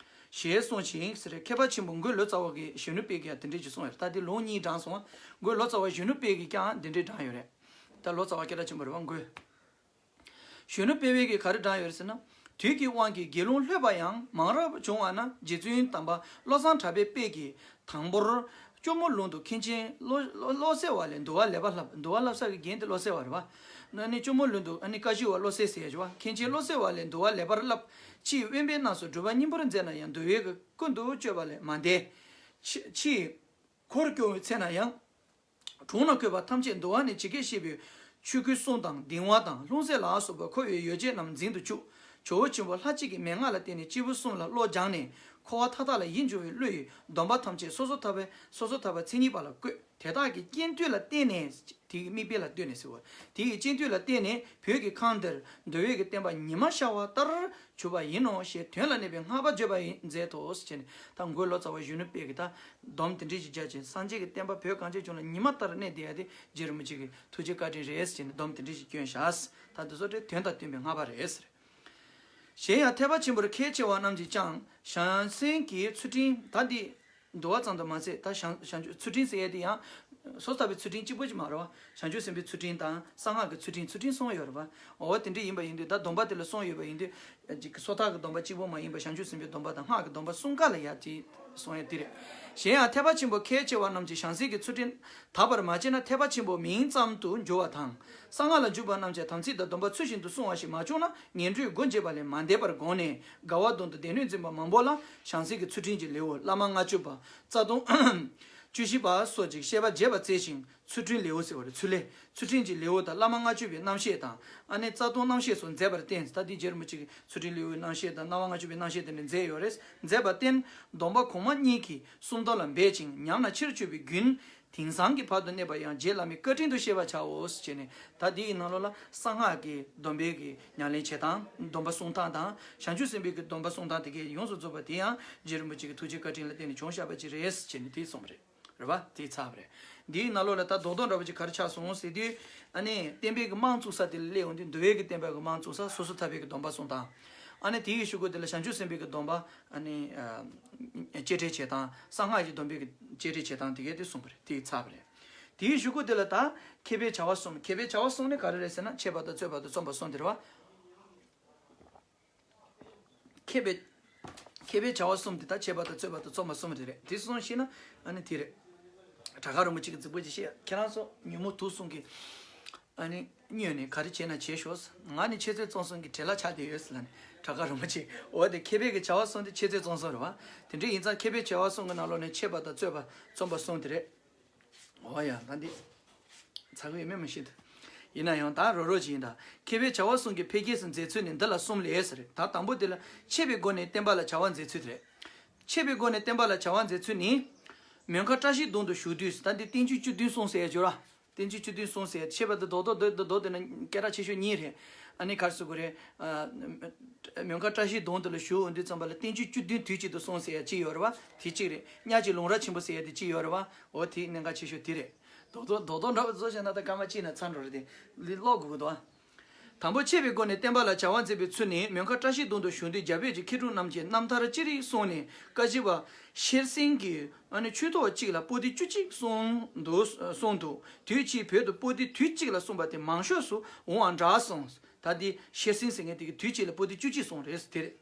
ཞེས་གསུངས་ཤིང་ཟེར་རེད། མཁས་པ་ཆེན་པོ་མགོན་ལོ་ཙཱ་བ་གིས་གཞོན་ནུ་དཔལ་གྱིས་དེ་འདྲས་ཀྱི་གསུངས་ཡོད་རེད། ད་དེ་ལུང་གཉིས་དྲངས་སོང་། མགོན་ལོ་ཙཱ་བ་གཞོན་ནུ་དཔལ་གྱིས་ཀྱང་དེ་འདྲས་དྲངས་ཡོད་རེད། ད་ལོ་ཙཱ་བ་སྐད་གྲགས་ཆེན་པོ་རེད་བ་མགོན། གཞོན་ནུ་དཔལ་བའི་གིས་ག་རེ་དྲངས་ཡོད་རེད་ཟེར་ན། དུས་ཀྱི་དབང་གིས་དགེ་སློང་ལྷོད་པ་ཡང་མང་རབས་བྱུང་བ་ན་རྗེ་བཙུན་དམ་པ་བློ་བཟང་གྲགས་པའི་དཔལ་གྱིས་དང་པོར་སྐྱོར་མོ་ལུང་དུ་མཁན་ཆེན་བློ་བློ་བློ་གསལ་བ་ལས་འདུལ་བ་ལེགས་པར་བསླབས། འདུལ་བ་བསླབ་ས་གི་རྒྱན་དེ་བློ་གསལ་བ་རེད་བ། ཨ་ནི་སྐྱོར་མོ་ལུང་དུ་ཨ་ནི་བཀའ་བཞི་བ་བློ་གསལ་ཟེར་ཡ་ཅིག་བ། མཁན་ཆེན་བློ་གསལ་བ་ལས་འདུལ་བ་ལེགས་པར་བསླབས། ཕྱིས་དབེན་པའི་གནས་སུ་སྒྲུབ་པ་སྙིང་པོར་མཛད་ན་ཡང་འདུལ་བའི་ཀུན་ཏུ་སྤྱོད་པ་ལས་མ་འདས། ཕྱི་ཕྱིས་འཁོར་སྐྱོང་བའི་ཚེ་ན་ཡང་། དྲུང་ན་འཁོད་པ་ཐམས་ཅད་འདུལ་བ་ནས་ཇི་སྐད་བཤད་པའི་ཆོས་སྐུའི་གསུང་དང་གདིང་བ་དང་ལྷུང་བཟེད་ལ་སོགས་པ་མཁོ་བའི་ཡོ་བྱད་རྣམས་འཛིན་དུ་བཅུག་ཇོ་བོ་ཆེན་པོ་ལྷ་གཅིག་གི་མན་ངག་ལ་བརྟེན་ནས་སྐྱེས་བུ་གསུམ་ལ་བློ་སྦྱངས་ནས་འཁོར་བ་མཐའ་དག་ལ་ཡིད་འགྱུར་བའི་བློ་ཡིས་སྡོམ་པ་ཐམས་ཅད་སོ་སོར་ཐར་པའི་སོ་སོར་ཐར་པ་མཚན་ཉིད་པ་ལ་བཀོད། དེ་དག་གི་རྐྱེན་དུས་ལ་བརྟེན་ནས། དེ་གི་དམིགས་འབེན་ལ་ལྟོས་ནས་ཟེར་བ། དེ་ཡི་རྐྱེན་དུས་ལ་བརྟེན་ནས་བོད་ཀྱི་ཁམས་འདིར་འདུལ་བའི་གི་བསྟན་པ་ཉི་མ་ཤར་བ་ལྟར་གྱུར་པ་ཡིན་ནོ་ཞེས་དོན་ལ་གནས་པའི་བསྔགས་པ་བརྗོད་པ་ཡིན་མཛད་དོ་ཟེར་བྱས་ནས། ད་མགོན་ལོ་ཙཱ་བ་གཞོན་ནུ་དཔལ་གྱིས་ད་སྡོམ་དེ་འདྲས་ཞིག་བརྒྱབ་ཅིང་སངས་རྒྱས་ཀྱི་བསྟན་པ་བོད་གངས་ཅན་ལྗོངས་ལ་ཉི་མ་ལྟར་གནས་བསྡད་ཡ་དེ་རྗེ་རིན་པོ་ཆེ་གི་ཐུགས་རྗེ་བཀའ་དྲིན་རེད་ཟེར་ནས་སྡོམ་དེ་འདྲས་ཞིག་བསྐྱོན་བཞག་ད་དེ་ཚོ་དེ་དོན་དང་མཐུན་པའི་བསྔགས་པ་རེད་ཟེར། གཞན་ཡང་ཐེག་པ་ཆེན་པོར་ཁས་འཆེ་བ་རྣམས་ཀྱིས་ཀྱང་བྱང་སེམས་ཀྱི་ཚུལ་ཁྲིམས་ད་འདི། འདུལ་བ་ཙམ་དུ་མ་ཟད་ད་བྱང་བྱང་ཆུབ་ཚུལ་ཁྲིམས་ཟེར་ཡས་དེ་ཡང་། སོ་ཐར་པའི་ཚུལ་ཁྲིམས་གཅིག་པོ་ཅིག་མ་རེད་བ། བྱང་ཆུབ་སེམས་དཔའི་ཚུལ་ཁྲིམས་དང་གསང་སྔགས་ཀྱི་ཚུལ་ཁྲིམས་ཚུལ་ཁྲིམས་གསུམ་ཡོད་རེད་བ། འོ་དེ་འདྲ་ཡིན་པ་ཡིན་དུས་ད་སྡོམ་པ་དེ་ལ་གསུམ་ཡོད་པ་ཡིན་དུས། ཅིག་སོ་ཐར་གྱི་སྡོམ་པ་གཅིག་པོ་མ་ཡིན་པ་བྱང་ཆུབ་སེམས་དཔའི་སྡོམ་པ་དང་སྔགས་ཀྱི་སྡོམ་པ་གསུམ་ཀ་ལ་ཡ་དེ་གསུང་ཡ་དེ་རེད། གཞན་ཡང་ཐེག་པ་ཆེན་པོར་ཁས་འཆེ་བ་རྣམས་ཀྱིས་བྱང་སེམས་ཀྱི་ཚུལ་ཁྲིམས་དག་པར་མ་བྱས་ན་ཐེག་པ་ཆེན་པོ་མིང་ཙམ་དུ་འགྱུར་བ་དང་། གསང་སྔགས་ལ་འཇུག་པ་རྣམས་ཀྱང་དམ་ཚིག་དང་སྡོམ་པ་ཚུལ་བཞིན་དུ་བསྲུང་བ་ཞིག་མ་བྱུང་ན་ངན་འགྲོའི་སྒོ་འབྱེད་པ་ལས་མ་འདས་པར་དགོངས་ནས་དགའ་བ་དོན་དུ་སྡེ་སྣོད་འཛིན་པ་མང་པོ་ལ་བྱང་སེམས་ཀྱི་ཚུལ་ཁྲིམས་ཀྱི་ལེའུ་བླ་མ་ལྔ་བཅུ་པ་རྩ་ལྟུང་བཅུ་བཞི་པ་སོགས་ཀྱི་བཤད་པ་རྒྱས་པར་བསྩལ་ཞིང་། ཚུལ་ཁྲིམས་ལེའུ་ཟེར་བ་རེད། ཚུལ་ལས་ཚུལ་ཁྲིམས་ཀྱི་ལེའུ་དང་བླ་མ་ལྔ་བཅུ་པའི་རྣམ་བཤད་དང་། ཨ་ནི་རྩ་ལྟུང་རྣམ་བཤད་སོགས་མཛད་པར་བརྟེན། ད་འདི་རྗེ་རིན་པོ་ཆེ་གིས་ཚུལ་ཁྲིམས་ལེའུའི་རྣམ་བཤད་དང་བླ་མ་ལྔ་བཅུ་པའི་རྣམ་བཤད་དེ་འདྲ་མཛད་ཡོད་རེད། མཛད་པར་བརྟེན། སྡོམ་པ་གོང་མ་གཉིས་ཀྱི་སུམ་མདོ་ལ་འབད་ཅིང་ཉམས་ན་ཕྱིར་བཅོས་པའི་རྒྱུན། དེང་སང་གི་བར་དུ་གནས་པ་ཡང་རྗེ་བླ་མའི་བཀའ་དྲིན་དུ་ཤེས་པར་བྱའོ་ཞེས་ནས། ད་འདི་ཡི་ནང་ལོགས་ལ་གསང་སྔགས་ཀྱི་སྡོམ་པའི་གི་ཉམས་ལེན་བྱེད་སྟངས། སྡོམ་པ་སྲུང་སྟངས་དང་། བྱང་ཆུབ་སེམས་དཔའི་གི་སྡོམ་པ་སྲུང་སྟངས་དེ་གའི་ཡོངས་སུ་རྫོགས་པ་དེ་ཡང་རྗེ་རིན་པོ་ཆེ་གི་ཐུགས་རྗེ་བཀའ་དྲིན་ལ་བརྟེན་ནས་བྱུང་བཞག་པ་ཅིག་རེད་ཅེས་ནས་དེ་གསུངས་པ་རེད། རེད་བ། དེ་ཚར་བ་རེད། འདིའི་ནང་ལོགས་ལ་ད་རྡོག་རྡོག་འདྲ་པོ་ཅིག་ག་རེ་ཆགས་སོང་ཟེར་དུས། ཨ་ནི་བསྟན་པའི་གི་རྨང་བཙུགས་ས་དེ་ལ་སླེབས་ཡོང་དུས་འདུལ་བའི་གི་བསྟན་པའི་གི་རྨང་བཙུགས་ས་སོ་སོ་ཐར་པའི་གི་སྡོམ་པ་སྲུང་སྟངས། ཨ་ནི་དེའི་གཞུག་གུ་དེ་ལ་བྱང་ཆུབ་སེམས་དཔའི་གི་སྡོམ་པ། ཨ་ནི་གཅེས་སྤྲས་བྱེད་སྟངས། གསང་སྔགས་ཀྱི་སྡོམ་པའི་གི་གཅེས་སྤྲས་བྱེད་སྟངས་དེ་གའི་དེ་གསུངས་པ་རེད། དེ་ཚར་བ་རེད། དེའི་གཞུག་གུ་དེ་ལ་ད་མཁས་པའི་བྱ་བ་གསུམ། མཁས་པའི་བྱ་བ་གསུམ་ནི་ག་རེ་རེད་ཟེར་ན་འཆད་པ་དང་རྩོད་པ་དང་རྩོམ་པ་གསུམ་དེ་རེད་བ། མཁས་པའི་མཁས་པའི་བྱ་བ་གསུམ་དེ་ད་འཆད་པ་དང་རྩོད་པ་དང་རྩོམ་པ་གསུམ་དེ་རེད། དེ་གསུངས་ཤེ་ན་ཨ་ནི་དེ་རེད། གྲྭ་ཁ་རིན་པོ་ཆེ་གི་རྫིག་པོ་ཅིག་བཤད། ཁྱེད་རང་ཚོ་ཉོན་མོངས་དུག་གསུམ་གྱི་ཨ་ནི་མྱོས་ནས་ག་རེ་བྱས་ན་བྱེད་ཤོག་ང་ནི་འཆད་རྩོད་རྩོམ་གསུམ་གྱི་བྲེལ་བ་ཆགས་བསྡད་ཡོད་ཟེར་ལབ་ནས་གྲྭ་ཁ་རིན་པོ་ཆེ། འོ་དེ་མཁས་པའི་གི་བྱ་བ་གསུམ་དེ་འཆད་རྩོད་རྩོམ་གསུམ་རེད་བ། དེ་འདྲ་ཡིན་ཙང་མཁས་པའི་བྱ་བ་གསུམ་གྱི་ནང་ལོགས་ནས་འཆད་པ་དང་རྩོད་པ་རྩོམ་པ་གསུམ་དེ་རེད། འོ་ཡ་ད་འདི་ཚ་གི་ཡོད་མེད་མི་ཤེས་ད། ཡིན་ན་ཡང་ད་རོ་རོ་ཅིག་ཡིན་ད། མཁས་པའི་བྱ་བ་གསུམ་གྱི་འཕེལ་རྒྱས་སུ་མཛད་ཚུལ་ནི་འདི་ལ་གསུམ་ལས་ཟེར། ད་དང་པོ་དེ་ལ་འཆད་པའི་སྒོ་ནས་བསྟན་པ་ལ་བྱ་བ་མཛད་ཚུལ་དེ་རེད། འཆད་པའི་སྒོ་ནས་བསྟན་པ་ལ་བྱ་བ་མཛད་ཚུལ་ནི། མོན་ཁ་བཀྲ་ཤིས་ལྡོང་དུ་བཞུགས་དུས་ད་འདི་བསྟན་བཅོས་བཅུ་བདུན་གསུངས་ཟེར་ཡ་བྱོས་ར། བསྟན་བཅོས་བཅུ་བདུན་གསུངས་ཟེར་ཡ་འཆད་པ་འདི་རྡོག་རྡོག་རྡོག་རྡོག་དེ་ན་སྐད་གྲགས་ཆེ་ཤོས་གཉིས་རེད། ཨ་ནི་ག་རེ་ཟེར་དགོས་རེད། མོན་ཁ་བཀྲ་ཤིས་ལྡོང་དུ་ལ་བཞུགས་འོང་དུས་ཙམ་པ་ལ་བསྟན་བཅོས་བཅུ་བདུན་དུས་གཅིག་ཏུ་གསུངས་ཟེར་ཡ་གཅིག་ཡོད་རེད་བ། དེ་གཅིག་རེད། གཉའ་བྱི་ལུང་ར་ཆེན་པོ་ཟེར་ཡ་དེ་གཅིག་ཡོད་རེད་བ། འོ་དེའི་གནད་འགག་ཆེ་ཤོས་དེ་རེད། རྡོག་རྡོག་རྡོག་རྡོག་འདྲ་པོ་བཟོ་བྱས་ན་ད་སྐར་མ་གཅིག་ན་ཚར་འགྲོ་རེད་དེ། ལི་ཀློག་དགོས་ཀྱི་འདུག་ཨ། དང་པོ་འཆད་པའི་སྒོ་ནས་བསྟན་པ་ལ་བྱ་བ་མཛད་པའི་ཚུལ་ནི་མོན་ཁ་བཀྲ་ཤིས་ལྡོང་དུ་བཞུགས་དུས་རྒྱ་བོད་ཀྱི་མཁས་གྲུབ་རྣམས་ཀྱིས་རྣམ་ཐར་ཅི་རིགས་གསུངས་ནས་བཀའ་བཞི་པ་ཤེར་སེང་གི་ཨ་ནི་ཆོས་ཐོག་གཅིག་ལ་པོ་ཏི་བཅུ་གཅིག་གསུངས་འདུག་གསུངས་འདུག་དུས་ཕྱིས་བོད་དུ་པོ་ཏི་དུས་གཅིག་ལ་གསུངས་པ་དེ་མང་ཤོས་སུ་འོང་བ་འདྲ་གསུངས། ད་འདི་ཤེར་སེང་ཟེར་མཁན་དེ་གིས་དུས་གཅིག་ལ་པོ་ཏི་བཅུ་གཅིག་གསུངས་རེད་དེ་རེད།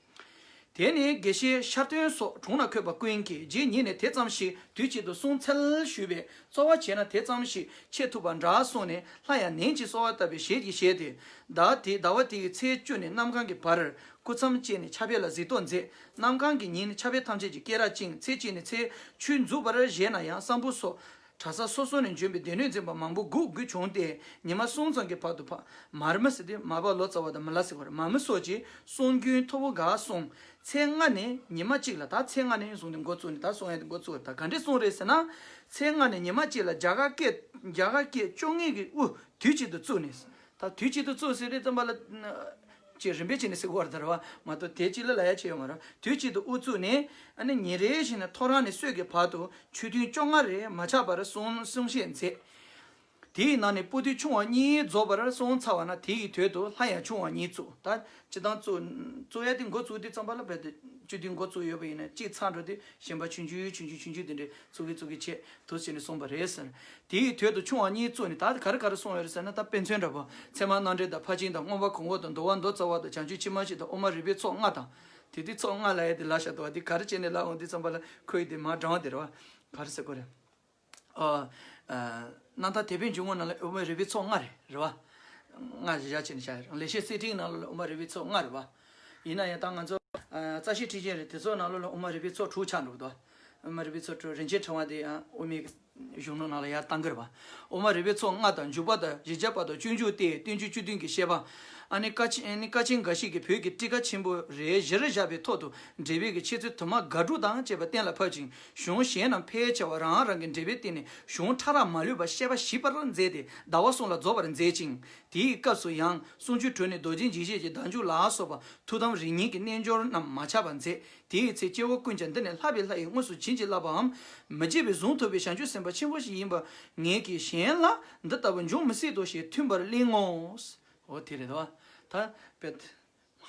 དེ་ནས་དགེ་བཤེས་ཤར་སྟོན་སོགས་དྲུང་ལ་འཁོད་པ་ཀུན་གྱིས་རྗེ་ཉིད་ནས་དེ་ཙམ་ཞིག་དུས་གཅིག་ཏུ་གསུང་འཚལ་ཞུས་པས། རྩོལ་བ་བྱས་ན་དེ་ཙམ་ཞིག་འཆད་ཐུབ་པ་འདྲ་གསུངས་ནས། སླར་ཡང་ནན་གྱིས་གསོལ་བ་བཏབ་པའི་ཞལ་གྱིས་བཞེས་ཏེ། ཟླ་དེ་ཟླ་བ་དེ་ཡི་ཚེས་བཅུ་ནས་གནམ་གང་གི་བར་སྐུ་མཚམས་བཅད་ནས་ཕྱག་དཔེ་ལ་གཟིགས་རྟོག་མཛད། གནམ་གང་གི་ཉིན་ཕྱག་དཔེ་ཐམས་ཅད་ཀྱི་སྐེ་རགས་བཅིངས། ཚེས་གཅིག་ནས་ཚེས་ཆུ་འཛུགས་པར་བཞེད་ན་ཡང་བསམ་པོ་སོགས་གྲྭ་ས་སོ་སོ་ནས་འབྱོན་པའི་སྡེ་སྣོད་འཛིན་པ་མང་པོ་སྒུག་དགོས་བྱུང་སྟེ། ཉི་མ་གསུམ་ཙམ་གྱི་བར་དུ་ཕ་མར་མི་ཟེར་ཏེ་མར་པ་ལོ་ཙཱ་བ་དང་མི་ལ་ཟེར་བར་མར་མི་སོགས་ཀྱིས་གསུང་རྒྱུན་མཐོ་པོ་འགའ་གསུངས། ཚེས་ལྔ་ནས་ཉི་མ་གཅིག་ལ། ད་ཚེས་ལྔ་ནས་བཟུང་སྟེ་འགོ་བཙུགས་ནས། ད་གསུང་ཡ་དེ་འགོ་བཙུགས། ད་ག་འདྲས་གསུངས་རེད་ཟེར་ན། ཚེས་ལྔ་ནས་ཉི་མ་གཅིག་ལ་རྒྱ་གར་སྐད་རྒྱ་གར་སྐད་བཅོ་ལྔའི་གི་དབུ་དུས་གཅིག་ཏུ་བཙུགས་ནས། ད་དུས་གཅིག་ཏུ་བཙུགས་ཟེར་དུས་ཙམ་པ་ལ། ཅེས་རིམ་པས་བྱས་ནས་ཟེར་དགོས་པ་རེད་བ། མ་གཏོགས་དེ་གཅིག་ལ་ལབ་ཡ་ཅིག་ཡོད་མ་རེད། དུས་གཅིག་ཏུ་དབུ་བཙུགས་ནས། ཨ་ནི་ཉིན་རེ་བཞིན་ནས་ཐོ་རངས་ནས་གསོལ་གྱི་བར་དུ་ཆོས་ཐུན་བཅོ་ལྔ་རེ་མ་ཆག་པར་གསུང་གསུང་བཤད་མཛད། དེའི་ནང་ནས་པོ་ཏི་ཆུང་བ་གཉིས་རྫོགས་པར་སོང་ཚར་བ་ན། དེ་ཡི་དོད་དུ་སླར་ཡང་ཆུང་བ་གཉིས་བཙུགས། ད་སྤྱིར་བཏང་བཙུགས་བཙུགས་ཡ་དེ་འགོ་བཙུགས་དུས་ཙམ་པ་ལ་རྦད་དེ་བཅུ་བདུན་འགོ་བཙུགས་ཡོད་པ་ཡིན་ན། གཅིག་ཚར་འགྲོ་དུས་གཞན་པ་ཆུང་ཆུང་ཆུང་ཆུང་ཆུང་ཆུང་དེ་འདྲས་བཙུགས་གི་བཙུགས་གི་བྱས་འདུག་བྱས་ནས་གསུངས་པ་རེད་ཟེར། དེ་ཡི་དོད་དུ་ཆུང་བ་གཉིས་བཙུགས་ནས། ད་ག་རེ་ག་རེ་གསུངས་ཡོད་རེད་ཟེར་ན། ད་དཔེ་མཚོན་འདྲ་པོ། ཚད་མ་རྣམ་འགྲེལ་དང་ཕར་ཕྱིན་དང་མངོན་པ་གོང་འོག་དང་། འདུལ་བ་མདོ་རྩ་བ་དང་། བྱང་ཆུབ་ཕྱི་མ་བཞི་དང་། དབུ་མ་རིགས་པའི་ཚོགས་ལྔ་དང་། དེ་དུས་ཚོགས་ལྔ་ལབ་ཡ་དེ་ལབ་བཞག་འདུག་བ། དེ་ག་རེ་བྱས་ནས་ལབ་འོང་དུས་ཙམ་པ་ལ་ཁོ་ཡི་དེ་མར་དྲངས་དེ་རེད་བ། ག་རེ་ཟེར་དགོས་རེད། ཨ། ཨ། རྣམ་ཐར་དད་པའི་འཇུག་ངོགས་ནང་ལ་དབུ་མ་རིགས་པའི་ཚོགས་ལྔ་རེད། རེད་བ། ལྔ་བཞག་བྱས་ནས་བཞག་ཡོད་རེད། ལེགས་བཤད་གསེར་ཕྲེང་ནང་ལ་དབུ་མ་རིགས་པའི་ཚོགས་ལྔ་རེད་བ། ཡིན་ན་ཡང་ད་ང་ཚོ་ཨ་རྩ་ཤེ་ཁྲིད་ཆེན་རེད། དེ་ཚོ་ནང་ལོགས་ལ་དབུ་མ་རིགས་པའི་ཚོགས་དྲུག་ཆགས་འགྲོ་གི་འདུག་དབུ་མ་རིགས་པའི་ཚོགས་དྲུག་རིན་ཆེན་ཕྲེང་བ་དེ་ཡང་དབུ་མའི་གཞུང་ལུགས་ནང་ལ་ཡར་བཏང་གི་རེད་བ། དབུ་མ་རིགས་པའི་ཚོགས་ལྔ་དང་། འཇུག་པ་དང་། བཞི་བརྒྱ་པ་དང་། སྤྱོད་འཇུག་སྟེ་བསྟན་བཅོས་བཅུ་བདུན་གྱི་བཤད་པ། ཨ་ནི་ཀ་ཆེན་ཨ་ནི་ཀ་ཆེན་འགའ་ཞིག་གིས་བོད་ཀྱི་ཊཱི་ཀ་ཆེན་པོ་རེ་གཞིར་བཞག་པའི་ཐོག་ཏུ་འགྲེལ་པའི་གི་འཆད་ཚུལ་དུ་མ་དགག་སྒྲུབ་དང་བཅས་པ་གཏན་ལ་ཕབ་ཅིང་། གཞུང་གཞན་རྣམས་ཕལ་ཆེ་བ་རང་རང་གི་འགྲེལ་པའི་སྟེང་ནས་གཞུང་ཕྲ་རགས་མ་ལུས་པ་བཤད་པ་ཞིབ་པར་མཛད་དེ་ཟླ་བ་གསུམ་ལ་རྫོགས་པར་མཛད་ཅིང་། དེའི་སྐབས་སུ་ཡང་གསུང་ཆོས་དྲུག་ནས་རྡོ་རྗེ་འཇིགས་བྱེད་ཀྱི་བདག་འཇུག་ལ་སོགས་པ་ཐུགས་དམ་རིམ་གཉིས་ཀྱི་རྣལ་འབྱོར་རྣམས་མ་ཆག་པར་མཛད། དེའི་ཚེ་སྐྱེ་བོ་ཀུན་ཀྱང་འདི་ནས་ལྷག་པའི་ལྷ་ཡིས་དངོས་སུ་བྱིན་གྱིས་བརླབས་པའམ་མི་བརྗེད་པའི་གཟུངས་ཐོབ་པའི་བྱང་ཆུབ་སེམས་དཔའ་ཆེན་པོ་ཞིག་ཡིན་པ་ངེད་ཀྱིས་གཞན་ལ་འདི་ལྟ་བུ་འབྱུང་མི་སྲིད་དོ་ཞེས་མཐུན་པར་གླེང་ངོ་། འོ་དེ་རེད་དོ། ད་དཔེ་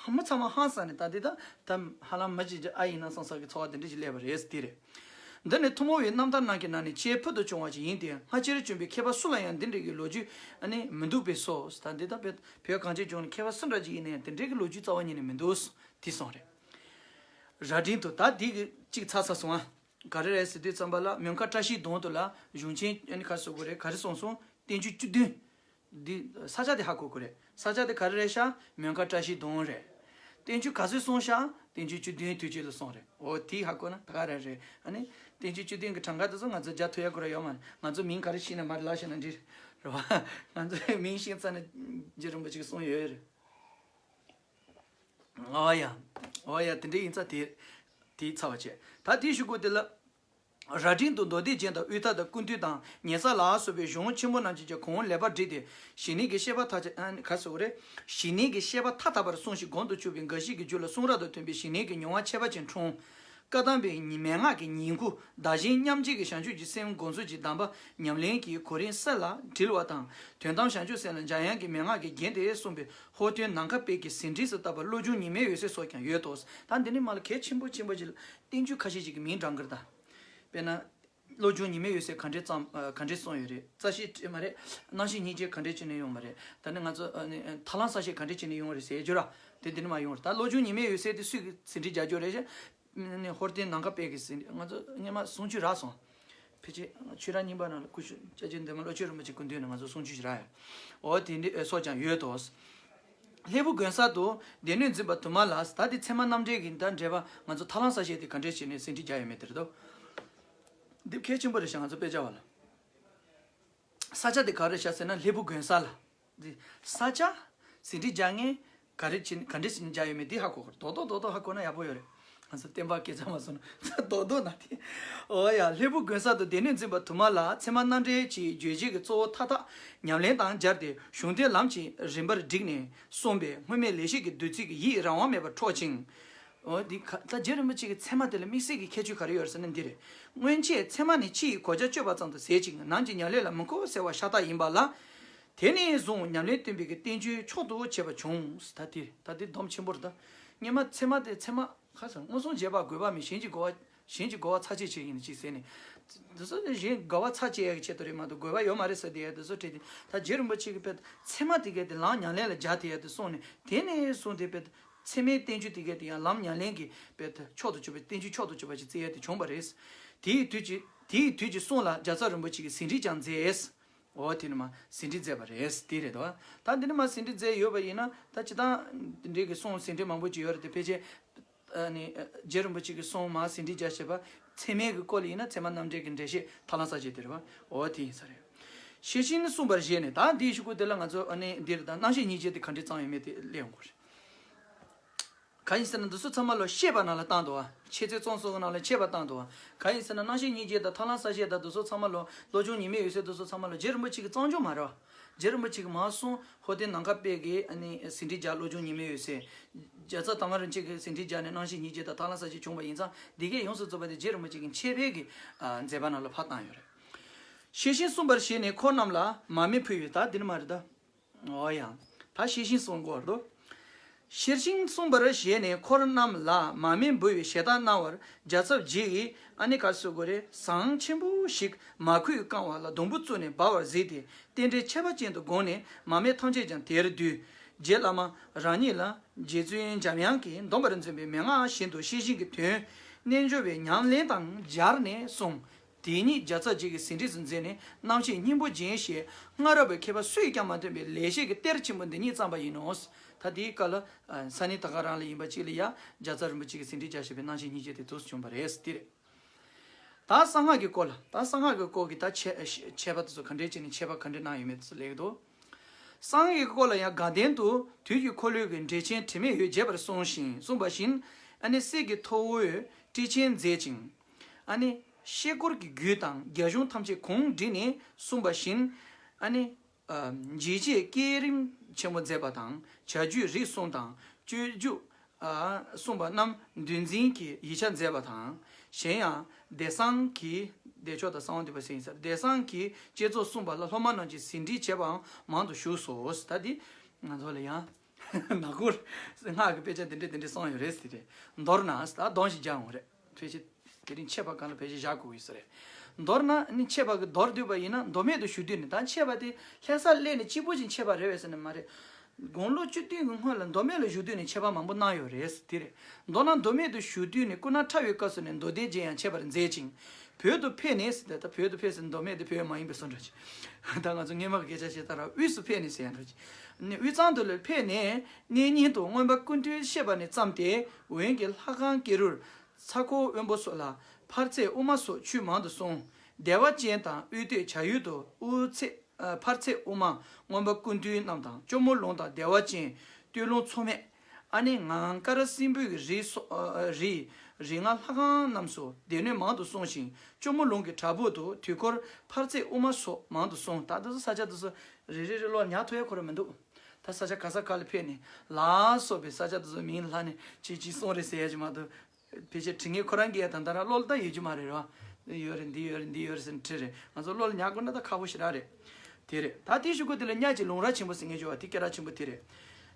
ཧ་མ་ཚང་མ་ཧང་སང་ནས། ད་འདི་ད་ད་ཧ་ལམ་མི་གཅིག་ཨ་ཡིན་ན་བསམ་ས་གི་ཚོར་བ་དེ་འདྲ་ཞིག་སླེབས་པ་རེད། དེ་རེད། འདི་ནི་ཐུན་མོང་བའི་རྣམ་ཐར་རྣམས་ཀྱི་ནང་ནས་ཆེས་ཕུལ་དུ་བྱུང་བ་ཞིག་ཡིན་ཏེ། སྔ་ཕྱིར་བྱོན་པའི་མཁས་པ་སུ་ལ་ཡང་འདི་འདྲའི་གི་ལོ་རྒྱུས་ཨ་ནི་མི་འདུག་པས་སོ། ད་འདི་ད་བོད་བོད་གངས་ཅན་ལྗོངས་ནས་མཁས་པ་སུ་འདྲ་ཅིག་ཡིན་ན་ཡང་དེ་འདྲའི་གི་ལོ་རྒྱུས་རྩ་བ་ཉིད་ནས་མི་འདུག་དེ་གསུངས་རེད། རྭ་སྒྲེང་དུ། ད་འདི་གི་གཅིག་ཚར་ཚར་སོང་ཨ། ག་རེ་རེད་ཟེར་དུས་ཙམ་པ་ལ། མོན་ཁ་བཀྲ་ཤིས་སྡོང་དུ་ལ་གཞུང་ཆེན་ཨ་ནི་ག་རེ་ཟེར་དགོས་རེད། ག་རེ་གསུངས་སོང་། བསྟན་བཅོས་བཅུ་བདུན། འདི་ས་ཆ་དེ་ཧ་གོ་དགོས་རེད། ས་ཆ་དེ་ག་རེ་རེད་ཤག་མོན་ཁ་བཀྲ་ཤིས་སྡོང་རེད། བསྟན་བཅོས་ག་ཚོད་གསུངས་ཤག་བསྟན་བཅོས་བཅུ་བདུན་དུས་གཅིག་ལ་གསུངས་རེད། འོ་དེ་ཧ་གོ་ན་ད་ག་རེ་རེད། ཨ་ནི་བསྟན་བཅོས་བཅུ་བདུན་གྱི་གྲངས་ཀ་དེ་ཚོ་ང་ཚོ་རྒྱག་ཐུབ་ཡ་ཁོ་རང་ཡོད་མ་རེད། ང་ཚོ་མིང་ག་རེ་ཤེས་ན་མ་རེད་ལབ་ཤེས་ན་འགྲིག་རེད་བ། ང་ཚོའི་མིང་ཤེས་ཚར་ན་རྗེ་རིན་པོ་ཆེ་གིས་གསུངས་ཡོད་རེད། འོ་ཡ། འོ་ཡ། དེ་འདྲ་ཡིན་ཙང་དེ་དེའི་ཚར་བ་བྱས། ད་དེའི་གཞུག་གུ་དེ་ལ། རྭ་སྒྲེང་དུ་མདོ་སྡེ་རྒྱན་དང་དབུས་མཐའ་དང་ཀུན་བཏུས་དང་ཉེ་ས་ལ་སོགས་པའི་གཞུང་ཆེན་པོ་རྣམས་ཀྱིས་ཀྱང་གོང་ལེགས་པར་བསྒྲིགས་ཏེ། ཞི་གནས་ཀྱི་བཤད་པ་མཐའ་ཆ་ཨ་ནི་ག་རེ་ཟེར་དགོས་རེད། ཞི་གནས་ཀྱི་བཤད་པ་མཐའ་དག་པར་གསུངས་ཤིང་། གོང་དུ་བརྗོད་པའི་འགའ་ཞིག་གི་རྒྱུད་ལ་གསུང་རབ་ཏུ་ཐོན་པའི་ཞི་གནས་ཀྱི་མྱོང་བ་ཁྱད་པར་ཅན་འཁྲུངས། བཀའ་གདམས་པའི་མན་ངག་གི་ཉིང་ཁུ། བདག་གཞན་མཉམ་བརྗེ་གི་བྱང་ཆུབ་ཀྱི་སེམས་དགོངས་ཚུལ་གྱི་གདམས་པ་ཉམས་ལེན་གྱི་གོ་རིམ་གསལ་ལ་དྲིལ་བ་དང་། དོན་དམ་བྱང་ཆུབ་སེམས་ལ་འཇམ་དབྱངས་ཀྱི་མན་ངག་གིས་བརྒྱན་ཏེ་གསུངས་པའི་ཧོར་སྟོན་ནམ་མཁའ་དཔལ་གྱི་ཟིན་བྲིས་སུ་བཏབ་པ་བློ་སྦྱོང་ཉི་མའི་འོད་ཟེར་སོགས་ཀྱང་ཡོད་དོ། ད་འདི་ནི་མ་ལ་གལ་ཆེན་པོ་ཆེན་པོ་ཅིག་ལ་བསྟན་བཅོས་ཁ་ཤས་ཤིག་གི་མིང་བགྲང་གི་རེད་ད། དཔེར་ན། བློ་སྦྱོང་ཉི་མའི་འོད་ཟེར་ག་འདྲས་བརྩམས། ཨ། ག་འདྲས་གསུངས་ཡོད་རེད། རྩ་ཤེ་ཁྲིད་མ་རེད། རྣམ་བཤད་སྙིང་རྗེ་ག་འདྲས་བྱས་ནས་ཡོང་བ་རེད། ད་ནི་ང་ཚོ་ཨ་ནི་ཐར་ལམ་གསལ་བཤད་ག་འདྲས་བྱས་ནས་ཡོང་བ་རེད་ཟེར་རྒྱུ་ར། དེ་འདི་ནི་མ་ཡོང་རེད། ད་བློ་སྦྱོང་ཉི་མའི་འོད་ཟེར་དེ་སུས་ཀྱི་ཟིན་བྲིས་རྒྱག་རྒྱུ་རེད་ཤག་ནི་ཧོར་སྟོན་ནམ་མཁའ་དཔལ་གྱི་ཟིན་བྲིས། ང་ཚོ་སྔོན་མ་གསུང་ཆོས་རག་སོང་། ཕལ་ཆེར་ཆོས་ར་རྙིང་པ་ནང་ལ་སྐུ་ཞབས་སྐྱབས་རྗེ་འདན་མ་བློ་ཆོས་རིན་པོ་ཆེ་སྐུ་མདུན་ནས་ང་ཚོ་གསུང་ཆོས་ཞིག་རག་ཡོད། འོ་དེ་འདྲའི་འོད་སོགས་ཀྱང་ཡོད་དོ། ལྷའི་བུ་དགོན་གསར་དུ་སྡེ་སྣོད་འཛིན་པ་དུ་མ་ལ། ད་དེ་ཚད་མ་རྣམ་འགྲེལ་གྱི་ད་འགྲེལ་པ་ང་ཚོ་ཐར་ལམ་གསལ་བཤད་དེ་ག་འདྲས་བྱས་ནས་ཟིན་བྲིས་རྒྱག་ཡོད་མེད་དེ་རེད་དོ། འདི་གལ་ཆེན་པོ་རེད་ཤག་ང་ཚོ་དཔེ་ཆ་བ་ལ། ས་ཆ་དེ་ག་རེ་ཤག་ཟེར་ན་ལྷའི་བུ་དགོན་གསར་ལ། འདི་ས་ཆ་ཟིན་བྲིས་རྒྱག་མཁན་ག་རེ་བྱས་ག་འདྲས་ཟིན་རྒྱག་ཡོད་མེད་འདི་ཧ་གོ་དགོས། རྡོག་རྡོག་རྡོག་རྡོག་ཧ་གོ་ན་ཡག་པོ་ཡོད་རེད། ང་ཚོ་བསྟན་པ་སྐད་ཆ་མ་སོང་ན་རྡོག་རྡོག་ན་དེ། འོ་ཡ། ལྷའི་བུ་དགོན་གསར་དུ་སྡེ་སྣོད་འཛིན་པ་དུ་མ་ལ་ཚད་མ་རྣམ་འགྲེལ་གྱི་བརྗོད་བྱེད་ཀྱི་གཙོ་བོ་མཐའ་དག་ཉམས་ལེན་དང་སྦྱར་ཏེ་གཞུང་དོན་ལམ་གྱི་རིམ་པར་བསྒྲིགས་ནས་གསུངས་པས། སྔོན་མའི་ལེགས་བཤད་ཀྱི་བདུད་རྩི་གིས་ཡིད་རང་དབང་མེད་པར་འཕྲོག་ཅིང་། འོ་འདི་ཁ་ད་རྗེ་རིན་པོ་ཆེ་གི་ཚད་མ་དེ་ལ་དམིགས་བསལ་གྱི་ཁྱད་ཆོས་ག་རེ་ཡོད་ཟེར་ན་འདི་རེད། སྔོན་ཆད་ཚད་མ་ནི་ཕྱི་ཡི་གོ་བྱ་དཔྱོད་པ་ཙམ་དུ་ཟད་ཅིང་ནང་གི་ཉམས་ལེན་ལ་མི་མཁོ་ཟེར་བ་ཤ་སྟག་ཡིན་པ་ལ། དེ་ནས་བཟུང་ཉམས་ལེན་སྟོན་པའི་གི་བསྟན་བཅོས་མཆོག་ཏུ་བྱས་པ་བྱུང་། ད་དེ་ད་དེ་སྡོམ་ཆེན་པོ་རེད་ད། སྔོན་མ་ཚད་མ་དེ་ཚད་མ་ཁ་སང་མངོན་སུམ་རྗེས་དཔག་དགོས་པ་མེད། གཞན་གྱི་གོ་བ་གཞན་གྱི་གོ་བ་ཚར་གཅོད་བྱེད་ཀྱི་ཡིན་ཅིག་ཟེར་ནས། འདི་ཚོ་གཞན་གོ་བ་ཚར་གཅོད་ཡག་གི་ཆེད་དུ་རེད་མ་གཏོགས་དགོས་པ་ཡོད་མ་རེད་ཟེར་དེ་ཡ་འདི་ཚོ་བྲིས་ཏེ། ད་རྗེ་རིན་པོ་ཆེ་གི་དཔེ་ཚད་མ་དེ་གས་དེ་ལམ་ཉམས་ལེན་ལ་སྦྱར་དེ་ཡ་དེ་གསུངས་ནས། དེ་ནས་བཟུང་དེ་དཔེ་ ཚད་མའི་བསྟན་བཅོས་དེ་གས་དེ་ཡང་ལམ་ཉམས་ལེན་གྱི་དཔེ་མཆོག་ཏུ་གྱུར་པའི་བསྟན་བཅོས་མཆོག་ཏུ་གྱུར་པ་ཞིག་བརྩི་ཡ་དེ་བྱུང་བ་རེད། དེའི་དུས་ཀྱི་དེའི་དུས་ཀྱི་གསུང་ལ་རྒྱལ་ཚབ་རིན་པོ་ཆེ་གིས་ཟིན་བྲིས་ཀྱང་མཛད། འོ་དེ་ནི་མ་ཟིན་བྲིས་མཛད་པ་རེད། དེ་རེད་དོ། ད་འདི་ནི་མ་ཟིན་བྲིས་མཛད་ཡོད་པ་ཡིན་ན་ད་སྤྱིར་བཏང་འདི་འདྲའི་གི་གསུང་ཟིན་བྲིས་མང་པོ་ཅིག་ཡོད་རེད་དེ། ཕལ་ཆེར་ཨ་ནི་རྗེ་རིན་པོ་ཆེ་གི་གསུང་མ་ཟིན་བྲིས་རྒྱག་བྱས་པ་ཚད་མའི་གི་སྐོར་ལ་ཡིན་ན་ཚད་མ་རྣམ་འགྲེལ་གྱི་འགྲེལ་བཤད་ཐར་ལམ་གསལ་བྱེད་དེ་རེད་པ། འོ་དེ་ཡིན་ས་རེད། ཤེར་ཕྱིན་གསུངས་པར་བཞེད་ནས། ད་འདིའི་གཞུག་གུ་དེ་ལ་ང་ཚོ་ཨ་ནི་འདིར་ད་རྣམ་ཤེས་སྙིང་རྗེ་དེ་ག་འདྲས་བརྩམས་ཡོད་མེད་དེ་གླེང་དགོས་རེད། གང་ཡིན་ཟེར་ན་འདི་ཚོ་ཚང་མ་ལོ་བཤད་པ་ནང་ལ་བཏང་འདུག་བ། འཆད་རྩོད་རྩོམ་སོགས་ཀྱི་ནང་ལ་འཆད་པ་བཏང་འདུག་བ། གང་ཡིན་ཟེར་ན་རྣམ་ཤེས་སྙིང་རྗེ་དང་ཐར་ལམ་གསལ་བྱེད་དང་འདི་ཚོ་ཚང་མ་ལོ་བློ་སྦྱོང་ཉི་མའི་འོད་ཟེར་འདི་ཚོ་ཚང་མ་ལོ་རྗེ་རིན་པོ་ཆེ་གི་བརྩམས་ཆོས་མ་རེད་བ། རྗེ་རིན་པོ་ཆེ་གི་མར་གསུངས། ཧོར་སྡེ་ནམ་མཁའ་དཔལ་གྱིས་ཨ་ནི་ཟིན་བྲིས་བརྒྱབ་བློ་སྦྱོང་ཉི་མའི་འོད་ཟེར། རྒྱལ་ཚབ་དར་མ་རིན་ཆེན་གྱིས་ཟིན་བྲིས་བརྒྱབ་ནས་རྣམ་ཤེས་སྙིང་རྗེ་དང་ཐར་ལམ་གསལ་བྱེད་བྱུང་བ་ཡིན་ཙང་འདི་གས་ཡོངས་སུ་རྫོགས་པ་དེ་རྗེ་རིན་པོ་ཆེ་གི་འཆད་སྤེལ་གྱི་ཨ་མཛད་པ་ནང་ལ་ཕར་བཏང་ཡོད་རེད། ཤེར་ཕྱིན་གསུངས་པར་བཞེད་ནས་འཁོར་རྣམས་ལ་མར་མེ་ཕུལ་བས། ད་འདི་ནི་མ་རེད་ད། འོ་ཡ། ད་ཤེར་ཕྱིན་གསུང་དགོས་རེད་དོ། ཤེར་ཕྱིན་གསུངས་པར་བཞེད་ནས་འཁོར་རྣམས་ལ་མར་མེ་འབུལ་བའི་ཞལ་ཏ་གནང་བར་རྒྱལ་ཚབ་རྗེ་ཡིས་ཨ་ནི་ག་རེ་ཟེར་དགོས་རེད། ཟངས་ཆེན་པོ་ཞིག་མར་ཁུས་བཀང་བ་ལ་སྡོང་བུ་བཙུགས་ནས་འབར་བར་གཟིགས་ཏེ་རྟེན་འབྲེལ་ཁྱད་པར་ཅན་དུ་དགོངས་ནས་མར་མེ་ཐམས་ཅད་ཀྱང་དེར་བསྡུས། རྗེ་བླ་མ་རང་ཉིད་ལ་རྗེ་བཙུན་འཇམ་དབྱངས་ཀྱིས་འདོམས་པར་མཛད་པའི་མན་ངག་བཞིན་དུ་ཤེར་ཕྱིན་གྱི་དོན་རྣལ་འབྱོར་པའི་ཉམས་ལེན་དང་སྦྱར་ནས་གསུངས། དེ་ཉིད་རྒྱལ་ཚབ་རྗེ་གིས་ཟིན་བྲིས་སུ་མཛད་ནས་རྣམ་བཤད་སྙིང་པོ་རྒྱན་ཞེས་སྔ་རབས་པའི་མཁས་པ་སུས་ཀྱང་མ་བསྟན་པའི་ལེགས་བཤད་ཀྱི་གཏེར་ཆེན་པོ་འདི་ཉིད་བརྩམས་པ་ཡིན་ནོ། ད་དེའི་སྐབས་ལ་ས་གནས་ད་ག་རང་ལ་ཡིན་པ་ཅིག་ལ་ཡ་རྒྱལ་ཚབ་རིན་པོ་ཆེ་གིས་ཟིན་བྲིས་རྒྱག་བཞིན་པའི་རྣམ་བཤད་སྙིང་རྗེ་དེ་འདུག་སེ་བྱུང་བ་རེད། དེ་རེད། ད་གསང་སྔགས་ཀྱི་སྐོར་ལ། ད་གསང་སྔགས་ཀྱི་སྐོར་གྱི་ད་འཆད་འཆད་པ་དེ་ཚོ་ག་འདྲས་བྱས་ནས་འཆད་པ་ག་འདྲས་གནང་ཡོད་མེད་དེ་ཚོ་ལེགས་འདུག་གསང་སྔགས་ཀྱི་སྐོར་ལ་ཡང་དགའ་ལྡན་དུ་དུས་ཀྱི་འཁོར་ལོའི་གི་འགྲེལ་ཆེན་དྲི་མེད་འོད་རྒྱས་པར་གསུངས་ཤིང་གསུངས་པ་བཞིན་ཨ་ནི་གསེར་གྱི་ཐོ་འོད་སྤྲིན་ཆེན་མཛད་ཅིང་། ཨ་ནི་ཤེལ་སྐོར་གྱི་རྒྱུད་དང་རྒྱ་གཞུང་ཐམས་ཅད་གུང་བསྒྲིགས་ནས་གསུངས་པ་བཞིན་ཨ་ནི་འཇིགས་བྱེད་བསྐྱེད་རིམ་ཆེན་མོ་མཛད་པ་དང་བྱ་རྒྱུད་རིགས་གསུམ་དང་སྤྱོད་འཇུག་གསུངས་པ་རྣམས་འདུལ་འཛིན་གྱི་ཡིག་ཆ་མཛད་པ་དང་། གཞན་ཡང་བདེ་གསང་གི་བདེ་མཆོག་དང་གསང་བ་འདུས་པ་ཟེར་ཡིན་ས་རེད། བདེ་གསང་གི་བསྐྱེད་རྫོགས་གསུངས་པ་ལ་སློབ་མ་རྣམས་ཀྱིས་ཟིན་བྲིས་བྱས་པའང་མང་དུ་བཞུགས་སོ། ད་འདི་ང་ཚོ་ལ་ཡང་ནག་པོར་སྔགས་ཀྱི་དཔེ་ཆ་འདི་འདྲས་འདི་འདྲས་གསུངས་ཡོད་རེད་ཟེར་ཏེ། མདོར་ན་ད་གདོན་ཞིག་རྒྱག་འོང་རེད། ཕལ་ཆེར་དེ་རིང་འཆད་པ་སྒང་ལ་ཕལ་ཆེར་བཞག་དགོས་ཀྱི་ས་རེད། མདོར་ན་ནི་འཆད་པ་གི་མདོར་བསྡུས་པ་ཡིན་ན་མདོ་སྨད་དུ་བཞུགས་དུས་ནས། ད་འཆད་པ་དེ་ལྷ་སར་སླེབས་ནས་གཅིག་པོ་ཅིག་འཆད་པ་རེད་པས་ཟེར་ན་མ་རེད། དགུང་ལོ་བཅུ་བདུན་གྱི་སྔོན་ལ་མདོ་སྨད་ལ་བཞུགས་དུས་ནས་འཆད་པ་མང་པོ་གནང་ཡོད་རེད། དེ་རེད། མདོར་ན་མདོ་སྨད་དུ་བཞུགས་དུས་ནས་སྐུ་ན་ཕྲ་བའི་སྐབས་སུ་ནས་མདོ་སྡེ་རྗེ་ཡང་འཆད་པར་མཛད་ཅིང་། བོད་དུ་ཕེབས་ནས་ཟེར་ཏེ། ད་བོད་དུ་ཕེབས་ཟེར་མདོ་སྨད་དེ་བོད་མ་ཡིན་པའི་བཟོ་འདྲ་ཅིག་ད་ང་ཚོ་སྔོན་མ་གི་སྐད་ཆ་བཤད་ད་ར་དབུས་སུ་ཕེབས་ནས་ཟེར་ཡང་འདྲ་ཅིག་ནས་དབུས་གཙང་དུ་ལ་ཕེབས་ནས་གནས་རྙིང་དུ་མངོན་པ་ཀུན་བཏུས་བཤད་པ་ནས་བརྩམས་ཏེ། འོན་ཀྱང་ལྷ་ཁང་ཀེ་རུར་ཚ་ཁོ་དབོན་པོ་སོགས་ལ་ཕར་ཚད་དབུ་མ་སོགས་ཆོས་མང་དུ་གསུངས། བདེ་བ་ཅན་དང་དབུས་སྟོད་བྱ་ཡུལ་དུ་དབུ་ཚད་ཨ་ཕར་ཚད་དབུ་མ་མངོན་པ་ཀུན་བཏུས་རྣམས་དང་། སྐྱོར་མོ་ལུང་དང་བདེ་བ་ཅན། སྟོད་ལུང་མཚོ་སྨད། ཨ་ནི་ངང་དཀར་སྲིན་པོའི་རིགས་སོགས་ཨ་རིགས་རིགས་ལྔ་ལྷ་ཁང་རྣམས་སུ་སྡེ་སྣོད་མང་དུ་གསུངས་ཤིང་། སྐྱོར་མོ་ལུང་གི་བྲག་ཕུག་ཏུ་དུས་འཁོར་ཕར་ཚད་དབུ་མ་སོགས་མང་དུ་གསུངས། ད་དེ་ཚོ་ས་ཆ་དེ་ཚོ་རེ་རེ་རེ་བློ་ལ་ཉར་ཐུབ་ཡ་ཁོ་རང་མི་འདུག་ད་ས་ཆ་ག་ས་ག་ལ་ཕེབས་ནས་ལ་སོགས་པའི་ས་ཆ་དེ་ཚོ་མིང་ལྷག་ནས་ཅིག་ཅིག་གསུངས་རེད་ཟེར་ཡ་ཅིག་མ་གཏོགས། ཕལ་ཆེར་དྲི་ངན་ཁོ་རང་གིས་ད་ལྟ་རང་བློ་ལ་ད་ཡོད་རྒྱུ་མ་རེད་རོ། ཡོད་རེད། འདི་ཡོད་རེད། འདི་ཡོད་རེད་ཟེར་ནས་བྲིས་རེད། ང་ཚོ་བློ་ལ་ཉར་དགོས་ན་ད་ཁག་པོ་ཞེ་དྲག་རེད། དེ་རེད། ད་དེའི་གཞུག་གུ་དེ་ལ་གཉའ་བྱི་ལུང་ར་ཆེན་པོ་ཟེར་མཁན་ཡོད་པ་དེ་སྐད་གྲགས་ཆེན་པོ་དེ་རེད།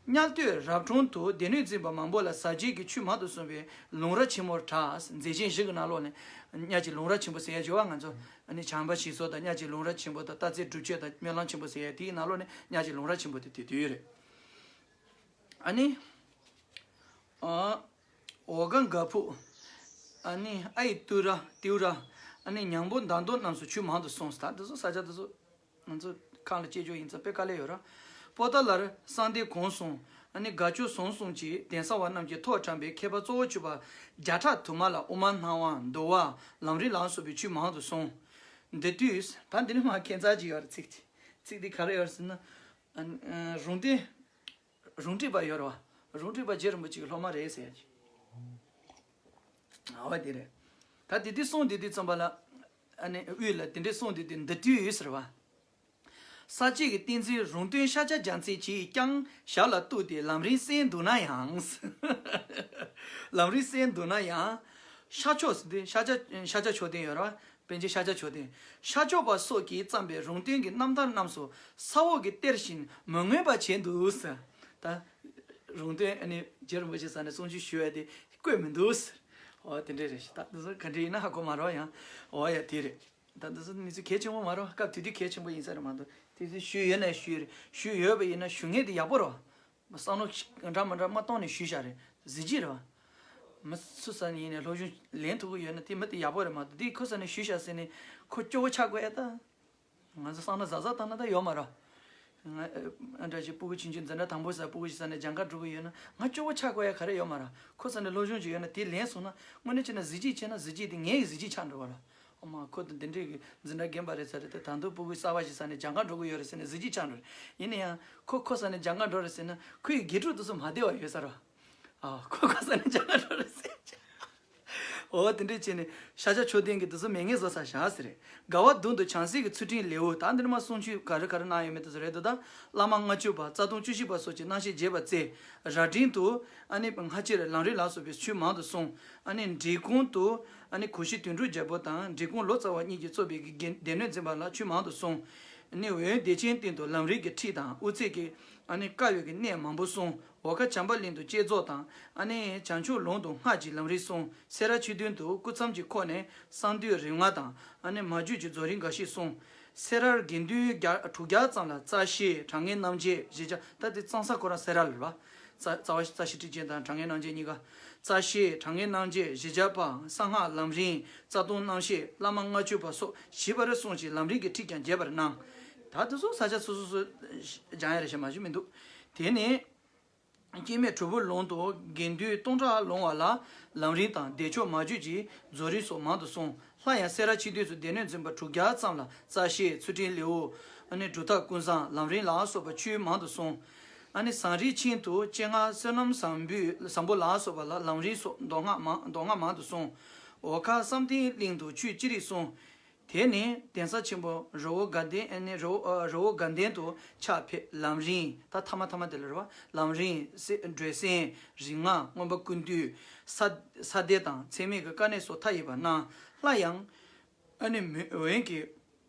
གཉའ་སྟོད་རབ་གྲོང་དུ་སྡེ་སྣོད་འཛིན་པ་མང་པོ་ལ་ཟབ་རྒྱས་ཀྱི་ཆོས་མང་དུ་གསུངས་པའི་ལུང་ར་ཆེན་མོར་གྲགས། མཛེས་ཆེན་བཞི་གི་ནང་ལོགས་ནས་གཉའ་བྱི་ལུང་ར་ཆེན་པོ་ཟེར་ཡ་ཡོད་པ། ང་ཚོ་ཨ་ནི་བྱམས་པ་ཞེས་སོགས་དང་། གཉའ་བྱི་ལུང་ར་ཆེན་པོ་དང་། རྟ་རྫས་སྒྲུབ་མཆོད་དང་། སྨོན་ལམ་ཆེན་པོ་ཟེར་ཡ་དེའི་ནང་ལོགས་ནས་གཉའ་བྱི་ལུང་ར་ཆེན་པོ་དེ་དེ་དུས་རེད། ཨ་ནི། ཨ། འོ་ག་འགག་ཕུག་ཨ་ནི་ཨའི་ཏུ་ར་ཏིའུ་ར། ཨ་ནི་ཉང་པོ་མདའ་མདོ་རྣམས་སུ་ཆོས་མང་དུ་གསུངས། ད་འདི་ཚོ་ས་ཆ་འདི་ཚོ་ང་ཚོ་ཁམས་ལ་སྐྱེས་ཆོག་ཡིན་ཙང་དཔེ་དཀའ་ལས་ཡོད་ར། པོ་ཏཱ་ལར་གསང་བདེ་གོང་གསུམ། ཨ་ནི་དགའ་སྐྱོ་ཟུང་གསུམ་གྱི་གདན་ས་བ་རྣམས་ཀྱིས་ཐོག་དྲངས་པའི་མཁས་པ་གཙོ་བོ་གྱུར་པ་བརྒྱ་ཕྲག་དུ་མ་ལ་དབུ་མ་སྣང་བ། འདུལ་བ། ལམ་རིམ་ལ་སོགས་པའི་ཆོས་མང་དུ་གསུངས། འདི་དུས་ད་འདི་ནི་མ་ཁྱད་མཚར་ཅིག་ཡོད་རེད། ཚིག་ཅིག་ཚིག་འདི་ག་རེ་ཡོད་རེད་ཟེར་ན། ཨ་ནི་རུང་སྟོན། རུང་སྒྲིག་པ་ཡོད་རེད་བ། རུང་སྒྲིག་པ་རྗེ་རིན་པོ་ཆེ་གི་སློབ་མ་རེད་ཟེར་ཡ་ཅིག་ཨ་བ་དེ་རེད། ད་དེ་དུས་གསུངས་དེ་དུས་ཙམ་པ་ལ། ཨ་ནི་དབུས་ལ་དེ་འདྲས་གསུངས་དེ་དུས་འདི་དུས་ཟེར་བ། ས་སྐྱེས་ཀྱི་བསྟན་འཛིན་རུང་སྟོན་ཤཱཀྱ་རྒྱལ་མཚན་གྱིས་ཀྱང་ཞབས་ལ་གཏུགས་ཏེ་ལམ་རིམ་གསན་འདུག་ན་ཡང་། ལམ་རིམ་གསན་འདུག་ན་ཡང་། ཤར་ཕྱོགས་སུ་དེ་ཤཱཀྱ་ཤཱཀྱ་མཆོག་ལྡན་ཡོད་རེད་བ། པཎ་ཆེན་ཤཱཀྱ་མཆོག་ལྡན། ཤར་ཕྱོགས་པ་སོགས་ཀྱིས་བརྩམས་པའི་རུང་སྟོན་གྱི་རྣམ་ཐར་རྣམས་སུ་ས་འོག་གི་གཏེར་བཞིན་མི་མངོན་པར་བྱས་འདུག་ཟེར། ད་རུང་སྟོན་ཨ་ནི་རྗེ་རིན་པོ་ཆེ་ས་ནས་གསུང་ཆོས་ཞུ་བ་དེ་བཀོད་མི་འདུག་ཟེར། འོ་དེ་འདྲས་རེད་ཤག་ད་འདི་ཚོ་ག་འདྲས་ཡིན་ན་ཧ་གོ་མ་རེད་ཡང་། འོ་ཡ་དེ་རེད། ད་འདི་ཚོ་གནས་ཚུལ་གལ་ཆེན་པོ་མ་རེད། སྐབས་དེ་དུས་གལ་ཆེན་པོ་ཡིན་ས་རེད་མ་གཏོགས། དེ་ཚོ་ཞུས་ཡོད་ན་ཞུས་རེད། ཞུས་ཡོད་པ་ཡིན་ན་ཞུ་མཁན་དེ་ཡག་པོ་རེད། བསམ་བློ་འདྲ་མི་འདྲ་མ་གཏོང་ནས་ཞུས་བཞག་རེད། གཟི་བརྗིད་རེད་བ། མི་སུ་ས་ནས་ཡིན་ནས་སློབ་སྦྱོང་ལེན་ཐུབ་ཀྱི་ཡོད་ན་དེ་མི་དེ་ཡག་པོ་རེད་མ་གཏོགས། དེ་ཁོ་ས་ནས་ཞུས་བཞག་ཟེར་ནས་ཁོ་སྐྱོ་བོ་ཆགས་དགོས་ཨེ་ད། ང་ཚོ་བསམ་བློ་གཟབ་གཟབ་བཏང་ན་ད་ཡོད་མ་རེད། ང་ཨ་འདྲ་ཞིག་སྤུ་གུ་ཆུང་ཆུང་འཛིན་གྲྭ་དང་པོ་ས་སྤུ་གུ་ཞིག་ས་ནས་སྦྱང་ག་འགྲོ་གི་ཡོད་ན་ང་སྐྱོ་བོ་ཆགས་དགོས་ཡ་ག་རེ་ཡོད་མ་རེད། ཁོ་ས་ནས་སློབ་སྦྱོང་ཅིག་ཡོད་ན་དེ་ལེན་སོང་ན་དངོས་གནས་བྱས་ན་གཟི་བརྗིད་བྱས་ན་གཟི་བརྗིད་དེ་ངའི་གཟི་བརྗིད་ཆགས་འགྲོ་བ་རེད། ཨོ་མ་ཁོ་དང་དེ་འདྲའི་གི་འཛིན་གྲྭ་རྒན་པ་རེད་ས་རེད་དེ་ད་དུང་སྤུ་གུ་གསར་བ་ཞིག་ས་ནས་སྦྱང་ག་འགྲོ་གི་ཡོད་རེད་ཟེར་ནས་གཟི་བརྗིད་ཆགས་འགྲོ་རེད། ཡིན་ན་ཡང་ཁོ་ཁོ་ས་ནས་སྦྱང་ག་འགྲོ་རེད་ཟེར་ན་ཁོའི་དགེ་ཕྲུག་དེ་ཚོ་མ་བདེ་བ་ཡོད་ས་རེད། ཨ་ཁོ་ཁོ་ས་ནས་སྦྱང་ག་འགྲོ་རེད་ཟེར། འོ་དེ་འདྲས་བྱས་ནས་ཤཱཀྱ་མཆོག་ལྡན་གྱིས་དེ་ཚོ་མེད་ངེས་བཟོ་ས་བཞག་ཟེར་རེད། དགའ་བ་མདུན་དུ་བྱང་སེམས་ཀྱི་ཚུལ་ཁྲིམས་ལེའུ། ད་འདིར་མ་གསུང་ཆོས་ག་རེ་ག་རེ་གནང་ཡོད་མེད་དེ་ཚོ་རེད་འདུག་ད་བླ་མ་ལྔ་བཅུ་པ་རྩ་ལྟུང་བཅུ་བཞི་པ་སོགས་ཀྱི་རྣམ་བཤད་རྒྱས་པར་བསྩལ། རྭ་སྒྲེང་དུ་ཨ་ནི་སྔ་ཕྱིར་ལམ་རིམ་ལ་སོགས་པའི་ཆོས་མང་དུ་གསུངས། ཨ་ནི་འབྲས་སྤུངས་དུ་ཨ་ནི་གོ་ཤྲི་དོན་གྲུབ་རྒྱལ་པོ་དང་འབྲས་སྤུངས་ལོ་ཙཱ་བ་གཉིས་ཀྱིས་གཙོས་པའི་གི་སྡེ་སྡེ་སྣོད་འཛིན་པ་ལ་ཆོས་མང་དུ་གསུངས། ཨ་ནི་འོན་སྡེ་ཆེན་སྟེང་དུ་ལམ་རིམ་གྱི་ཁྲིད་དང་དབུ་ཚད་ཀྱི་ཨ་ནི་དཀའ་བའི་གི་གནད་མང་པོ་གསུངས། འོལ་ཁ་བྱམས་པ་གླིང་དུ་བསྐྱེད་རྫོགས་དང་ཨ་ནི་བྱང་ཆུབ་ལུང་དུ་སྔགས་ཀྱི་ལམ་རིམ་གསུངས། སེ་ར་ཆོས་སྡིངས་དུ་སྐུ་མཚམས་ཀྱི་ཁོག་ནས་གསང་འདུས་རིམ་ལྔ་དང་ཨ་ནི་མ་བརྗོད་ཀྱི་རྫོགས་རིམ་འགའ་ཞིག་གསུངས། སེ་རར་དགེ་འདུན་བརྒྱ་དྲུག་བརྒྱ་ཙམ་ལ་རྩ་ཤེ་དྲང་ངེས་རྣམ་འབྱེད་བཞི་བརྒྱ། ད་དེ་གཙང་ས་ཁོ་རང་སེ་ར་ལ་རེད་བ། རྩ་རྩ་བ་རྩ་ཤེ་ཁྲིད་ཅན་དང་དྲང་ངེས་རྣམ་འབྱེད་གཉིས་ཀ། རྩ་ཤེ་དྲང་ངེས་རྣམ་འབྱེད་བཞི་བརྒྱ་པ་གསང་སྔགས་ལམ་རིམ་རྩ་ལྟུང་རྣམ་བཤད་བླ་མ་ལྔ་བཅུ་པ་སོགས་ཞིབ་པར་གསུངས་ཤིང་ལམ་རིམ་གྱི་ཁྲིད་ཀྱང་རྒྱས་པར་གནང་། ད་དེ་ཚོ་ས་ཆ་སོ་སོ་སོ་སྦྱང་ཡ་རེད་ཤག་མ་ཞུ་མི་འདུག་དེ་ནས། སྐྱེ་མེད་གྲུབ་པའི་ལུང་དུ་དགེ་འདུན་སྟོང་ཕྲག་ལོང་བ་ལ་ལམ་རིམ་དང་བདེ་མཆོག་མ་བརྗོད་ཀྱི་རྫོགས་རིམ་སོགས་མང་དུ་གསུངས། སླར་ཡང་སེ་ར་ཆོས་སྡིངས་སུ་སྡེ་སྣོད་འཛིན་པ་དྲུག་བརྒྱ་ཙམ་ལ་རྩ་ཤེ་ཚུལ་ཁྲིམས་ལེའུ། ཨ་ནི་སྒྲུབ་ཐབས་ཀུན་བཟང་ལམ་རིམ་ལ་སོགས་པ་ཆོས་མང་དུ་གསུངས། ཨ་ནི་ཟངས་རིའི་ཆེན་དུ་སྤྱན་སྔ་བསོད་ནམས་བཟང་པོའི་བཟང་པོ་ལ་སོགས་པ་ལ་ལམ་རིམ་སོགས་མདོ་སྔགས་མང་མདོ་སྔགས་མང་དུ་གསུངས། འོལ་ཁ་བསམ་གཏན་གླིང་དུ་ཆོས་ཅི་རིགས་གསུངས། དེ་ནས་གདན་ས་ཆེན་པོ་རི་བོ་དགའ་ལྡན་ཨ་ནི་རི་བོ་ཨ་རི་བོ་དགའ་ལྡན་དུ་ཕྱག་ཕེབས། ལམ་རིམ་ད་ཐ་མ་ཐ་མ་དེ་ལ་རེད་བ། ལམ་རིམ་སེ་སྒྲོལ་གསན་རིམ་ལྔ་མངོན་པ་ཀུན་བཏུས་ས་ས་སྡེ་དང་ཚད་མེད་ཀྱི་དཀའ་གནད་སོགས་མཐའ་ཡས་པ་གནང་། སླར་ཡང་ཨ་ནི་མོན་འོན་གྱི་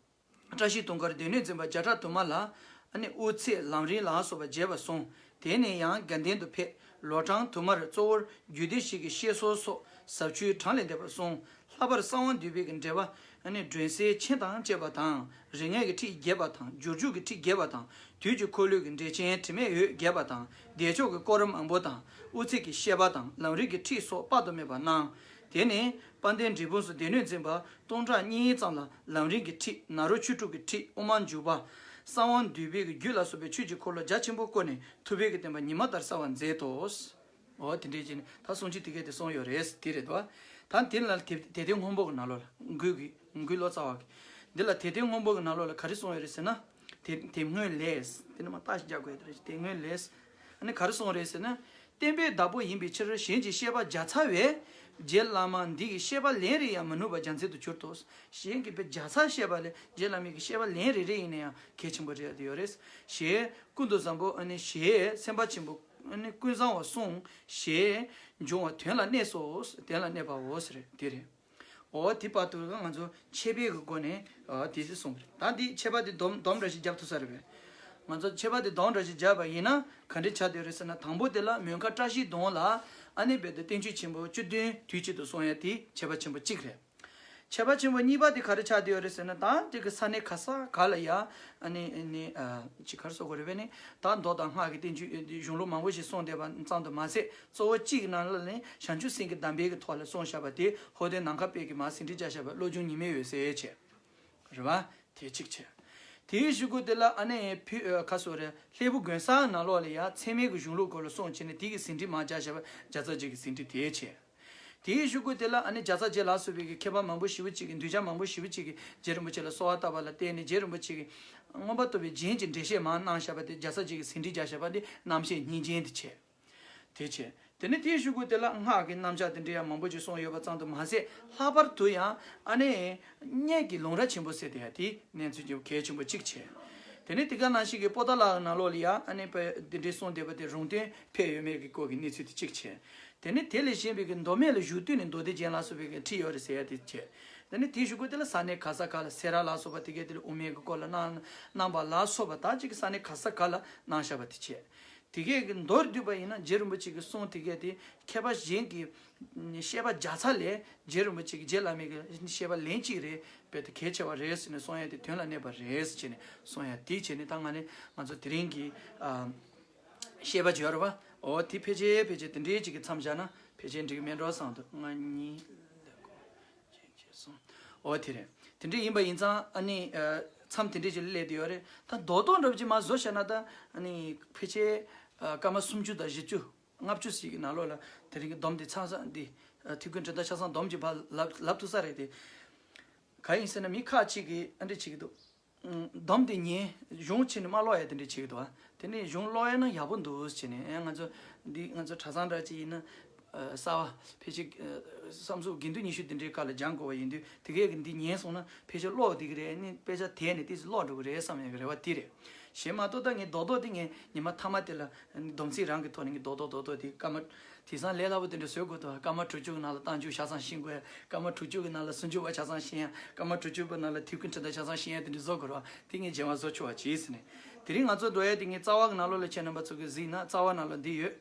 བཀྲ་ཤིས་དུང་དཀར་སྡེ་སྣོད་འཛིན་པ་བརྒྱ་ཕྲག་དུ་མ་ལ་ཨ་ནི་དབུ་ཚད་ལམ་རིམ་ལ་སོགས་པ་རྒྱས་པར་གསུངས། དེ་ནས་ཡང་དགའ་ལྡན་དུ་ཕེབས། ལོ་གྲངས་དུ་མར་གཙོ་བོར་རྒྱུད་སྡེ་བཞི་གི་བཤད་སྲོལ་སོགས་ཟབ་ཆོས་གྲངས་ལས་འདས་པར་གསུངས། ལྷག་པར་གསང་བ་འདུས་པའི་གི་འགྲེལ་པ་ཨ་ནི་སྒྲོལ་གསལ་མཆན་དང་བཅས་པ་དང་རིགས་ལྔའི་གི་ཁྲིད་རྒྱས་པ་དང་སྦྱོར་མཇུག་གི་ཁྲིད་རྒྱས་པ་དང་དུས་ཀྱི་འཁོར་ལོའི་གི་འགྲེལ་ཆེན་དྲི་མེད་འོད་རྒྱས་པ་དང་བདེ་མཆོག་གི་སྐོར་མང་པོ་དང་དབུ་ཚད་ཀྱི་བཤད་པ་དང་ལམ་རིམ་གྱི་ཁྲིད་སོགས་དཔག་ཏུ་མེད་པ་གནང་། དེ་ནས་དཔལ་ལྡན་འབྲས་སྤུངས་སུ་སྡེ་སྣོད་འཛིན་པ་སྟོང་ཕྲག་གཉིས་ཙམ་ལ་ལམ་རིམ་གྱི་ཁྲིད་ནཱ་རོ་ཆོས་དྲུག་གི་ཁྲིད་དབུ་མ་འཇུག་པ། གསང་བ་འདུས་པའི་རྒྱུད་ལ་སོགས་པའི་ཆོས་ཀྱི་འཁོར་ལོ་རྒྱ་ཆེན་པོ་བསྐོར་ནས་ཐུབ་པའི་གི་བསྟན་པ་ཉི་མ་ལྟར་གསལ་བར་མཛད་དོ། འོ་དེ་འདྲའི་ཅིག་ནི་ད་གསུང་ཆོས་དེ་གས་དེ་གསུངས་ཡོད་རེད་དེ་རེད་དོ། ད་འདི་ལ་དེ་དེ་དེ་སྔོན་པོ་གི་ནང་ལོགས་ལ་མགུལ་གི་མགུལ་ལོ་ཙཱ་བ་གི་འདི་ལ་དེ་དེ་སྔོན་པོ་གི་ནང་ལོགས་ལ་ག་རེ་གསུངས་ཡོད་རེད་ཟེར་ན། དེ་དེ་སྔོན་ལས་དེ་ནི་མ་བརྟག་ཞིབ་རྒྱག་དགོས་ཡོད་རེད། དེ་སྔོན་ལས་ཨ་ནི་ག་རེ་གསུངས་རེད་ཟེར་ན། བསྟན་པའི་བདག་པོ་ཡིན་པའི་ཕྱིར་གཞན་གྱི་བཤད་པ་བརྒྱ་ཚར་བས་རྗེ་བླ་མ་འདི་ཡི་བཤད་པ་ལན་རེ་ཡང་མི་ནུས་པ་རྒྱ་མཚན་དུ་གྱུར་ཏོ། གཞན་གྱིས་དཔེ་བརྒྱ་ཚར་བཤད་པ་ལས་རྗེ་བླ་མའི་གི་བཤད་པ་ལན་རེ་རེ་ཡིན་ན་ཡང་གལ་ཆེན་པོ་རེད་ཡོད་རེད། ཞེས་ཀུན་ཏུ་བཟང་པོ་ཨ་ནི་ཞེས་སེམས་དཔའ་ཆེན་པོ་ཨ་ནི་ཀུན་བཟང་བ་གསུངས་ཞེས་འབྱུང་བ་དོན་ལ་གནས་སོ། དོན་ལ་གནས་པའོ་ཟེར་དེ་རེད། འོ་དེ་བར་དུ་ང་ཚོ་མཆེད་པའི་གི་སྒོ་ནས་ཨ་དེ་ཚོ་གསུངས་པ་རེད། ད་འདི་མཆེད་པ་དེ་སྡོམ་སྡོམ་འདྲ་ཞིག་བརྒྱབ་ཐུབ་ས་རེད་པས། ང་ཚོ་མཆེད་པ་དེ་སྡོམ་འདྲ་ཞིག་བརྒྱབ་པ་ཡིན་ན་ག་འདྲ་ཆགས་བསྡད་ཡོད་རེད་ཟེར་ན། དང་པོ་དེ་ལ་མོན་ཁ་བཀྲ་ཤིས་སྡོང་ལ་ཨ་ནི་རྦད་དེ་བསྟན་བཅོས་ཆེན་པོ་བཅུ་བདུན་དུས་གཅིག་ཏུ་གསུངས་ཡ་དེ་མཆེད་པ་ཆེན་པོ་གཅིག་རེད། མཆེད་པ་ཆེན་པོ་གཉིས་པ་དེ་ག་རེ་ཆགས་བསྡད་ཡོད་རེད་ཟེར་ན། ད་དེ་གི་ས་གནས་ག་ས་ག་ལ་ཡ་ཨ་ནི་ཨ་ནི་ཨ་ཅི་ག་རེ་ཟེར་དགོས་རེད་པས་ནི། ད་མདོ་དང་སྔགས་ཀྱི་བསྟན་བཅོས་གཞུང་ལུགས་མང་པོ་ཞིག་གསུངས་བསྡད་པ་ཙམ་དུ་མ་ཟད། གཙོ་བོ་གཅིག་ནང་ལ་ནི་བྱང་ཆུབ་སེམས་ཀྱི་གདམས་པའི་གི་ཐོག་ལ་གསུངས་བཞག་པ་དེ་ཧོར་སྡེ་ནམ་མཁའ་དཔལ་གྱིས་མར་ཟིན་བྲིས་བརྒྱབ་བཞག་པ་བློ་སྦྱོང་ཉི་མའི་འོད་ཟེར་བྱས། རེད་བ། དེ་གཅིག་བྱས། དེའི་གཞུག་གུ་དེ་ལ་ཨ་ནི་ཕུ་ཨ་ཁ་སོ་རེ་ལྷའི་བུ་དགོན་གསར་ནང་ལོགས་ལ་ཡ་ཚད་མའི་གི་གཞུང་ལུགས་སྐོར་ལ་གསུངས་བྱས་ནས་དེ་གི་ཟིན་བྲིས་མར་བརྒྱབ་བཞག་པ་བརྒྱ་རྩ་བརྒྱད་ཀྱི་ཟིན་བྲིས་དེ་བྱས། དེའི་གཞུག་གུ་དེ་ལ་ཨ་ནི་བརྒྱ་རྩ་བརྒྱད་ལ་སོགས་པའི་གི་མཁས་པ་མང་པོ་ཞེ་པོ་ཅིག་གིས་གདུལ་བྱ་མང་པོ་ཞེ་པོ་ཅིག་གིས་རྗེ་རིན་པོ་ཆེ་ལ་གསོལ་བ་བཏབ་པ་ལ་བརྟེན་ནས་རྗེ་རིན་པོ་ཆེ་གིས་མངོན་པར་རྟོགས་པའི་རྒྱན་གྱི་འགྲེལ་བཤད་མར་གནང་བཞག་པ་དེ་བརྒྱ་རྩ་བརྒྱད་ཀྱི་ཟིན་བྲིས་བརྒྱབ་བཞག་པ་དེ་རྣམ་བཤད་སྙིང་རྗེ་དེ་བྱས། དེ་བྱས། དེ་ནས་དེའི་གཞུག་གུ་དེ་ལ་སྔགས་ཀྱི་རྣམ་གཞག་དེ་འདྲ་ཡང་མང་པོ་ཅིག་གསུངས་ཡོད་པ་ཙམ་དུ་མ་ཟད། ལྷག་པར་དུ་ཡང་ཨ་ནི་སྙན་གྱི་ལུང་ར་ཆེན་པོ་ཟེར་དེ་ཡང་དེ་གནས་ཚུལ་གྱི་གལ་ཆེན་པོ་གཅིག་བྱས། དེ་ནས་དེ་ག་ནང་བཞིན་གྱི་པོ་ཏཱ་ལ་ནང་ལོགས་ལ་ཡང་ཨ་ནི་དཔེ་འདི་འདྲའི་གསུངས་བསྡད་པ་དེ་རུང་སྟོན་ཕེབས་ཡོད་མེད་ཀྱི་སྐོར་གྱི་གནས་ཚུལ་དེ་གཅིག་བྱས། དེ་ནས་དེ་ལས་གཞན་པའི་གི་མདོ་སྨད་ལ་བཞུགས་དུས་ནས་མདོ་སྡེ་རྒྱན་ལ་སོགས་པའི་གི་ཁྲིད་ཡོད་རེད་ཟེར་ཡ་དེ་བྱས། དེ་ནས་དེའི་གཞུག་གུ་དེ་ལ་ས་གནས་ག་ས་ག་ལ་སེ་ར་ལ་སོགས་པ་དེ་གའི་དེ་ལ་དབུ་མའི་གི་སྐོར་ལ་གནང་གནང་པ་ལ་སོགས་པ་ད་ཅིག་ས་གནས་ག་ས་ག་ལ་གནང་བཞག་པ་དེ་བྱས། དེ་གས་ཀྱི་མདོར་བསྡུས་པ་ཡིན་ན་རྗེ་རིན་པོ་ཆེ་གི་གསུང་དེ་གས་དེ་མཁས་པ་གཞན་གྱི་བཤད་པ་བརྒྱ་ཚར་ལས་རྗེ་རིན་པོ་ཆེ་གི་རྗེ་བླ་མའི་གི་བཤད་པ་ལན་གཅིག་རེད་བས་དེ་གལ་ཆེ་བ་རེད་ཟེར་ནས་གསུང་ཡ་དེ་དོན་ལ་གནས་པ་རེད་ཟེར་བྱས་ནས་གསུང་ཡ་དེ་བྱས་ནས་ད་ང་ནི་ང་ཚོ་དེ་རིང་གི་ཨ་ བཤད་པ་བརྗོད་རེད་བ། འོ་དེ་ཕལ་ཆེར་ཕལ་ཆེར་དེ་འདྲའི་ཅིག་གི་མཚམས་བཞག་ན་ཕལ་ཆེར་འགྲིག་གི་མེད་འགྲོ་བསམ་འདུག་ལྔ་གཉིས་ལས་སྐོར་གཅིག་བྱས་སོང་། འོ་དེ་རེད། དེ་འདྲ་ཡིན་པ་ཡིན་ཙང་ཨ་ནི་མཚམས་དེ་འདྲ་ཅིག་ལ་སླེབས་བསྡད་ཡོད་རེད། ད་རྡོག་རྡོག་འདྲ་པོ་ཅིག་མར་བཟོ་བྱས་ན་ད་ཨ་ནི་ཕལ་ཆེར་སྐར་མ་སུམ་ཅུ་དང་བཞི་བཅུ་ལྔ་བཅུ་ཞིག་གི་ནང་ལོགས་ལ་དེ་རིང་གི་སྡོམ་དེ་ཚང་ས་འདི་ཐིག་སྐུད་འགྲན་ཟླ་ཆ་ཚང་སྡོམ་གྱི་བར་ལབ་ལབ་ཐུབ་ས་རེད་དེ། གང་ཡིན་ཟེར་ན་མི་ཁག་ཅིག་གིས་ཨ་འདྲ་བྱེད་ཀྱི་འདུག་སྡོམ་དེ་ཉན་གཞུང་ཕྱིན་ནས་མ་ཀློག་ཡ་དེ་འདྲ་བྱེད་ཀྱི་འདུག་ཨ། དེ་ནས་གཞུང་ཀློག་ཡ་ན་ཡག་པོ་འདུག་བྱས་ནས་ཨེ་ང་ཚོ་འདི་ང་ཚོ་གྲྭ་ཚང་འདྲ་ཅིག་ཡིན་ན་ཨ་གསར་བ་ཕལ་ཆེར་ཨ་བསམ་གཟུགས་དགེ་འདུན་ཉི་ཤུ་འདི་འདྲའི་སྐབས་ལ་སྦྱང་དགོས་པ་ཡིན་དུས་དེ་གས་ཀྱི་འདི་ཉན་སོང་ན་ཕལ་ཆེར་ཀློག་བསྡད་ཀྱི་རེད། ཨ་ནི་དཔེ་ཆ་དེད་ནས་ཏོག་ཙམ་ཀློག་འགྲོ་གི་རེད་བསམ་ཡ་གི་རེ་བ་དེ་རེད། གཞན་མ་གཏོགས་ད་ངས་རྡོག་རྡོག་དེ་ངས་ཉི་མ་མཐའ་མ་དེ་ལ་སྡོམ་ཚིག་རང་གི་ཐོག་ནས་ངས་རྡོག་རྡོག་རྡོག་རྡོག་དེ་སྐར་མ། དེང་སང་ལས་སླ་པོ་དེ་འདྲ་བཟོ་དགོས་འདུག་སྐར་མ་དྲུག་ཅུ་གི་ནང་ལ་རྟགས་འཇུག་ཆ་ཚང་ཤེས་དགོས། སྐར་མ་དྲུག་ཅུ་གི་ནང་ལ་སུམ་ཅུ་པ་ཆ་ཚང་ཤེས་ཡ། སྐར་མ་དྲུག་ཅུ་པའི་ནང་ལ་ཐིག་སྐུད་འགྲན་ཟླ་ཆ་ཚང་ཤེས་ཡ་དེ་འདྲ་བཟོ་དགོས་རེད་བ། དེ་ངས་རྗེས་མ་བཟོ་ཆོག་པ་བྱས་ཟེར་ནས། དེ་རིང་ང་ཚོ་འགྲོ་ཡ་དེ་ངས་རྩ་བ་གི་ནང་ལོགས་ལ་ཁྱེད་རྣམ་པ་ཚོ་གིས་གཟིགས་ན་རྩ་བ་ནང་ལ་འདི་ཡོད།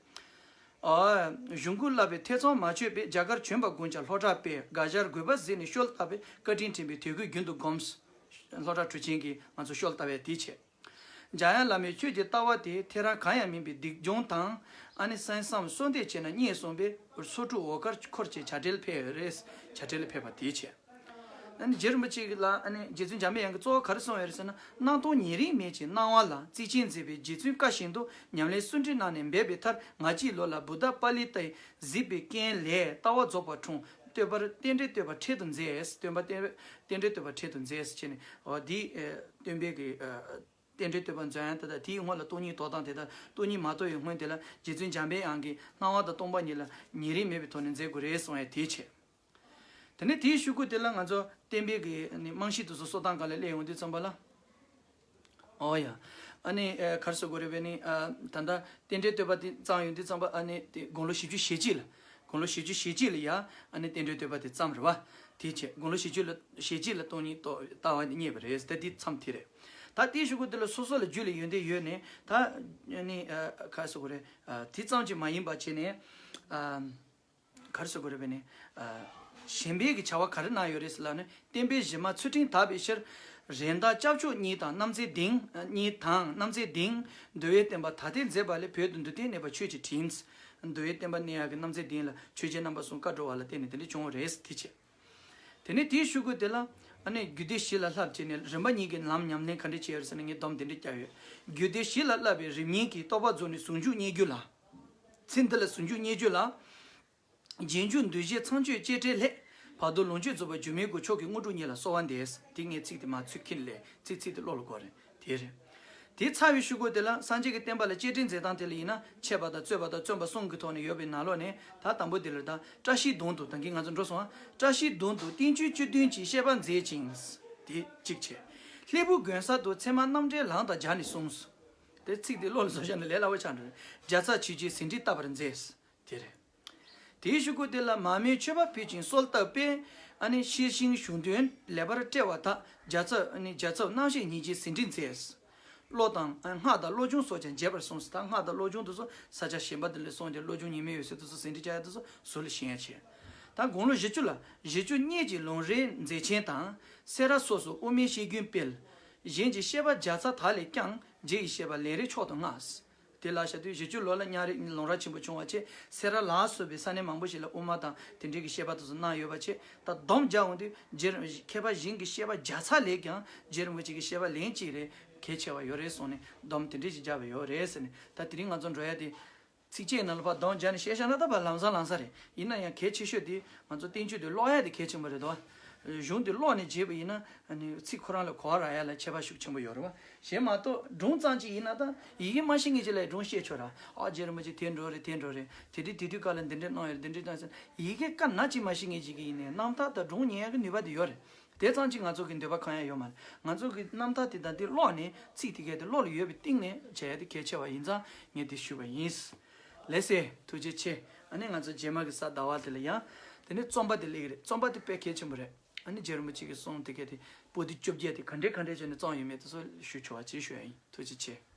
ཨ། གཞུང་གུར་བསླབ་པའི་ཐེ་ཚོམ་མ་ཆོད་པས་རྒྱ་གར་བྱོན་པ་དགུང་ལྕགས་ལྷོ་བྲག་པས་དགའ་ཞར་དགོས་པ་གཟིགས་ནས་བཤོལ་བཏབ་པའི་བཀའ་དྲིན་དྲན་པའི་དད་གུས་རྒྱུན་དུ་བསྒོམས། ལྷོ་བྲག་གྲུབ་ཆེན་གྱིས་ང་ཚོ་བཤོལ་བཏབ་པའི་དེ་བྱས། འཇམ་དབྱངས་བླ་མས་ཆོས་ཀྱི་ལྟ་བ་དེ་ཐེ་རང་གང་ཡང་མིན་པའི་སྡིག་སྦྱོང་དང་། ཨ་ནི་གསན་བསམ་གསོལ་འདེབས་བྱས་ན་རྙེད་གསུངས་པས་སོ་དྲུག་འོག་དཀར་འཁོར་གྱི་བྱ་བྲལ་ཕེབས་ཡོད་རེད། བྱ་བྲལ་ཕེབས་པ་དེའི་ཆེད། ཨ་ནི་རྗེ་རིན་པོ་ཆེ་ལ་ཨ་ནི་རྗེ་བཙུན་འཇམ་པའི་དབྱངས་ཀྱིས་གཙོ་བོ་ག་རེ་གསུངས་ཡོད་རེད་ཟེར་ན། སྣང་སྟོང་ཉེ་རིང་མེད་ཅིང་སྣང་བ་ལ་རྩིས་ཆེན་མཛད་པའི་རྗེ་བཙུན་བཀའ་བཞིན་དུ་ཉམས་ལེན་སུ་འདྲའི་གནང་ནས་འབད་པའི་མཐར་ང་བཅས་ལོ་ལ་བུདྡྷ་པཱ་ལི་ཏས་གཟིགས་པའི་རྐྱེན་ལས་ལྟ་བ་རྫོགས་པར་འཁྲུངས། བསྟོད་པར་རྟེན་འབྲེལ་བསྟོད་པ་འཕྲལ་དུ་མཛད། བསྟོད་པ་རྟེན་རྟེན་འབྲེལ་བསྟོད་པ་འཕྲལ་དུ་མཛད་ཟེར་བྱས་ནས་འོ་འདི་ཨ་སྟོན་པའི་གི་ཨ་རྟེན་འབྲེལ་བསྟོད་པ་མཛད་ཡ་དེ་དང་དེའི་སྔོན་ལ་སྟོང་ཉིད་རྟོགས་སྟངས་དེ་དང་སྟོང་ཉིད་མ་རྟོགས་པའི་སྔོན་དེ་ལ་རྗེ་བཙུན་འཇམ་པའི་དབྱངས་ཀྱིས་སྣང་བ་དང་སྟོང་པ་གཉིས་ལ་ཉེ་རིང་མེད་པའི་ཐོག་ནས་མཛད་དགོས་རེད་གསུངས་ཡ་དེའི་ཆེད། དེ་ནས་དེའི་ཤུལ་ཀུ་དེ་ལ་ང་ཚོ་བསྟན་པའི་གི་ནི་རྨང་གཞི་དེ་ཚོ་གསོ་སྟངས་སྒང་ལ་སླེབས་ཡོང་དུས་ཙམ་པ་ལ། ཨོ་ཡ། ཨ་ནི་ཨ་ག་རེ་ཟེར་དགོས་རེད་པས་ནི་ཨ་ད་ལྟ་རྟེན་འབྲེལ་བསྟོད་པ་དེ་བརྩམས་ཡོང་དུས་ཙམ་པ་ཨ་ནི་དེ་དགུང་ལོ་བཞི་བཅུ་ཞེ་གཅིག་ལ། དགུང་ལོ་བཞི་བཅུ་ཞེ་གཅིག་ལ་ཡ་ཨ་ནི་རྟེན་འབྲེལ་བསྟོད་པ་དེ་བརྩམས་རེད་བ། དེའི་ཆེད་དགུང་ལོ་བཞི་བཅུ་ལ་ཞེ་གཅིག་ལ་སྟོང་ཉིད་རྟོགས་ལྟ་བ་དེ་རྙེད་པ་རེད། ད་དེ་མཚམས་དེ་རེད། ད་དེའི་ཤུལ་ཀུ་དེ་ལ་སོ་སོ་ལ་རྒྱུས་ལ་ཡོན་ཏན་ཡོད་ནས་ད་ཨ་ནི་ཨ་ག་རེ་ཟེར་དགོས་རེད། ཨ་དེ་ཙམ་གྱིས་མ་ཡིན་པ་བྱས་ནས་ཨ། ག་རེ་ཟེར་དགོས་རེད་པས་ནི། ཨ་གཞན་པའི་གི་བྱ་བ་ག་རེ་གནང་ཡོད་རེད་ཟེར་ལབ་ན། བསྟན་པའི་གཞི་མ་ཚུལ་ཁྲིམས་དག་པའི་ཕྱིར། རེད་མདའ་སྐྱབས་མཆོག་གཉིས་དང་རྣམ་རྩེ་གདིང་། གཉིས་དང་རྣམ་རྩེ་གདིང་། འདུལ་བའི་བསྟན་པ་དར་ཏེ་མཛད་པ་ལས་བོད་དུ་འདུལ་བསྟན་གནས་པ་ཆོས་ཀྱི་ཁྲིམས། འདུལ་བའི་བསྟན་པ་གནས་ཡག་གི་རྣམ་རྩེ་གདིང་ལ་ཆོས་རྗེ་རྣམ་པ་གསུམ་བཀའ་བགྲོ་བ་ལ་བརྟེན་ནས་དེ་འདྲ་བྱུང་བ་རེད་དེ་བྱས། དེ་ནས་དེའི་ཤུལ་ཀུ་དེ་ལ་ཨ་ནི་རྒྱུད་སྡེ་བཞི་ལ་བསླབ་བྱས་ནས་རིམ་པ་གཉིས་ཀྱི་ལམ་ཉམས་ལེན་ག་འདྲ་བྱས་ཡོད་རེད་ཟེར་ན་ངས་སྡོམ་དེ་འདྲ་བརྒྱབ་ཡོད། རྒྱུད་སྡེ་བཞི་ལ་བསླབ་པའི་རིམ་གཉིས་ཀྱི་རྟོགས་པ་རྫོགས་ནས་ཟུང་འཇུག་རྙེད་རྒྱུ་ལ། ཚེ་འདི་ལ་ཟུང་འཇུག་རྙེད་རྒྱུ་ལ། རྗེས་འཇུག་འདུལ་བྱེད་ཚངས་སྤྱོད་གཅེས་སྤྲས་ལྷས། བར་དོ་ལོངས་སྤྱོད་རྫོགས་པ་སྒྱུ་མའི་སྒོ་མཆོག་གི་དངོས་གྲུབ་བརྙེས་ལ་གསོལ་བ་འདེབས། དེ་ངས་ཚིག་དེ་མ་ཚུར་ཁྱེར་ལས་ཚིག་ཚིག་དེ་བློ་ལ་འཁོར་རེད་དེ་རེད། དེ་ཚར་བའི་ཤུལ་ཀུ་དེ་ལ་སངས་རྒྱས་ཀྱི་བསྟན་པ་ལ་གཅེས་སྤྲས་མཛད་སྟངས་དེ་ལ་ཡིན་ན་འཆད་པ་དང་རྩོད་པ་དང་བརྩོན་པ་གསུམ་གྱི་ཐོག་ནས་ཡོད་པའི་ནང་ལོགས་ནས་ད་དང་པོ་དེ་ལ་ད་བཀྲ་ཤིས་གདུང་དུ་ད་གིན་ང་ཚོ་འགྲོ་སོང་ཨ། བཀྲ་ཤིས་གདུང་དུ་བསྟན་བཅོས་བཅུ་བདུན་གྱི་བཤད་པ་མཛད་ཅིང་། དེ་གཅིག་བྱས། ལྷའི་བུ་དགོན་གསར་དུ་ཚད་མ་རྣམ་འགྲེལ་ལམ་དང་སྦྱར་ནས་གསུངས། དེ་ཚིག་དེ་བློ་ལ་བཟོ་བཞག་ན་ལས་སླ་བོ་ཆགས་འགྲོ་རེད། བརྒྱ་རྩ་ཆོས་རྗེའི་ཟིན་བྲིས་བཏབ་པར་མཛད། དེ་རེད། དེའི་ཤུལ་ཀུ་དེ་ལ་མར་མེའི་མཆོད་པ་ཕུལ་ཅིང་གསོལ་བཏབ་པས། ཨ་ནི་ཤེར་ཕྱིན་གཞུང་དོན་ལེགས་པར་བཀྲལ་བ་དག་བརྒྱ་རྩ་ཨ་ནི་བརྒྱ་རྩ་རྣམ་བཤད་ཉིད་ཀྱི་ཟིན་བྲིས་མཛད། བློ་དང་སྔགས་དང་བློ་སྦྱོང་སོགས་ཀྱང་རྒྱས་པར་གསུངས། ད་སྔགས་དང་བློ་སྦྱོང་དེ་ཚོ་ས་ཆ་གཞན་པ་དེ་ལ་སོང་སྟེ་བློ་སྦྱོང་ཉི་མའི་འོད་ཟེར་དེ་ཚོ་ཟིན་བྲིས་བྱ་ཡ་དེ་ཚོ་ཟུར་ལ་ཞེན་ཡ་བྱས། ད་དགུང་ལོ་བཞི་བཅུ་ལ་བཞི་བཅུ་གཉིས་ཀྱི་ལུང་རིགས་མཛད་ཆེན་དང་། སེ་ར་སོགས་སུ་དབུ་མའི་བཤད་རྒྱུན་སྤེལ། གཞན་གྱི་བཤད་པ་བརྒྱ་རྩ་དག་ལས་ཀྱང་རྗེ་ཡི་བཤད་པ་ལན་རེ་མཆོག་ཏུ་བསྔགས། དེ་ལ་བཤད་དུས་བཞི་བཅུ་ལོ་ལ་གཉའ་རིགས་ལུང་རབས་ཆེན་པོ་བྱུང་བ་བྱས། སེ་ར་ལ་སོགས་པའི་ས་གནས་མང་པོ་ཞིག་ལ་དབུ་མ་དང་དེ་འབྲེལ་གྱི་བཤད་པ་དེ་ཚོ་གནང་ཡོད་པ་བྱས། ད་སྡོམ་རྒྱག་འོང་དུས་རྗེ་རིན་མཁས་པ་གཞན་གྱི་བཤད་པ་བརྒྱ་རྩ་ལས་ཀྱང་རྗེ་རིན་པོ་ཆེ་གི་བཤད་པ་ལན་གཅིག་རེ་གལ་ཆེ་བ་ཡོད་རེད་གསུངས་ནས་སྡོམ་དེ་འདྲས་ཞིག་བརྒྱབ་པ་ཡོད་རེད་ཟེར་ནས། ད་དེ་རིང་ང་ཚོ་འགྲོ་ཡ་དེ། ཚིགས་བཅད་ནང་ལ་ཕར་སྡོམ་སྦྱར་ནས་བཤད་བཞག་ན་ད་ཕར་ལམ་སང་ལམ་སང་རེད། ཡིན་ན་ཡང་གལ་ཆེ་ཤོས་དེ་ང་ཚོ་བསྟན་བཅོས་དེ་ཀློག་ཡ་དེ་གལ་ཆེན་པོ་རེད་དོ། གཞུང་དེ་ཀློག་ནས་བརྗེད་པ་ཡིན་ན་ཨ་ནི་ཚིག་ཁོ་རང་ལ་གོ་བ་རག་ཡ་ལ་ཁྱད་པར་ཤུགས་ཆེན་པོ་ཡོད་རེད་བ། གཞན་མ་གཏོགས་སྒྲུང་ཙམ་ཅིག་ཡིན་ན་ད་ཡི་གེ་མ་ཤེས་མཁན་ཅིག་ལ་སྒྲུང་བཤད་ཆོག་ར། ཨ་རྗེ་རིན་པོ་ཆེ་དེ་འགྲོ་རེད་དེ་འགྲོ་རེད། དེ་དུས་དེ་དུས་སྐབས་ལ་འདི་འདྲས་གནང་ཡོད་རེད་འདི་འདྲས་གནང་ཟེར་ཡི་གེ་སྐད་ནག་ཅིག་མ་ཤེས་མཁན་ཅིག་གིས་ཡིན་ནའི་རྣམ་ཐར་དང་སྒྲུང་ཉན་ཡ་གི་ནུས་པ་དེ་ཡོད་རེད། དེ་ཙམ་གྱིས་ང་ཚོ་གི་འདོད་པ་ཁེངས་ཡ་ཡོད་མ་རེད། ང་ཚོ་གི་རྣམ་ཐར་དེ་དང་དེ་ཀློག་ནས་ཚིག་དེ་གས་དེ་བློ་ལ་ཡོད་པའི་སྟེང་ནས་བྱས་ཡ་དེ་གལ་ཆེ་བ་ཡིན་ཙང་ངས་དེ་ཞུས་པ་ཡིན། ལགས་སེ་ཐུགས་རྗེ་ཆེ། ཨ་ནི་ང་ཚོ་རྗེས་མ་གི་གཟའ་ཟླ་བ་དེ་ལ་ཡང་དེ་ནས་རྩོམ་པ་དེ་སླེབས་ཀྱི་རེད། རྩོམ་པ་དེ་དཔེ་གལ་ཆེན་པོ་རེད། ཨ་ནི་རྗེ་རིན་པོ་ཆེ་གི་གསུང་དེ་གས་དེ་པོ་ཏི་བཅོ་བརྒྱད་དེ་ག་འདྲས་ག་འདྲས་བྱས་ནས་བརྩམས་ཡོད་མེད་དེ་ཚོ་ཞུ་ཆོག་པ་ཅིག་ཞུ་ཡ་ཡིན། ཐུགས་རྗེ་ཆེ།